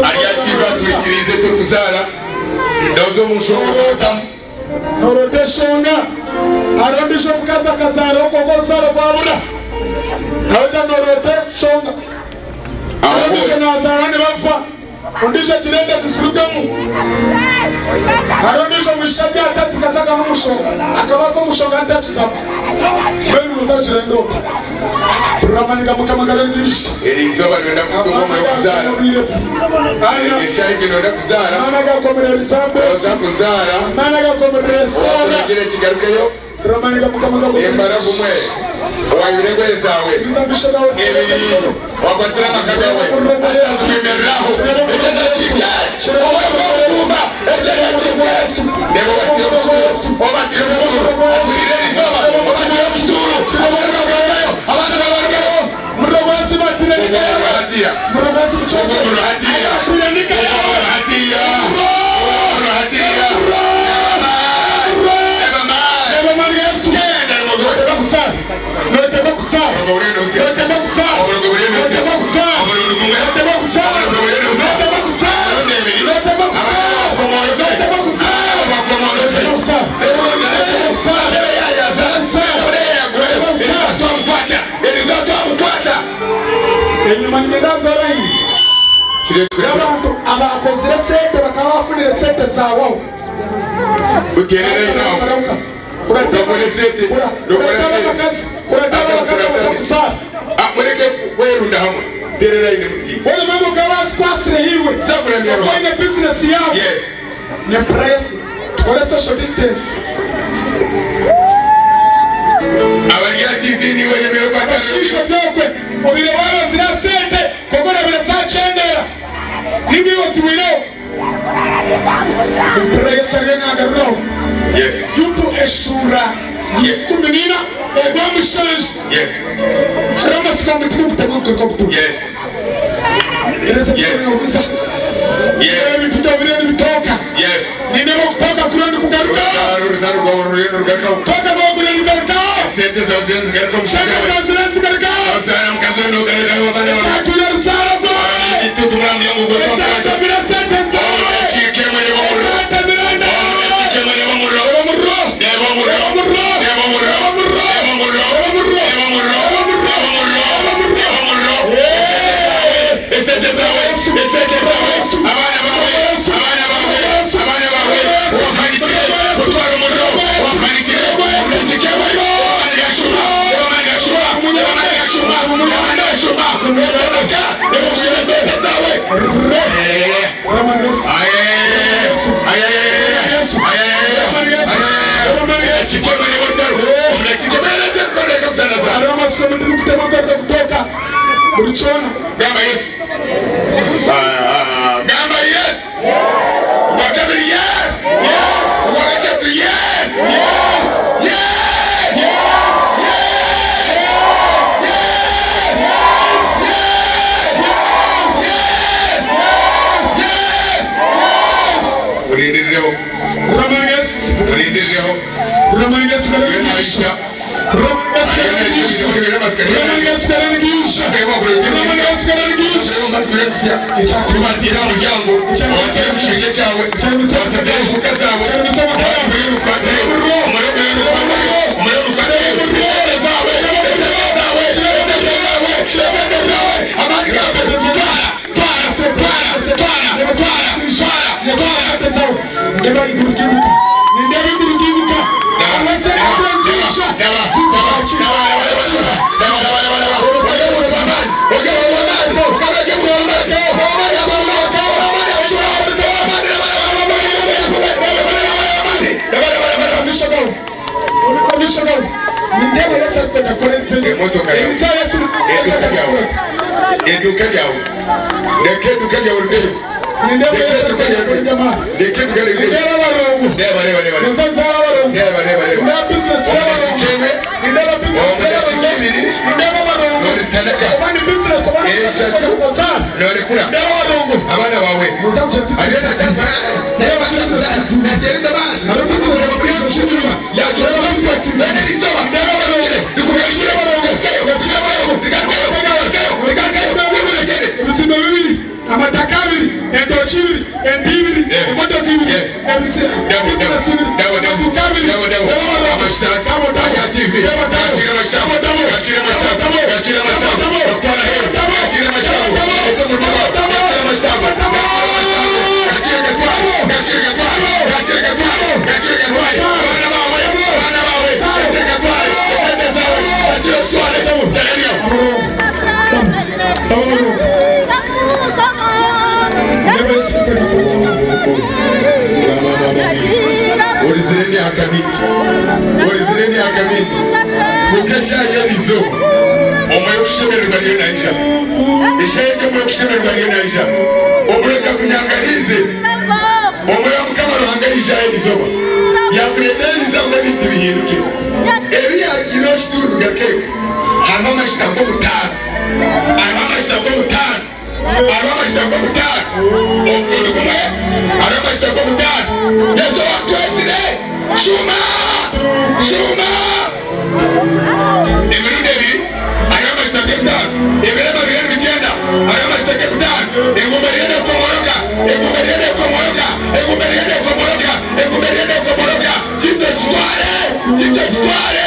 Aryatiirwa atwikiriize turikuzaara ndaza omu nshonga kuzamu. Noroota eshonga. Hariho ondiijo omukazi akazaaraho kwonka oruzaaro rwabura. Nawe gira noroota eshonga. Hariho ondiijo nazaara nibafa. Ondiijo agira enda tizirugemu. Hariho ondiijo omwishiki abyata zikazaga n'omushonga. Akaba aza omushonga hati akizamu. Mbwenu noza kugira endooto. Hurira amaani ga Mukama gariyo nigaija. Eri izooba noyenda kutunga omwoyo w'okuzaara. Eshaaha egi noyenda kuzaara. Noza kuzaara. Owakuragire kigarukeyo. Embara gumwe owayura engoye zaawe ebiri wakwatsire amaka gawe asaswemereraho eky'edakiika ow'okukumba eky'edakiika reeba obatire omushuturo obatire omuguru oturire erizooba obatire omushuturo omukazi agarukayo abaana babarugayo hatiya omuguru hatiya omuguru hatiya omuguru hatiya. Enyima niinyenda nzooreye y'abantu abaakozire sente bakaba baafunire sente zaawaho. Mureke kwerunda hamwe tereraine muti. Wewe ukaba wazikwasire iwe oine bizinesi yawe ni price tukore social distance. Abari aha TV niiwe oyemereire kwata Abashaija byokwe obaire waaba ziriya sente kwonka orabire zakyendera ninga iwe ozibwireho. Empura Yesu ariyo nagaruraho Yubu eshuura ya 14 ogwa mushanju. Hariho amatsiko ngu tibirikutemwa kugaruka kutuura. Hereza ebitabo nobuza. Nindeeba ebintu byawe biriyo nibitooka. Nindeeba okutooka kuriyo nikugarukaho. Okutooka kwawe kuriyo nikugarukaho. Sente zawe ziriyo nizigarukaho. Ekyatwire oruzaaro rwawe. Ekyatamire sente zawe. Ekyatamire enda yawe. Reba omuriro. Reba omuriro. Reba omuriro. Reba omuriro. Reba omuriro. Reba omuriro. Esente zawe, esente zawe, abaana bawe, abaana bawe, abaana bawe, wapanikire, otwara omuriro, wapanikire, omurekike, amani gashuma, amani gashuma, amani gashuma, amani gashuma, otoroka, reba esente zawe. Hariho amatsiko ngu tirikutemwa kugaruka kutooka buri kyona. Gamba yes. Gamba yes. Ogwa kabiri yes. Yes. Ogwa kashatu yes. Yes. Yes. Yes. Orindirireho. Orindirireho. Nindeeba eiguru ryibuka. Nindeeba eiguru ryibuka. Amashereka nziija. Nindeeba Yesu arikwenda kukora ebizima. Emotoka yawe. Eduka ryawe. Eduka ryawe. Reka eduka ryawe riveyo. Nindeeba Yesu arikwenda kukora eby'amaani. Reka eduka riveyo. Nindeeba abarongo. Reba reba reba. Noza nzaara abarongo. Reba reba reba. Nindeeba bizinesi y'abarongo. Nindeeba bizinesi y'abarongo. Nindeeba abarongo. Eshatu norekura abaana bawe. Ebizimbe bibiri, amataka abiri, entookye ibiri, ente ibiri, emotoka ibiri, bizinesi ibiri, amaduuka abiri, Orizire emyaka mingi, orizire emyaka mingi, kwonka eshaaha y'erizooba omwoyo w'okushemererwa ariyo naija. Eshaaha egi omwoyo w'okushemererwa ariyo naija. Omwoyo kakunyangariize, omwoyo wa Mukama Ruhanga yaija aha erizooba, yakureetera erizooba ngu ebintu bihinduke. Ebi yagiire okituuru bigarukeyo, hariho amajuta g'omutaano, hariho amajuta g'omutaano. Hariho amajuta g'omutaano omukono gumwe, hariho amajuta g'omutaano. Yesu owakutwetsire, shuuma, shuuma emirundi ebiri. Hariho amajuta g'emitaano, ebirema biriyo nibigyenda, hariho amajuta g'emitaano, engoma eriyo neekomoroka, engoma eriyo neekomoroka, engoma eriyo neekomoroka, engoma eriyo neekomoroka. Gito kitware, gito kitware.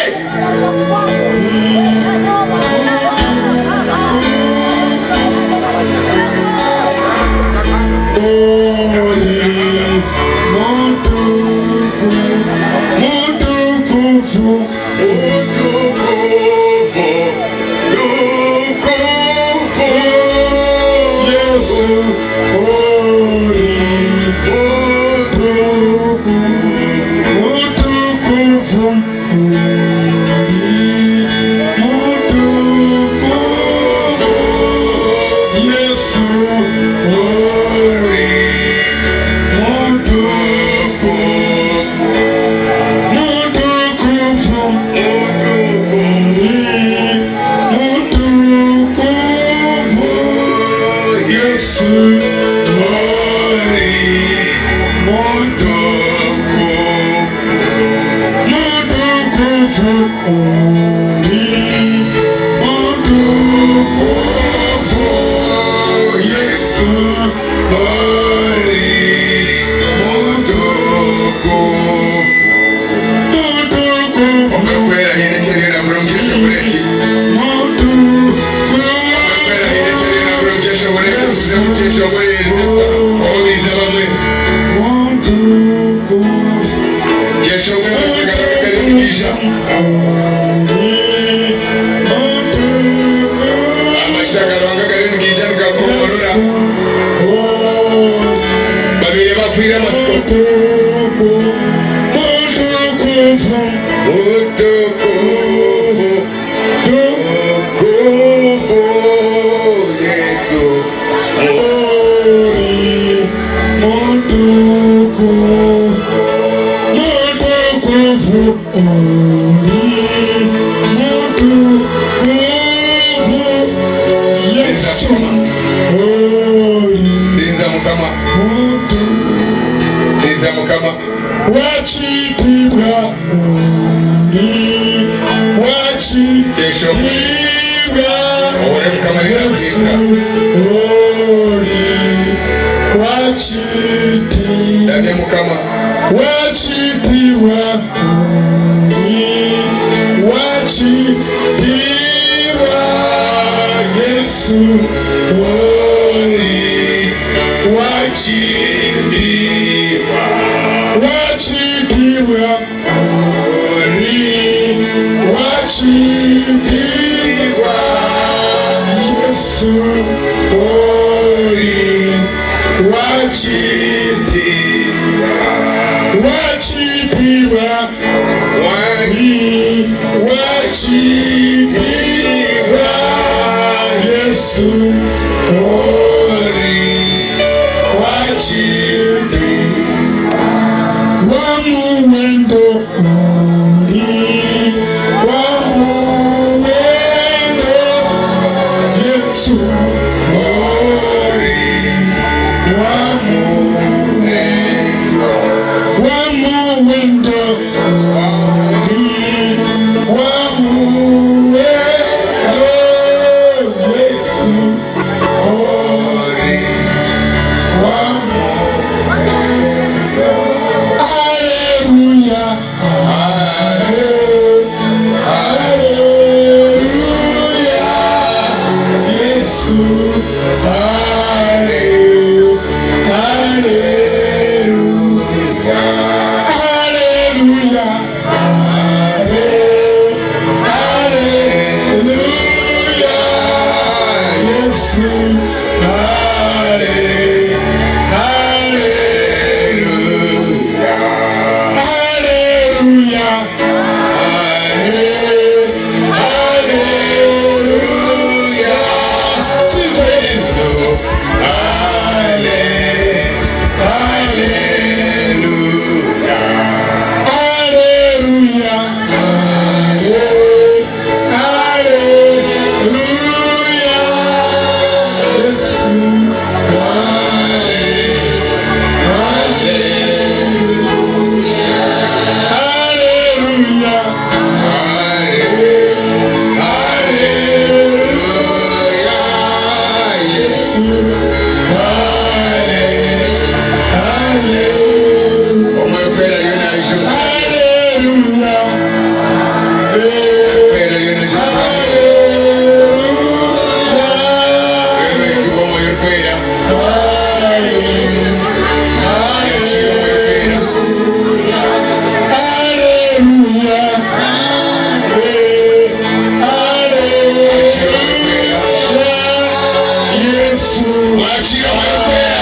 Omwoyo Orikwera ariyo naijuka. Orikwera ariyo naijuka. Ariyo naijuka Omwoyo Orikwera. Yakiira Omwoyo Orikwera. Wakira Omwoyo Orikwera.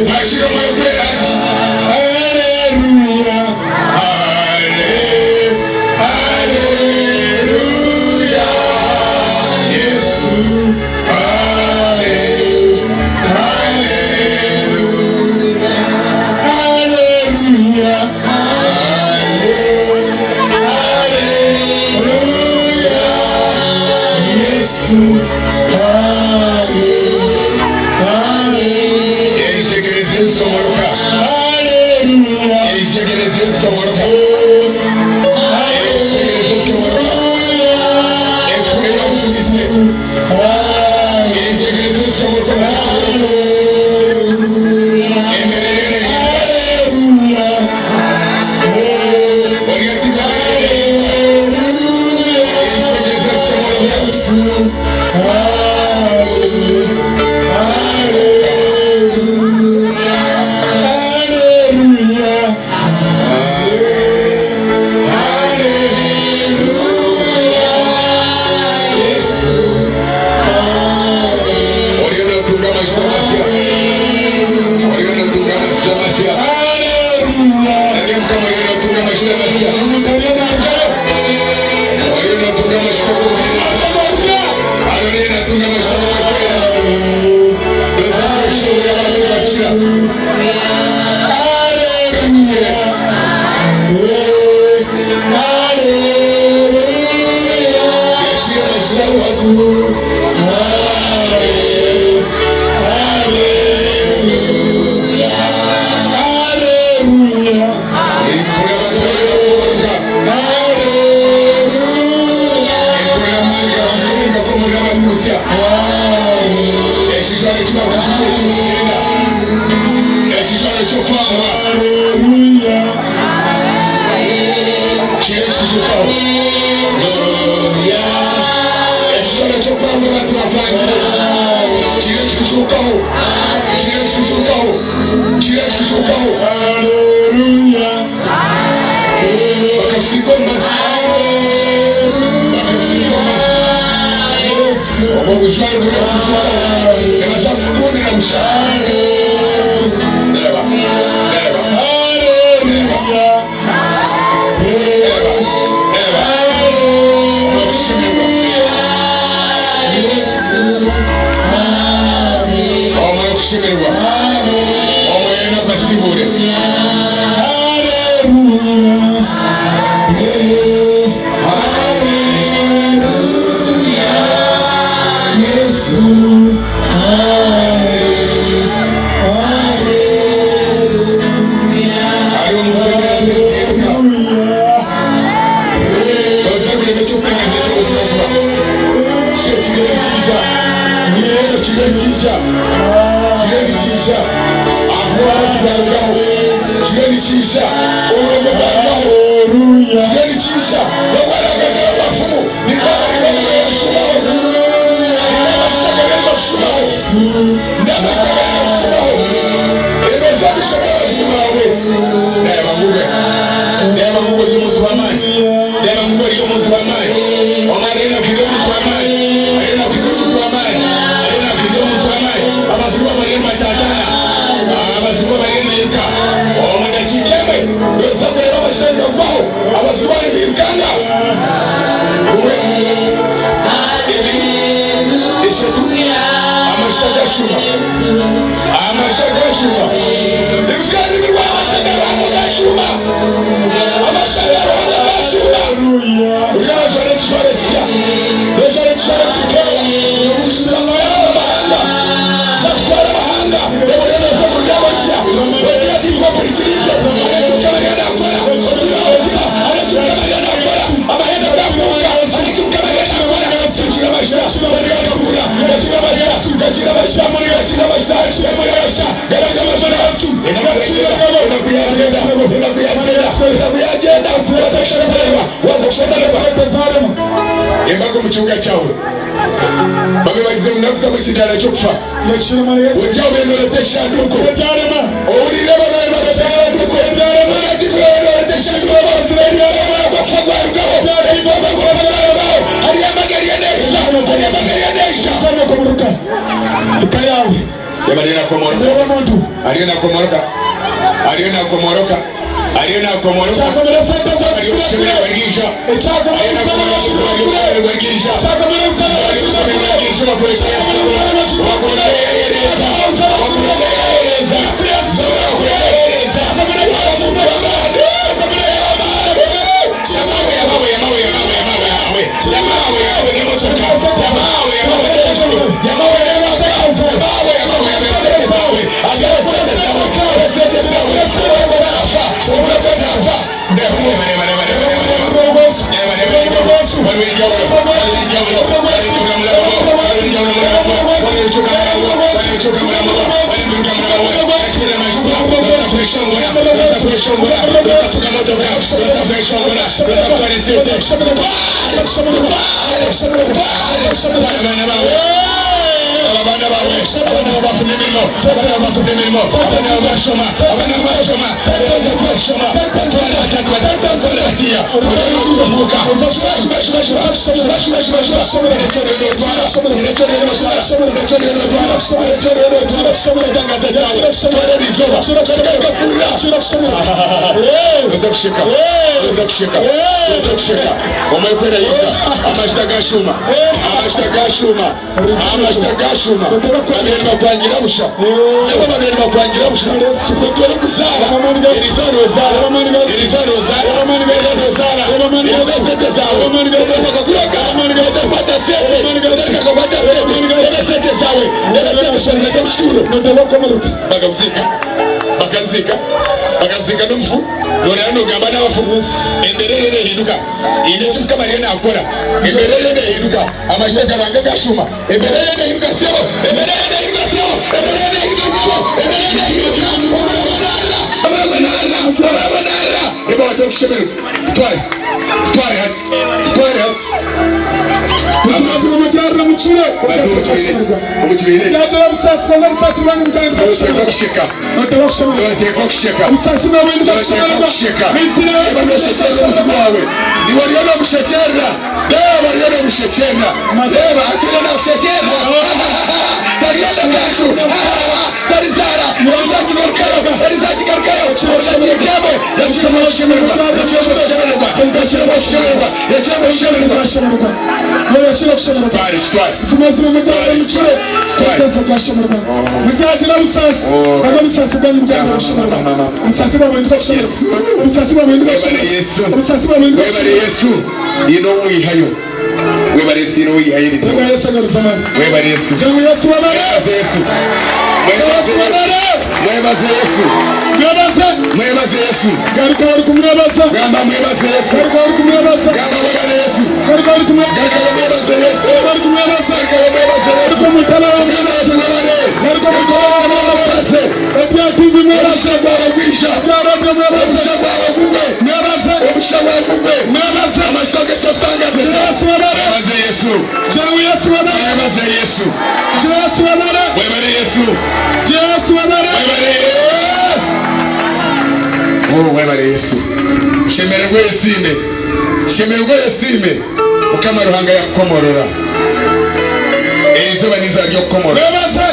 Wakira Omwoyo Orikwera ati. Haleluya. Yesu. Haleluya. Haleluya. Haleluya. Yesu. Yeyitegereze zikomoruka. Yeyitegereze zikomoruka. Yeyitegereze zikomoruka. Ekure yokumise. Yeyitegereze zikomoruka. Emerere. Oriyatika. Yeyitegereze zikomoruka. Oriyo natunga amaisha masya. Oriyo natunga amaisha masya. Nani mukama oriyo natunga amaisha masya. Oriyo natunga amaisha kuhina. Oriyo natunga amaisha kukwera. Doza kushobora abantu bakira. Bakira. Yakira amaisha wasu. Ekijwaro ky'okwangwa kirekijukaho ekijwaro ky'okwangwa abantu bakwangire kirekijukaho kirekijukaho kirekijukaho bakakusiga omubazi bakakusiga omubazi obwo bujwaro burekujukaho nibaza kukundira busha. Reba, reba, reba, reba, reba. Omushimirwa. Omwoyo kushimirwa. Omwoyo n'akasibure. Hariho omuntu otegereza kwiruka. Oza kureba eky'okutegereza eky'obuzima. Kyo kireebe kiija. Kyo kireebe kiija. Kireebe kiija. Ahakuba amaizi garugaho. Kireebe kiija. Oburongo bwarugaho. Kireebe kiija. Nobwaragaruka abafumu. Nibabariga omuriro yashumaho. Nibabasita garuka kushumaho. Nabasita garuka kushumaho. Emeza bishoka abazigu bawe. Reba ngugwe. Reba ngugwe ry'omuntu w'amaani. Reba ngugwe ry'omuntu w'amaani. Omwana ariyo nakwida omuntu w'amaani. Ariyo nakwida omuntu w'amaani. Ariyo nakwida omuntu w'amaani. Abazigu bariyo nibatatana. Abazigu bariyo nibiruka. Omu dakiika emwe noza kureba amashanyarazi nigagwaho. Abazigu bari nibirukanga. Rumwe, ebiri, eshatu, amashita gashuma. Amashita gashuma. Ebizwaro nibirwa amashita garuhanga gashuma. Amashita garuhanga gashuma. Uriyo bajwara ekijwaro ekisya. Bajwara ekijwaro ekirikwera. Bakutwara amahanga. Bakutwara amahanga. Oburemeezi omu rurembo rusya. Ogira ati mpurikirize. Areke Mukama ariyo nakora. Ogira ogira. Areke Mukama ariyo nakora. Amahembe gakuuka. Areke Mukama ariyo nakora. Gakira amashita. Barigakura. Gakira amashita. Gakira amashita. Gakira amashita. Gakira amashita. kibuga kyawe. Babe bagize ngu nakuza omu kidaara ky'okufa. Ori aho bemerete eshanduuko. Ohuriire babaire nibarota eshanduuko. Oyagivureyo norota eshanduuko. Omwoyo gw'okufa gwarugaho. Omwoyo gw'okufa gwarugaho. Hariyo embaga eriyo neija. Hariyo embaga eriyo neija. Eka yaawe. Reeba ariyo nakomoroka. Ariyo nakomoroka. Ariyo nakomoroka. Ariyo nakomoroka. Ariyo kushemererwa eriija. Ariyo nakomoroka ariyo kushemererwa eriija. Ariyo kushemererwa eriija bakoresha yasabura. Bakora yahereza. Bakora yahereza. Bakora yahereza. Abaana bawe, abaana bawe bafuna emirimo, abaana bawe bafuna emirimo, abaana bawe bashoma, abaana bawe bashoma, abaana bawe bashoma, batwara batatu, batwara batiya, omuka, shuba shuba shuba shuba shuba shuba shuba shuba, erekyo rero otwara, erekyo rero otwara, erekyo rero otwara, erekyo rero otwara, etangaza kyawe, twara eriizooba, togaruka kurira, oza kusheka, oza kusheka, oza kusheka, omwekwera yija, amajuta gashuma, amajuta gashuma, amajuta gashuma, babiri nibakwangira busha, nabo babiri nibakwangira busha, otwara okuzaara, eriizooba nozaara, eriizooba nozaara, eriizooba nozaara, eriizooba sente zaawe, oza bakakuraga, oza kukwata sente, oza kukwata sente, reba sente zaawe, reba sente zaawe omu kituuro, bakakuziika, bakaziika, bakaziika n'omufu, noreeba nogamba n'abafu, embeera eriyo nehinduka, haine eki Mukama ariyo nakora, embeera eriyo nehinduka, amajuta garanga gashuma, embeera eriyo nehinduka sebo, embeera eriyo nehinduka sebo, embeera eriyo nehinduka sebo, embeera eriyo nehinduka, omuraba narira, omuraba narira, omuraba narira, reba wata okushemererwa, tutware, tutware hati, tutware hati. Buzimazima mubyarira mukire Byagira busasi bwa busasi bwa muganga Noteekwa kusheka. Noteekwa kusheka. Busasi bwa Noteekwa kusheka. Reba noshekyerera omuzigu wawe. Niwe oriyo nomushekyerera. Reba oriyo nomushekyerera. Reba hati oriyo nakushekyerera. Tariyo ndakanju. Tarizaara. Orizakigarukayo. Orizakigarukayo. Otakigambe. Yakiremu okushemererwa. Yakiremu okushemererwa. Yakiremu okushemererwa. Yakiremu okushemererwa. Yakira kushemererwa. Buzimazima mubyarira mukire Byose byashemererwa. Mubyagira busasi bwa busasi bwa muganga kushemererwa. Busasi bwa mwenda kushemererwa. Busasi bwa mwenda kushemererwa. Busasi bwa mwenda Webare Yesu. Ino wihayo. Webare Yesu ino wihayo eriizooba. Yesu agaruza Webare Yesu. Jangu Yesu wabare. Mwebaze Yesu. Mwebaze Mwebaze Yesu. Mwebaze. Mwebaze Yesu. Garuka bari kumwebaza. Gamba mwebaze Yesu. Garuka bari kumwebaza. Gamba webare Yesu. Garuka bari kumwebaza. Garuka mwebaze Yesu. Bari kumwebaza. Garuka mwebaze Yesu. Garuka mutala wa Mwebaze webare. Garuka mutala wa Mwebaze. Ebya TV mwebaze. Omusha gwawe gwisha. Ebya radio mwebaze. Omusha gwawe gugwe. Mwebaze. Omusha gwawe gugwe. Mwebaze. Amasho g'ekyokutangaza. Yesu wabare. Mwebaze Yesu. Jangu Yesu wabare. Mwebaze Yesu. Yesu wabare. Webare Yesu. Yesu wabare. Webare Yesu. Oh, webare Yesu. Shemererwa yesime. Shemererwa yesime. Mukama Ruhanga yakukomorora. Eriizooba n'iizooba ry'okukomorora. Mwebaze.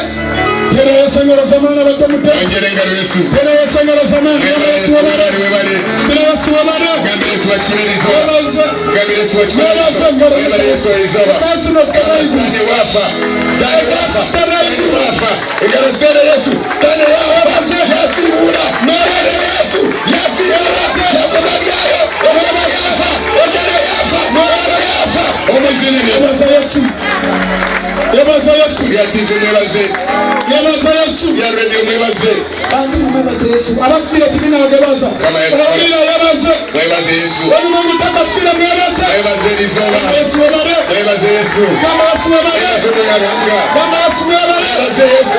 Tera Yesu engaro z'amaani abatamutera. Ongera engaro Yesu. Tera Yesu engaro z'amaani. Yesu wabare. Webare. Tera Yesu wabare. Gambira Yesu bakire eriizooba. Mwebaze. Gambira Yesu bakire Mwebaze eriizooba. engaro. Webare Yesu eriizooba. Yesu nosikarayigu. Sitaane waafa. Sitaane waafa. Sitaane waafa. Engaro ziteere Yesu. Sitaane yaafa. Yasiibura. Sitaane Yesu. Yasiibura. Yakoba byayo. Engaro yaafa. Engaro yaafa. Engaro yaafa. Omu izina rya Yesu. Yebaza Yesu. Yebaza Yesu. Ya TV mwebaze. Yebaza Yesu. Ya radio mwebaze. Bantu mwebaze Yesu. Abafiire tibinagebaza. Kama Yesu. Abawulira yebaze. Mwebaze Yesu. Omuntu takafira mwebaze. Mwebaze eriizooba. Yesu wabare. Mwebaze Yesu. Kama Yesu wabare. Mwebaze Munyaruhanga. Kama Yesu wabare. Mwebaze Yesu.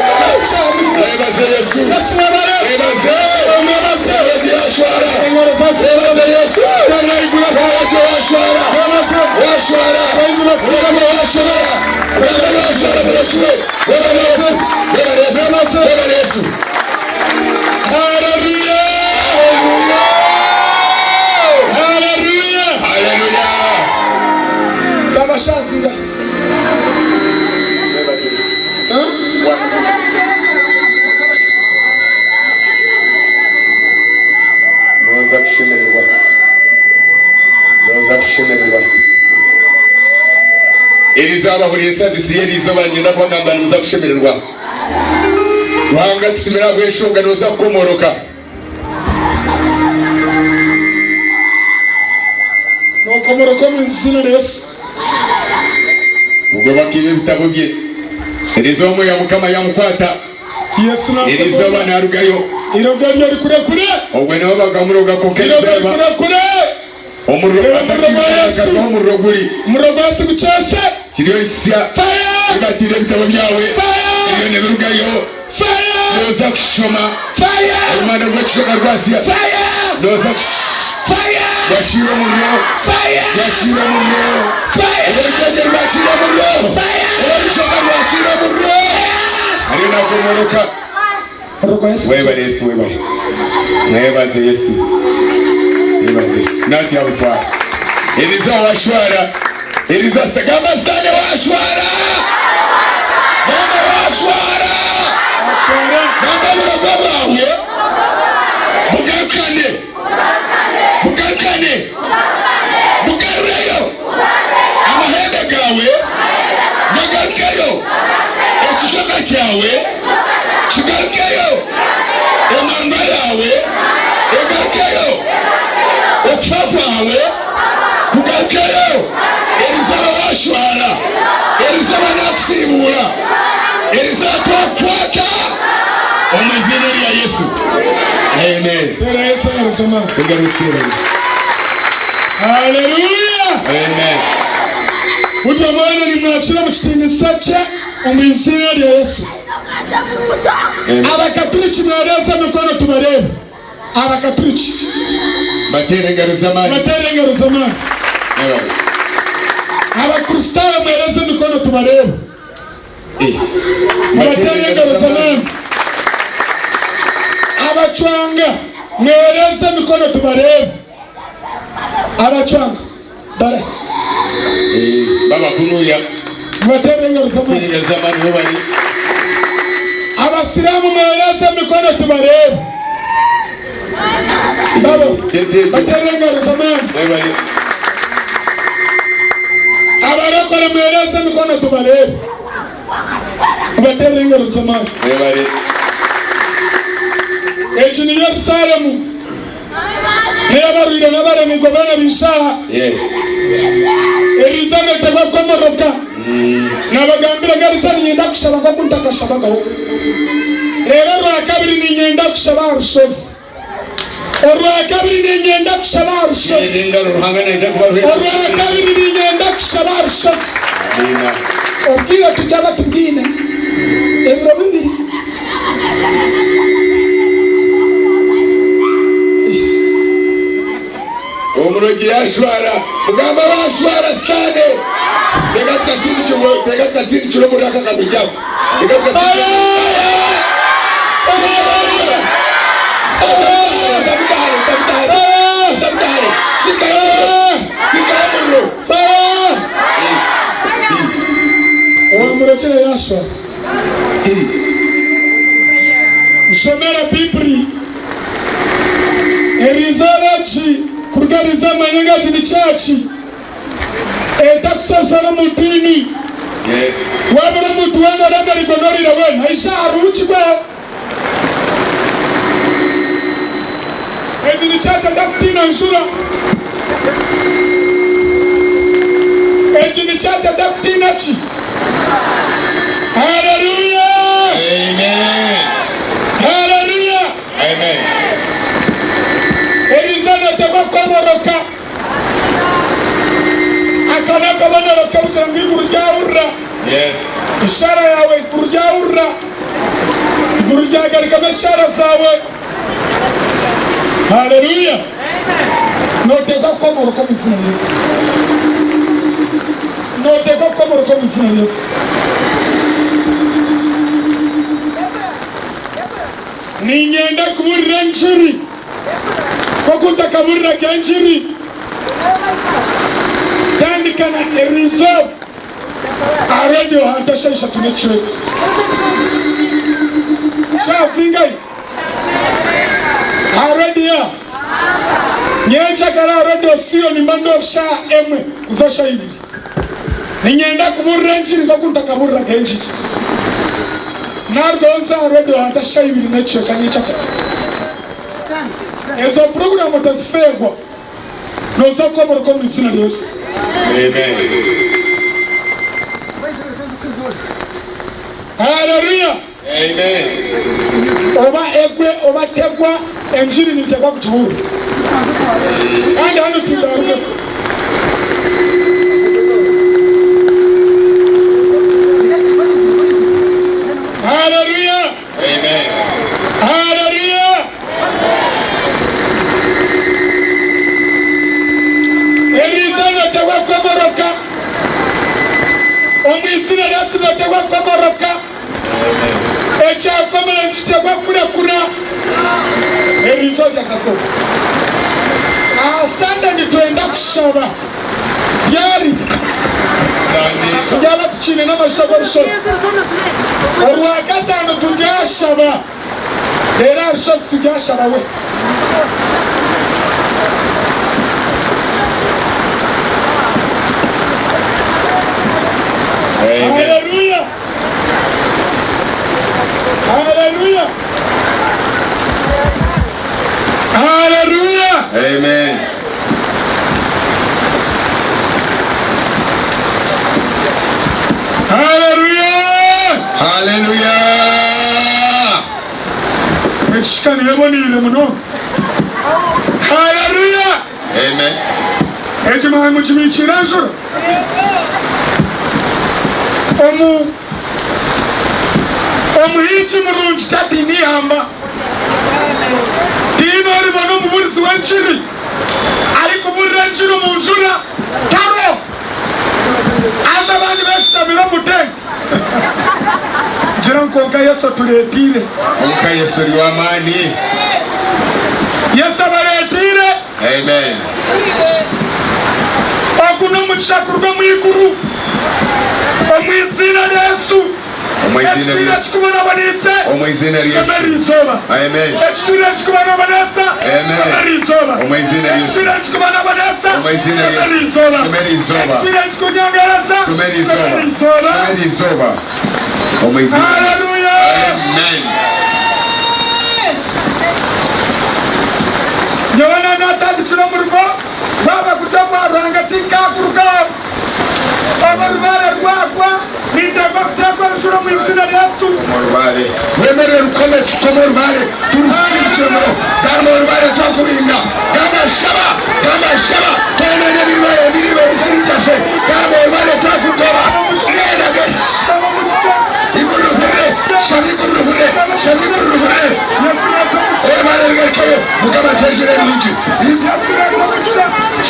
Mwebaze Yesu. Yesu wabare. Mwebaze. Mwebaze. Radio yashwara. Engaro zase. Mwebaze Yesu. Tera iguru. Mwebaze washwara. Mwebaze. Washwara. Bengi bafire. Gamba washobora. Gamba washobora murasiwe. Webale Yesu. Webale Yesu. Webale Yesu. Haleluya! Haleluya! Haleluya! Haleluya! Sabashazinga. Noza kushemererwa. Noza kushemererwa. Eriizooba bahuriire savisi y'eriizooba niinyenda kubagamba nimuza kushemererwa. Ruhanga akusiimire ahabw'enshonga noza kukomoroka. Nokomoroka omu izina rya Yesu. Ubwo bakiba ebitabo bye. Eriizooba Omwoyo wa Mukama yamukwata. Yesu Eriizooba narugayo. Irogo rye rikure kure. Obwo nabo bakamuroga kwonka Irogo eriizooba rikure kure. omuriro Reba omuriro gwa Yesu. aho omuriro guri. Omuriro gwa Yesu gukyese. Kiriyo nikisya. Fire! Batiire ebitabo byawe. Fire! Ebyo nibirugayo. Fire! Noza kushoma. Fire! Orumanda rw'ekishoka rwasya. Fire! Noza Fire! Rwakiira omuriro. Fire! Rwakiira omuriro. Fire! Orwegyegye rwakiira omuriro. Fire! Orushoka rwakiira omuriro. Ariyo nakomoroka. Webale Yesu webale. Mwebaze Yesu. Mwebaze. Nati yabutwara. Eriza washwara. Eriza gamba sitane washwara. Gamba washwara. Gamba burogo bwawe. Bugarukane. Bugarukane. Bugarureyo. Amahembe gawe gagarukeyo. Ekishoka kyawe kigarukeyo. Emamba yawe egarukeyo. Okufa kwawe kugarukeyo. Erizooba washwara. Erizooba nakusiibuura. Erizooba twakukwata omu iziina rya Yesu. Amen. Tera Yesu engaro z'amaani. Engaro ziteerane. Haleluya! Amen. Burya mwana nimwakira omu kitiinisa kye omu iziina rya Yesu. Abakaturiki mwereeze emikono tubareebe. Abakaturiki Bateere engaro z'amaani. bateere engaro z'amaani. Webale. Abakristaayo mwereze emikono tubareebe. Eh. Mubateere engaro z'amaani. Abacwanga mwereze emikono tubareebe. Abacwanga bare. Eh, baba kunuya. Mubateere engaro z'amaani. Bateere engaro z'amaani webale. Abasiraamu mwereze emikono tubareebe. Babo bateere engaro z'amaani. Webale. Abarokore mwereze emikono tubareebe. Mubateere engaro z'amaani. Webale. Egi ni Yerusalemu. N'eyabarwire n'abaremigwa boona biija aha. Yes. Eriizooba noteekwa kukomoroka. Nabagambira ngu eriizooba niinyenda kushaba nk'oku ntakashabagaho. Reero orwakabiri niinyenda kushaba aha rushozi. Orwakabiri niinyenda kushaba aha rushozi. Teera engaro Ruhanga naija kubaruhera. Orwakabiri niinyenda kushaba aha rushozi. Amina. Obwire turyaba tubwine ebiro bibiri. Omurogi yashwara. Mugamba washwara sitaane. Reka tukasindikire reka tukasindikire omuriro aka kabiri kyako. Reka tukasindikire. Owamurokire yashwa. Nshomera Bibuli. Eriizooba egi, kuruga eriizooba manye ngu egi ni church etakusasana omu diini. Yes. Waaba ori omuntu weena oremereirwe n'oriire weena, ija aha ruhukirweho. Egi ni church etakutiina njura. Egi ni church etakutiina ki? Haleluya! Amen. Haleluya! Amen. Eriizooba noteekwa kukomoroka. Aka n'akabonero k'okugira ngu eiguru ryahurira. Yes. Eshaara yaawe eiguru ryahurira. Eiguru ryagarukamu eshaara zaawe. Haleluya! Noteekwa kukomoroka omu iziina rya Yesu. Noteekwa kukomoroka omu izina rya Yesu. Niinyenda kuburira engiri nk'oku ntakaburiraga engiri. Tandika na erizooba aha rediyo hanta shaaha ishatu n'ekicweka. Shaaha zingahi? Aha rediyo aha. Nyencakare aha rediyo Siyo nimba ndi shaaha emwe kuza shaaha ibiri. Niinyenda kubuurira engiri nk'oku ntakabuuriraga engiri. Naarugaho nze aha rediyo hanta shaaha ibiri n'ekicweka nyencakare. Ezo puroguraamu otazifeerwa. Nooza kukomoroka omu izina rya Yesu. Amen. Haleluya! Amen. Oba egwe oba tegwa, engiri ninteekwa kugibuurira. Kandi hanu tindarugeho. Haleluya! Amen. Haleluya! Eriizooba noteekwa kukomoroka. Omu izina rya Yesu noteekwa kukomoroka. Ekyakomera nikitekwa kukurekura. Eriizooba ryakazooba. Aha Sande nitwenda kushaba. Ryari? Turyaba tukiine n'amajuta g'orushozi. Orwakataano turyashaba. Reero aha rushozi turyashaba we. Haleluya! Haleluya! Haleluya! Amen. Haleluya! Haleluya! Ekishika niyo eboneire munonga. Haleluya! Amen. Egi mwaba mugibikiire enjura? Omu omuhingi murungi tatiina ihamba. Tihaine oribona omuburizi w'engiri arikuburira engiri omu njura tariho. Haza abandi beshutamire omu tenti. Gira ngu kwonka Yesu otureeteire. Kwonka Yesu ori w'amaani. Yesu abareeteire. Amen. Ogu n'omugisha kuruga omu iguru. Omu iziina rya Yesu. Omu iziina rya Ekitwire Yesu. kikubonaboneise. Omu iziina rya Yesu. Kikome eriizooba. Amen. Ekitwire kikubonaboneisa. Amen. Kikome eriizooba. Omu iziina rya Yesu. Ekitwire kikubonaboneisa. Omu iziina rya Kikome Yesu. eriizooba. Kikome eriizooba. Ekitwire kikunyangarasa. Kikome Kikome eriizooba. eriizooba. Kikome eriizooba. Omu iziina rya Yesu. Haleluya! Amen. Nyowe na natandikire omurimo gwaba guri ogwa Ruhanga tinkaguruga aho. Obu orubaare rwagwa, ninteekwa kuteekwa enjura omu izina rya Yesu. Orubare wemerere rukome kikome orubare turusindikire muno gamba orubare twakubinga gamba shaba gamba shaba twonone ebiriba ebiriba ebisiri byaffe gamba orubare twakugoba genda genda iguruhure shaba iguruhure shaba iguruhure orubare rugarukeyo mukama atwejere ebirungi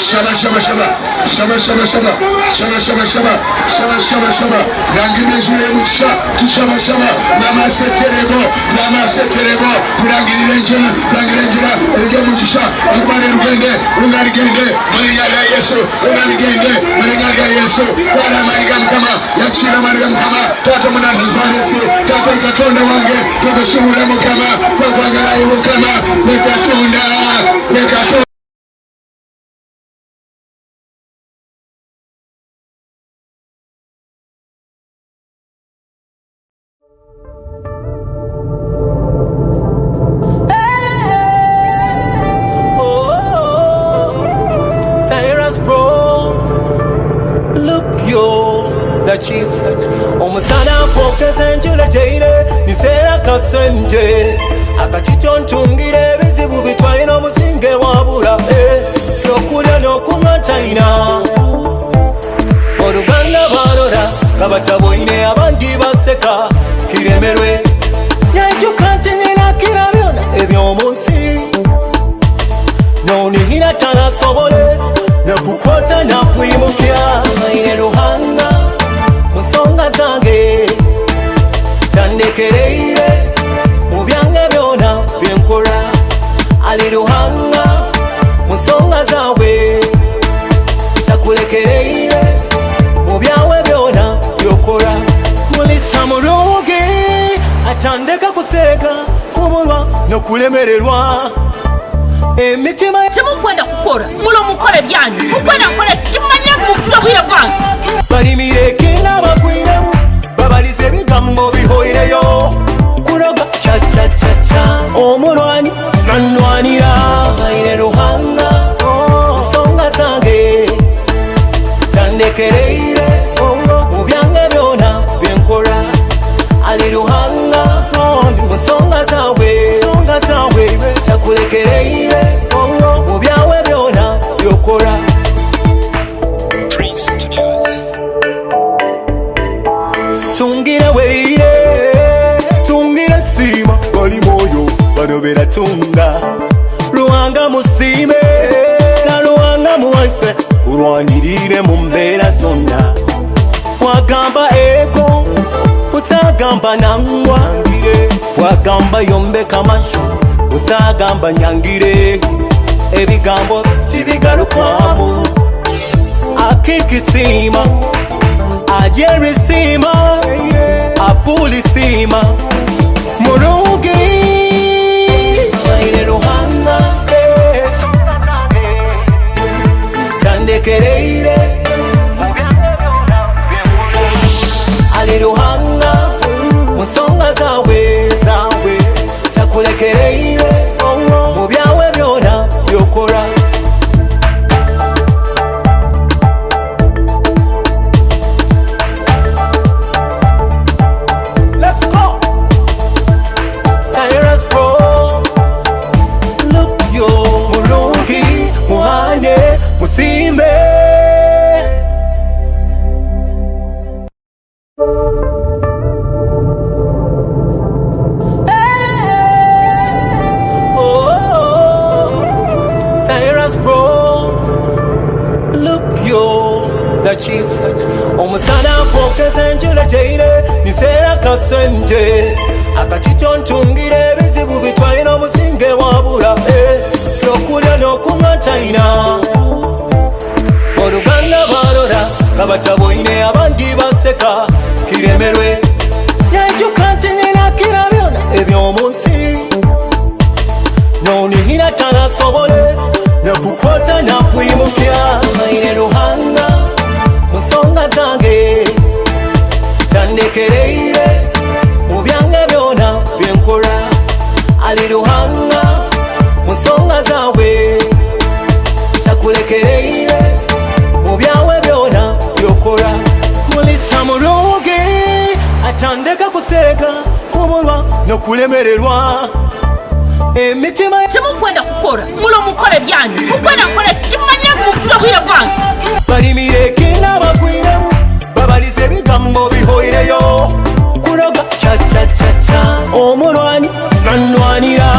shaba shaba shaba shaba shaba shaba shaba shaba shaba shaba shaba shaba rangirira enjura y'omugisha tushaba shaba namaseterebo namaseterebo turangirira enjura turangirira enjura ery'omugisha orubare rugende runarigende mu linnya lya Yesu runarigende mu linnya lya Yesu twara amaanyi ga Mukama yakiira amaanyi ga Mukama taata omunanazaresi taata Katonda wange twakushuhura Mukama twakwagala iwe Mukama ne Katonda ne Katonda. Cyrus Pro, look yo, the chief. Omusana mpokeza enjura teire niseera kasente akakikyo ntungira ebizibu bitwalina omusinge wabula eh. Okulya n'okunywa talina oluganda barora kabataboine abandi baseka kiremerwe yaijuka nti nina kira byona eby'omu nsi nonihira tarasobole nakukwata nakwimukya maire ruhanga. Takulekereire mu byange byona byenkora ali Ruhanga mu nsonga zawe takulekereire mu byawe byona byokora mulisa murungi atandeka kuseka kubulwa nokulemererwa emitima Timukwenda kukora mulo mukore byanyu mukwenda kukora timumanyire mufuze obwire bwange balimireke n'abagwiremu babalize ebigambo bihoireyo kuroga cacacaca omulwani nanwanira aire Ruhanga nsonga zange tandekereire mu byange byona byenkora ali Ruhanga mu nsonga zawe nsonga zawe takulekereire mu byawe byona byokora. Prince Studios. Tungira weire tungira sima bali moyo banobera tunga Ruhanga musime na Ruhanga muwanse urwanirire mu mbeera zonna wagamba ego usagamba nangwa wagamba yombeka masho usagamba nyangire ebigambo tibigarukwamu akikisima ajerisima apulisima murungi aire Ruhanga tandekereire ali Ruhanga mu nsonga zawe zawe takulekereire mu byawe byona byokora. Let's go. Cyrus Pro. Look yo, Murungi, Muhane, Musime. Oh, Cyrus Pro. Look yo, the chief. Omusana mpokeza enjura teire niseera kasente akatito ntungira ebizibu bitwalina omusinge wabula okulya n'okunywa talina oluganda balora kabataboine abandi baseka kiremerwe yaijuka nti nina kira byona eby'omu nsi nonihira tanasobole nakukwata nakwimukya maire Ruhanga mu nsonga zange tandekereire mu byange byona byenkora ali Ruhanga mu nsonga zawe takulekereire mu byawe byona byokora mulisa murungi atandeka kuseka kubulwa nokulemererwa emitima Timukwenda kukora mulo mukore byanyu mukwenda kukora timumanyire mufuze obwire bwange balimireke n'abagwiremu babalize ebigambo bihoireyo kuroga cacacaca omulwani nanwanira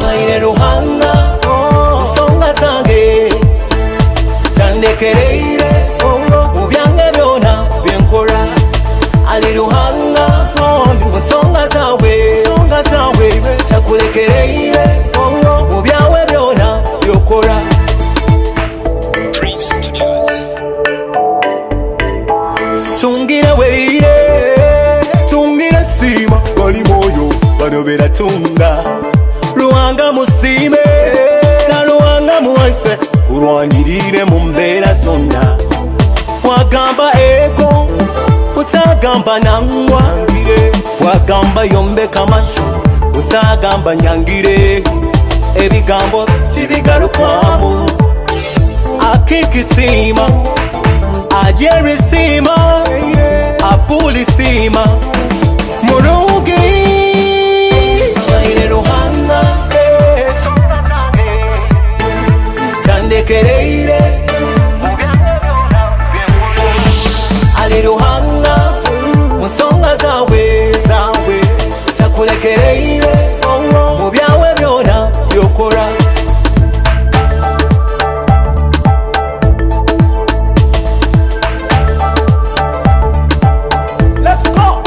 aire Ruhanga nsonga zange tandekereire mu byange byona byenkora ali Ruhanga mu nsonga zawe nsonga zawe takulekereire mu byawe byona byokora. Prince Studios. Tungira weire tungira sima bali moyo banobera tunga Ruhanga musime na Ruhanga muwanse urwanirire mu mbeera zonna wagamba ego usagamba nangwa wagamba yombeka masho usagamba nyangire ebigambo tibigarukwamu akikisima ajerisima apulisima murungi aire Ruhanga tandekereire ali Ruhanga mu nsonga zawe zawe takulekereire mu byawe byona byokora. Let's go.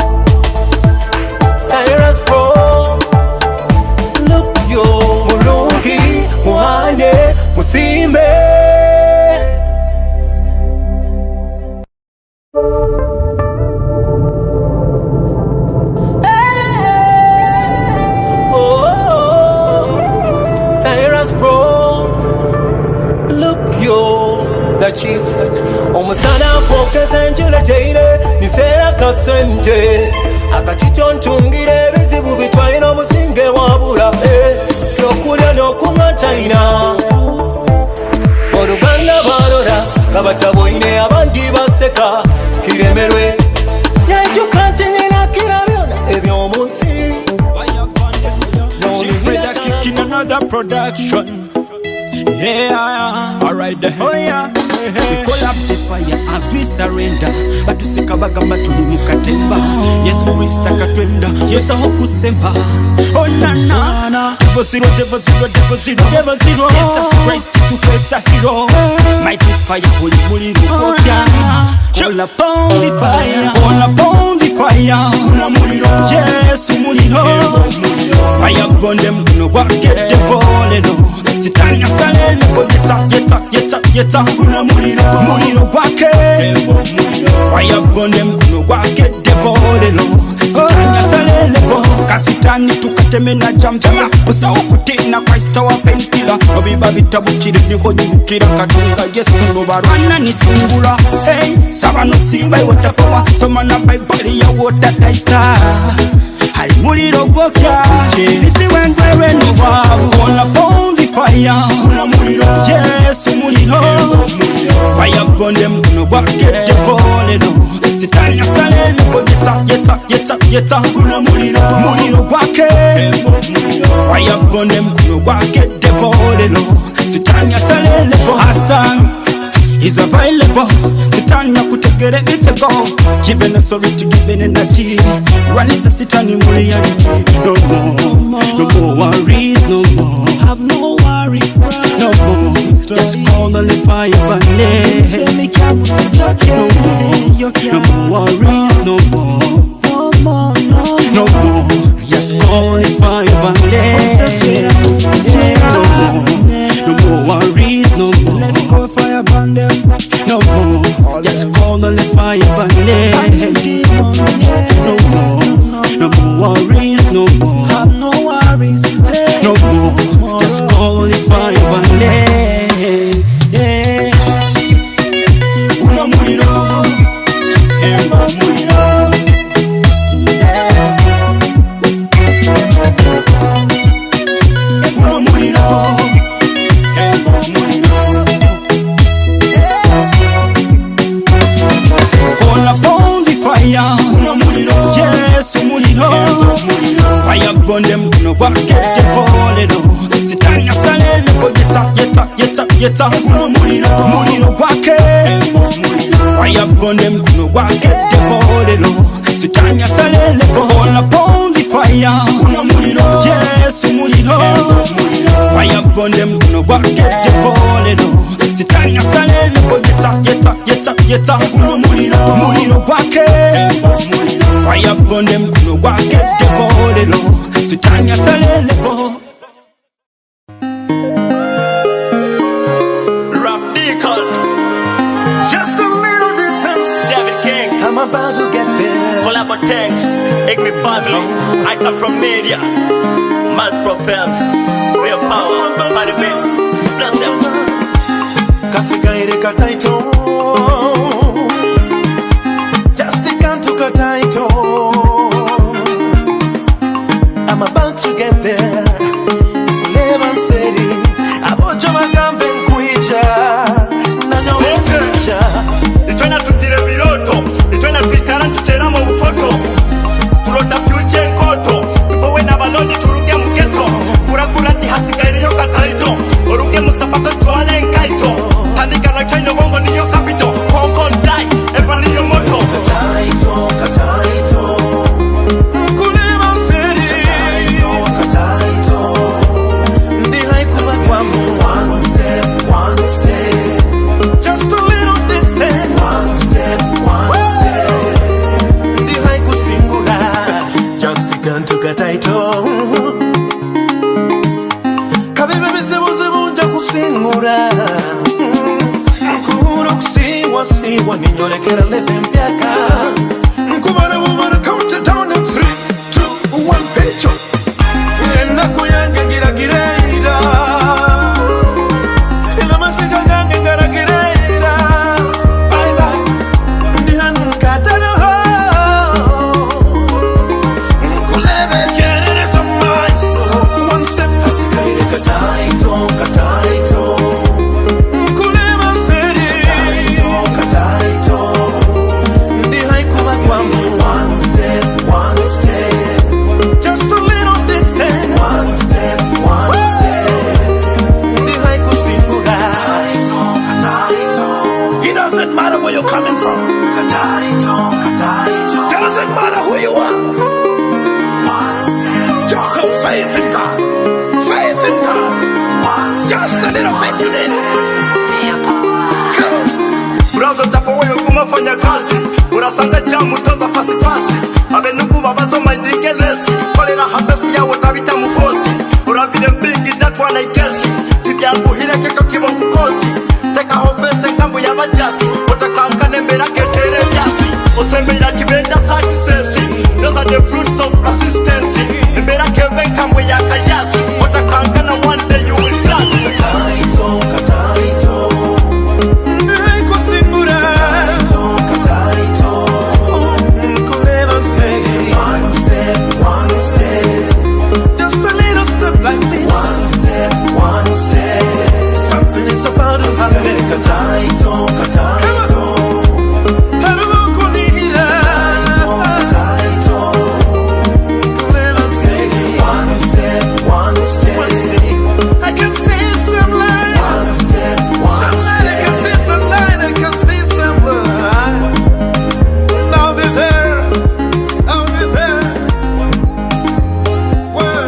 Jairus bro Look yo the chief Omusana nkwokeza enjura teire Niseera kasente Akakityo ntungira ebizibu bitwaire obusinge wabura eh. Kyokulya n'okunywa talina Oluganda barora nga bataboine abandi baseka Kiremerwe Yaijuka nti nina kira byona eby'omu nsi She pray that kick in another production. Yeah, alright then. Oh yeah. We collapse the fire as we surrender. Batuseka bagamba tuli mu katemba. Yesu Kristo akatwenda. Yesu aho kusemba. Oh na na. Devil zero, devil zero, devil zero, devil zero. Jesus Christ tukweta hero. Mighty fire, holy muliro gwokya. Call upon the fire. Call upon the fire. Kuna muliro. Yesu muliro. Fire burn them kuno gwake devolero. Sitani asalele ko yeta yeta yeta yeta. Kuna muliro. Muliro gwake. Fire burn them kuno gwake devolero. Sitani asalele ko kasitani tukateme na jamjama. Usawo kutina Kristo wa painkiller. Obiba bitabukire niho nyirukira katunga Yesu ngo nisungura. Hey, saba no simba water power. Soma na Bible ya water taisa. Hari muliro gwokya Nisi wengwewe no wavu Call upon the fire Kuna muliro Yesu muliro Fire burn them kuno gwake devolero Sitani asalele ko yeta yeta yeta yeta Kuna muliro Muliro gwake Fire burn them kuno gwake devolero Sitani asalele ko hashtag is available. Sitani akutegere mitego Given authority, given energy. Rwanisa sitani muri reality. No more, no more worries, no more. Have no worry, No more. Just call the fire burning. No more, no more worries, no more. No more, no No more. Just call the fire burning. No more, no more worries, no more. Let's go fire burn them. No more, just call the fire burning. No more, no more worries, no more. Have no worries today. No more, just call the fire burning. Yeah. Una muliro, emba muliro. Yeah. Una muliro, emba muliro. Call upon the fire. Kuna muliro. Yesu muliro. Fire burn them kuno gwake devolero. Sitani asalele ko yeta yeta yeta yeta. Kuna muliro. Muliro gwake. Fire burn them kuno gwake devolero. Sitani asalele ko call upon the fire. Kuna muliro. Yesu muliro. Fire burn them kuno gwake devolero. Sitani asalele ko yeta yeta yeta yeta. Kuna muliro. Muliro gwake. Fire burn them kuno gwake devolero. Sitani asalele ko. Rock Deacon. Just a little distance. David King. I'm about to get there. Collabo thanks. Igmi family. I come from media. Mass Profems. Real power. Body base. Bless them. Kasigaire kataito. Just the kantu kataito. I'm about to get there. Kuleba nseri. Abojo bagambe nkuija. Nanyowe nkuija. Itwena tutire biroto. Itwena twikara ntutera mu bufoto. Turota future nkoto. Tupowe n'abalodi turuge mu ghetto. Kurakura ati hasigaye kataito. Oruge mu sapato twale nkaito. Tandika na kyo bongo niyo capital. Kongo die. Eva niyo moto. Kataito, kataito. Kuleba nseri. Kataito, kataito. Ndi haikuba kwamu. One step, one step. Just a little distance. One step, one step. Ndi haikusingura. Just kantu kataito. Kabibe bizibuzibu nja kusingura. Nkura okusiwasiwa ninyolekera live empyaka. Nkubala bubala count it down in 3, 2, 1, pecho. Ennaku yange ngiragireira. God. Faith in God. Just a little faith you need. Come on. Brazo tapowe kumafanya kazi urasanga jamutoza fasifasi abenugu babazoma indingelesi kolera hapesi yawe tabita mukosi urabire mbingi tatwana igesi tibyanguhire keko kibo kukosi tekaho fese nkambu y'abajasi utakankane mbera ketere byasi osembera kibenda success. Those are the fruits of persistence. Mbera kebe nkambu ya kayasi utakankana one day you will bless. Kataito, kataito. Nkusingura. Kataito, kataito. Nkureba sege. One step, one step. Just a little step like this. One step, one step. Something is about to happen. Kataito, kataito. Harukunihira. Kataito, kataito. One step, one step. I can see some light. One step, one step. I can see some light. I can see some light. And I'll be there. I'll be there. Well,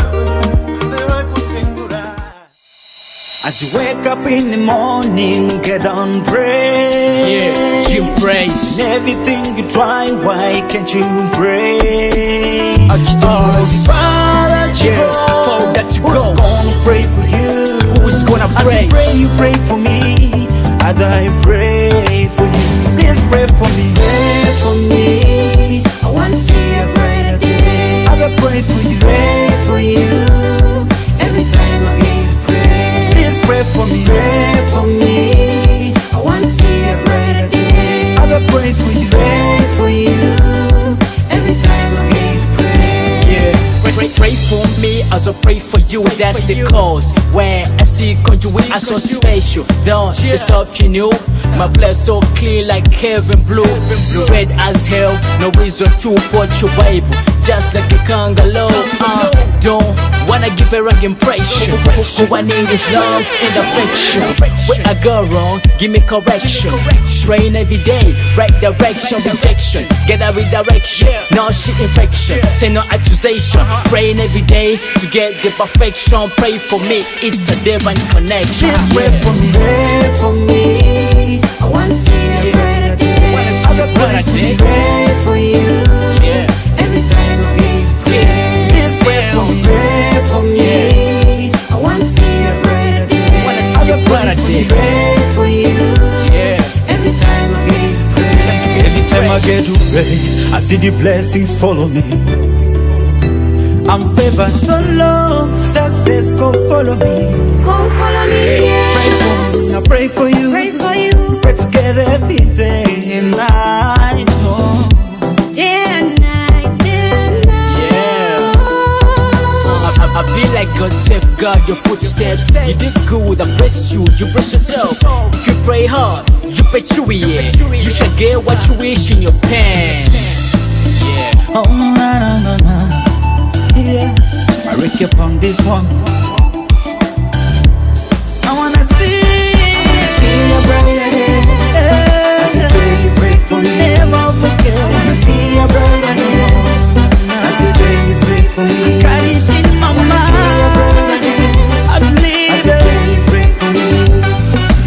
As you wake up in the morning, get on pray. Yeah, Jim praise. In everything you try, why can't you pray? Oh, Father, Yeah, for that you who's go. gonna pray for you? Who is gonna As pray? you pray, you pray for me. As I pray for you, please pray for me. Pray for me. I want to see a brighter day. As I pray for you, Pray for you. Every time I give pray. please pray for me. Pray for me. I want to see a brighter day. As I pray for you, Pray for you. Every time I give pray. Yeah. Pray, pray, pray for me as I pray for you. That's the cause. Where I still conduit, I so special. Don't the stuff you knew. My blood so clean like heaven blue. Red as hell, no reason to put your Bible. Just like a kangaroo. Don't wanna give a wrong impression. All I need is love and affection. Where I go wrong, give me correction. Praying every day, right direction, rejection. Get a redirection, no shit infection. Say no accusation. Praying every day to get the perfection. Pray for me, it's a divine connection. Please pray for me. Pray for me. I want to see a brighter day. Wanna see a brighter day. Pray for you. Yeah. Every time I give pray. Please pray for me. Pray for me. I want to see a brighter day. Wanna see a brighter day. Pray for you. Yeah. Every time I give pray. Every time I get to pray, I see the blessings follow me. I'm favored so long, success go follow me. Come follow me, yeah. Pray for me, I pray for you. Pray for you. Pray together every day and night. Oh. Day and night, day and night. Yeah. I be like God safeguard your footsteps. You did good, I bless you, you bless yourself. If you pray hard, you bet you yeah. You shall get what you wish in your pants. Yeah. Oh, na na na na. Yeah. I wreck up on this one. I wanna see, See a brighter day. As you pray, you pray for me. Never forget. I wanna see a brighter day. As you pray, you pray for me. Got it in my I wanna see a brighter mind. day. I believe As you it. pray, you pray for me.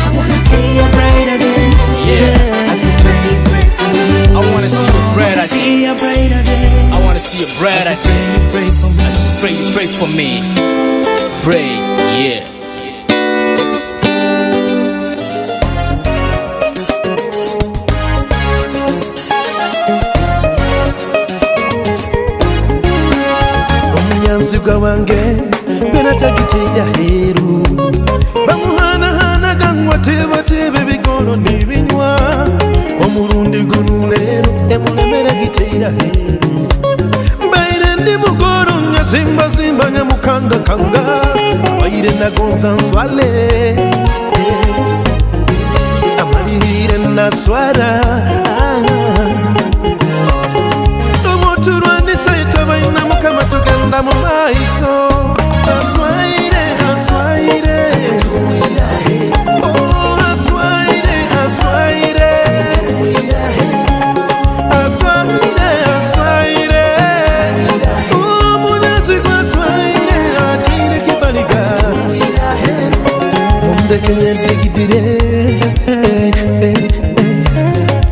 I wanna see a brighter day. Yeah. As you pray, you pray for me. I wanna see a brighter day. See a brighter day. I wanna see a brighter day. Pray for me. As you pray, you pray for me. Pray, yeah. Omunyanzigwa wange benatagitera heru bamuhanahanaga ngo atebatebe ebigoro nibinywa omurundi guno leero emulemera giteera heru mbaire ndi mugoro nyazimbazimba nyamukangakanga abaire nagonza nswale amalirire naswara omutulwanisa itabaina mukama tugenda mu maiso aswaire aswaire Oh, aswaire aswaire aswaire aswaire Oh, munyazi gwaswaire ati Mundeke nyedigidire, eh, eh, eh.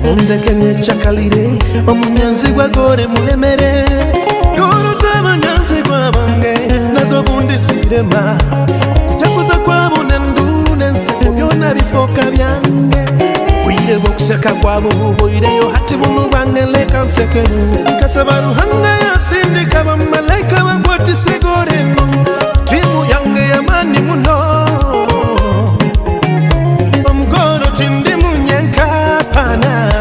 Mundeke nyechakalire, omunyanzi gwagore mulemere. Goro z'abanyanzi gwabange nazo bundi zirema. Okujaguza kwabo n'enduru n'enseko byona bifoka byange. Bwire bw'okuseka kwabo buhoireyo hati bunu bwange leka nsekemu. Nkasaba Ruhanga yasindika bamalaika bakwatise goreno. Timu yange y'amaani muno. Omugoro tindi munyenkapana.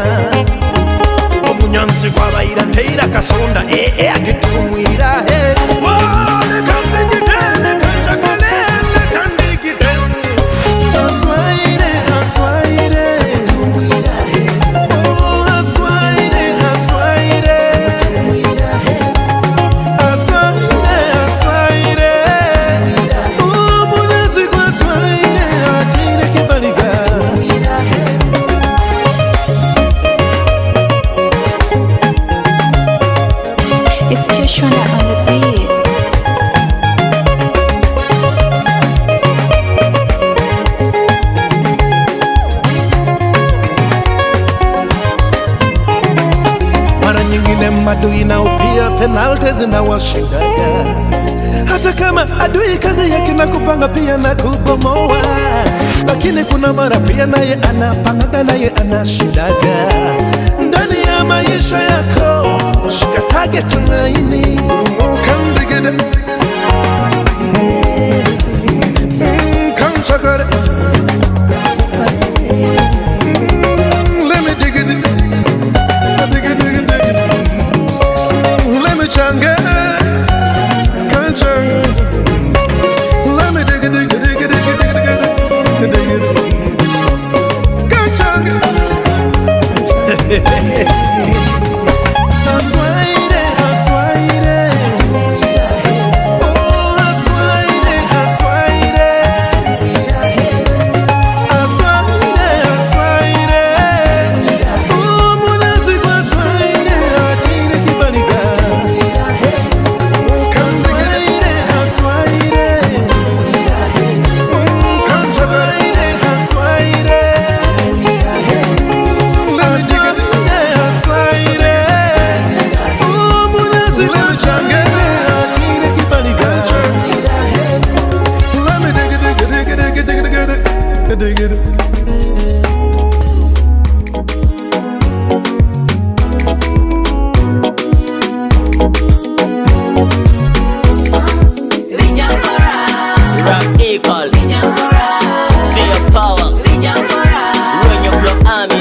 Omunyansi gwabaira nteira kasonda ee agitumwira he. Wole kandigidele kanchakalele kandigidele. Aswaire aswaire. Oh, aswaire aswaire. Aswaire aswaire. Omunyansi gwaswaire atire kibaliga. It's Joshua on the beat. Mara nyingine madui nao pia penalti zinawashindaga, hata kama adui kazi yake na kupanga pia na kubomoa, lakini kuna mara pia naye anapangaga naye anashindaga. Ndani ya maisha yako ushikatage tumaini, ukandigide kanchakare. Let me dig it. Dig it, dig it, dig it. Let me change, can't change. Let me dig it, dig it, dig it, dig it, dig it, dig it, dig it. Can't change. Aswaire, aswaire. Oh, aswaire, aswaire. Aswaire, aswaire. Oh, munazi gwaswaire, atire kibaliga. Aswaire, aswaire. Aswaire, aswaire. Aswaire, aswaire. Oh, munazi gwaswaire, atire kibaliga. Let me dig it, dig it, dig it, dig it, dig it, dig it, dig it. Rap equal. Fear power. Run your flow army.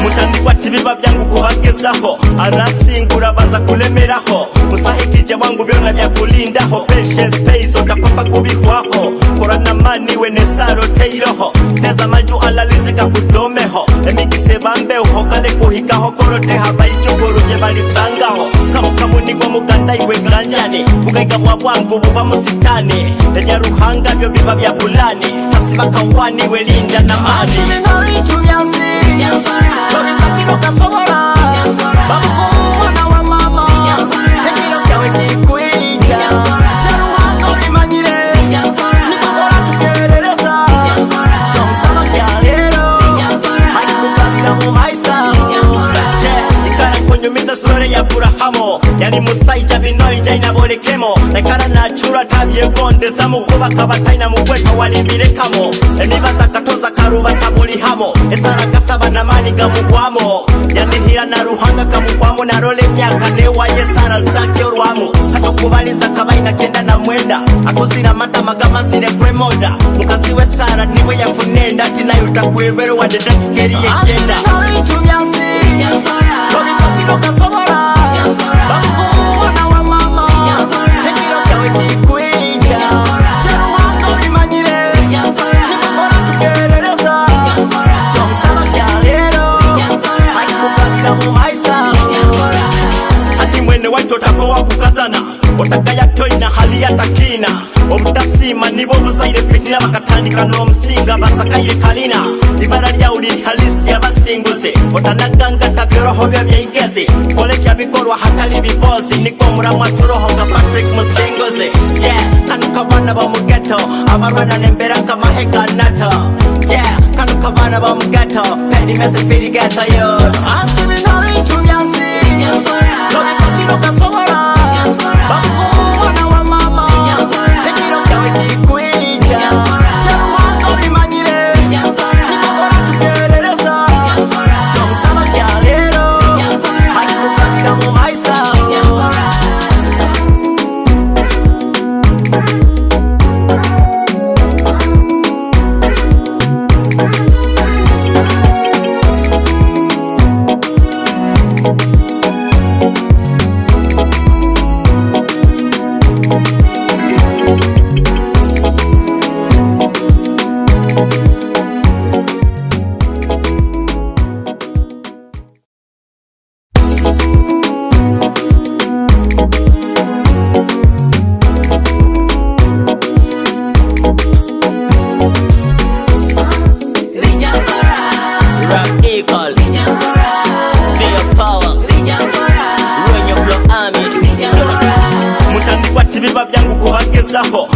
Mutandikwa tibiba byangu kubagezaho arasingura baza kulemeraho musahikije wangu byona byakulindaho patience pays otapapa kubihwaho korana mani we nesaro teiroho teza maju alalizika kudomeho emigise bambeho kale kuhikaho koroteha baijukurumye balisangaho kamukamunigwa muganda iwe ganjani bugaiga bwa bwangu buba musitani ebyaruhanga byo biba bya pulani hasiba kawani we linda na mani Bintu byansi Tobipapiro kasobola Babukumwana wa mama Ekiro kyawe kikuija Naruhanga obimanyire Nikukora tukerereza Kyomusaba kya leero Akikugabira mu maisa ikara kunyumiza sitore ya Aburahamu yari musaija binoija inabolekemo naikara nachura tabyegondeza kubaka bataina mugweta walibirekamo emibaza katoza karuba tabulihamo esara kasaba namani gamugwamo yanihira na ruhanga kamugwamo narola emyaka newaye sara zake orwamu hatokubaliza kabaina kenda na mwenda akuzira amata magamazire kwemoda mukazi we sara niwe yafunenda tinayo takwebero wadedakikeri yegenda Bintu byansi Tobipapiro kasobola Babukumwana wa mama Ekiro kyawe kikuija Naruhanga obimanyire Nikukora tukerereza Kyomusaba kya leero Akikugabira mu maisa ati mwene waitu otakowa kukazana otakaya toina hali yatakina obutasiima nibo obuzaire fitina bakatandika n'omusinga basakaire kalina ibara lyawo liri halisti yabasinguzi otanaganga tabyoroho byo byeigezi kolekya bikorwa hatali bibozi niko muramwa turoho nga Patrick Musinguzi yeah kanuka bana ba mugeto Abarwana nembera nk'amahe ga NATO. Yeah, kano kabana ba mu ghetto. Penny message fili ghetto youth. Anti bino bintu byansi. Nobikopiro kasobola. Bamugumu mwana wa mama. Ekiro kyawe kikwija. Byaruhanga bimanyire. Nikokora tugerereza. Kyomusaba kya leero. Akikugabira mu maiso. Rap equal. Fear power. Run your flow army. Mutandikwa tibiba byangu kubagezaho.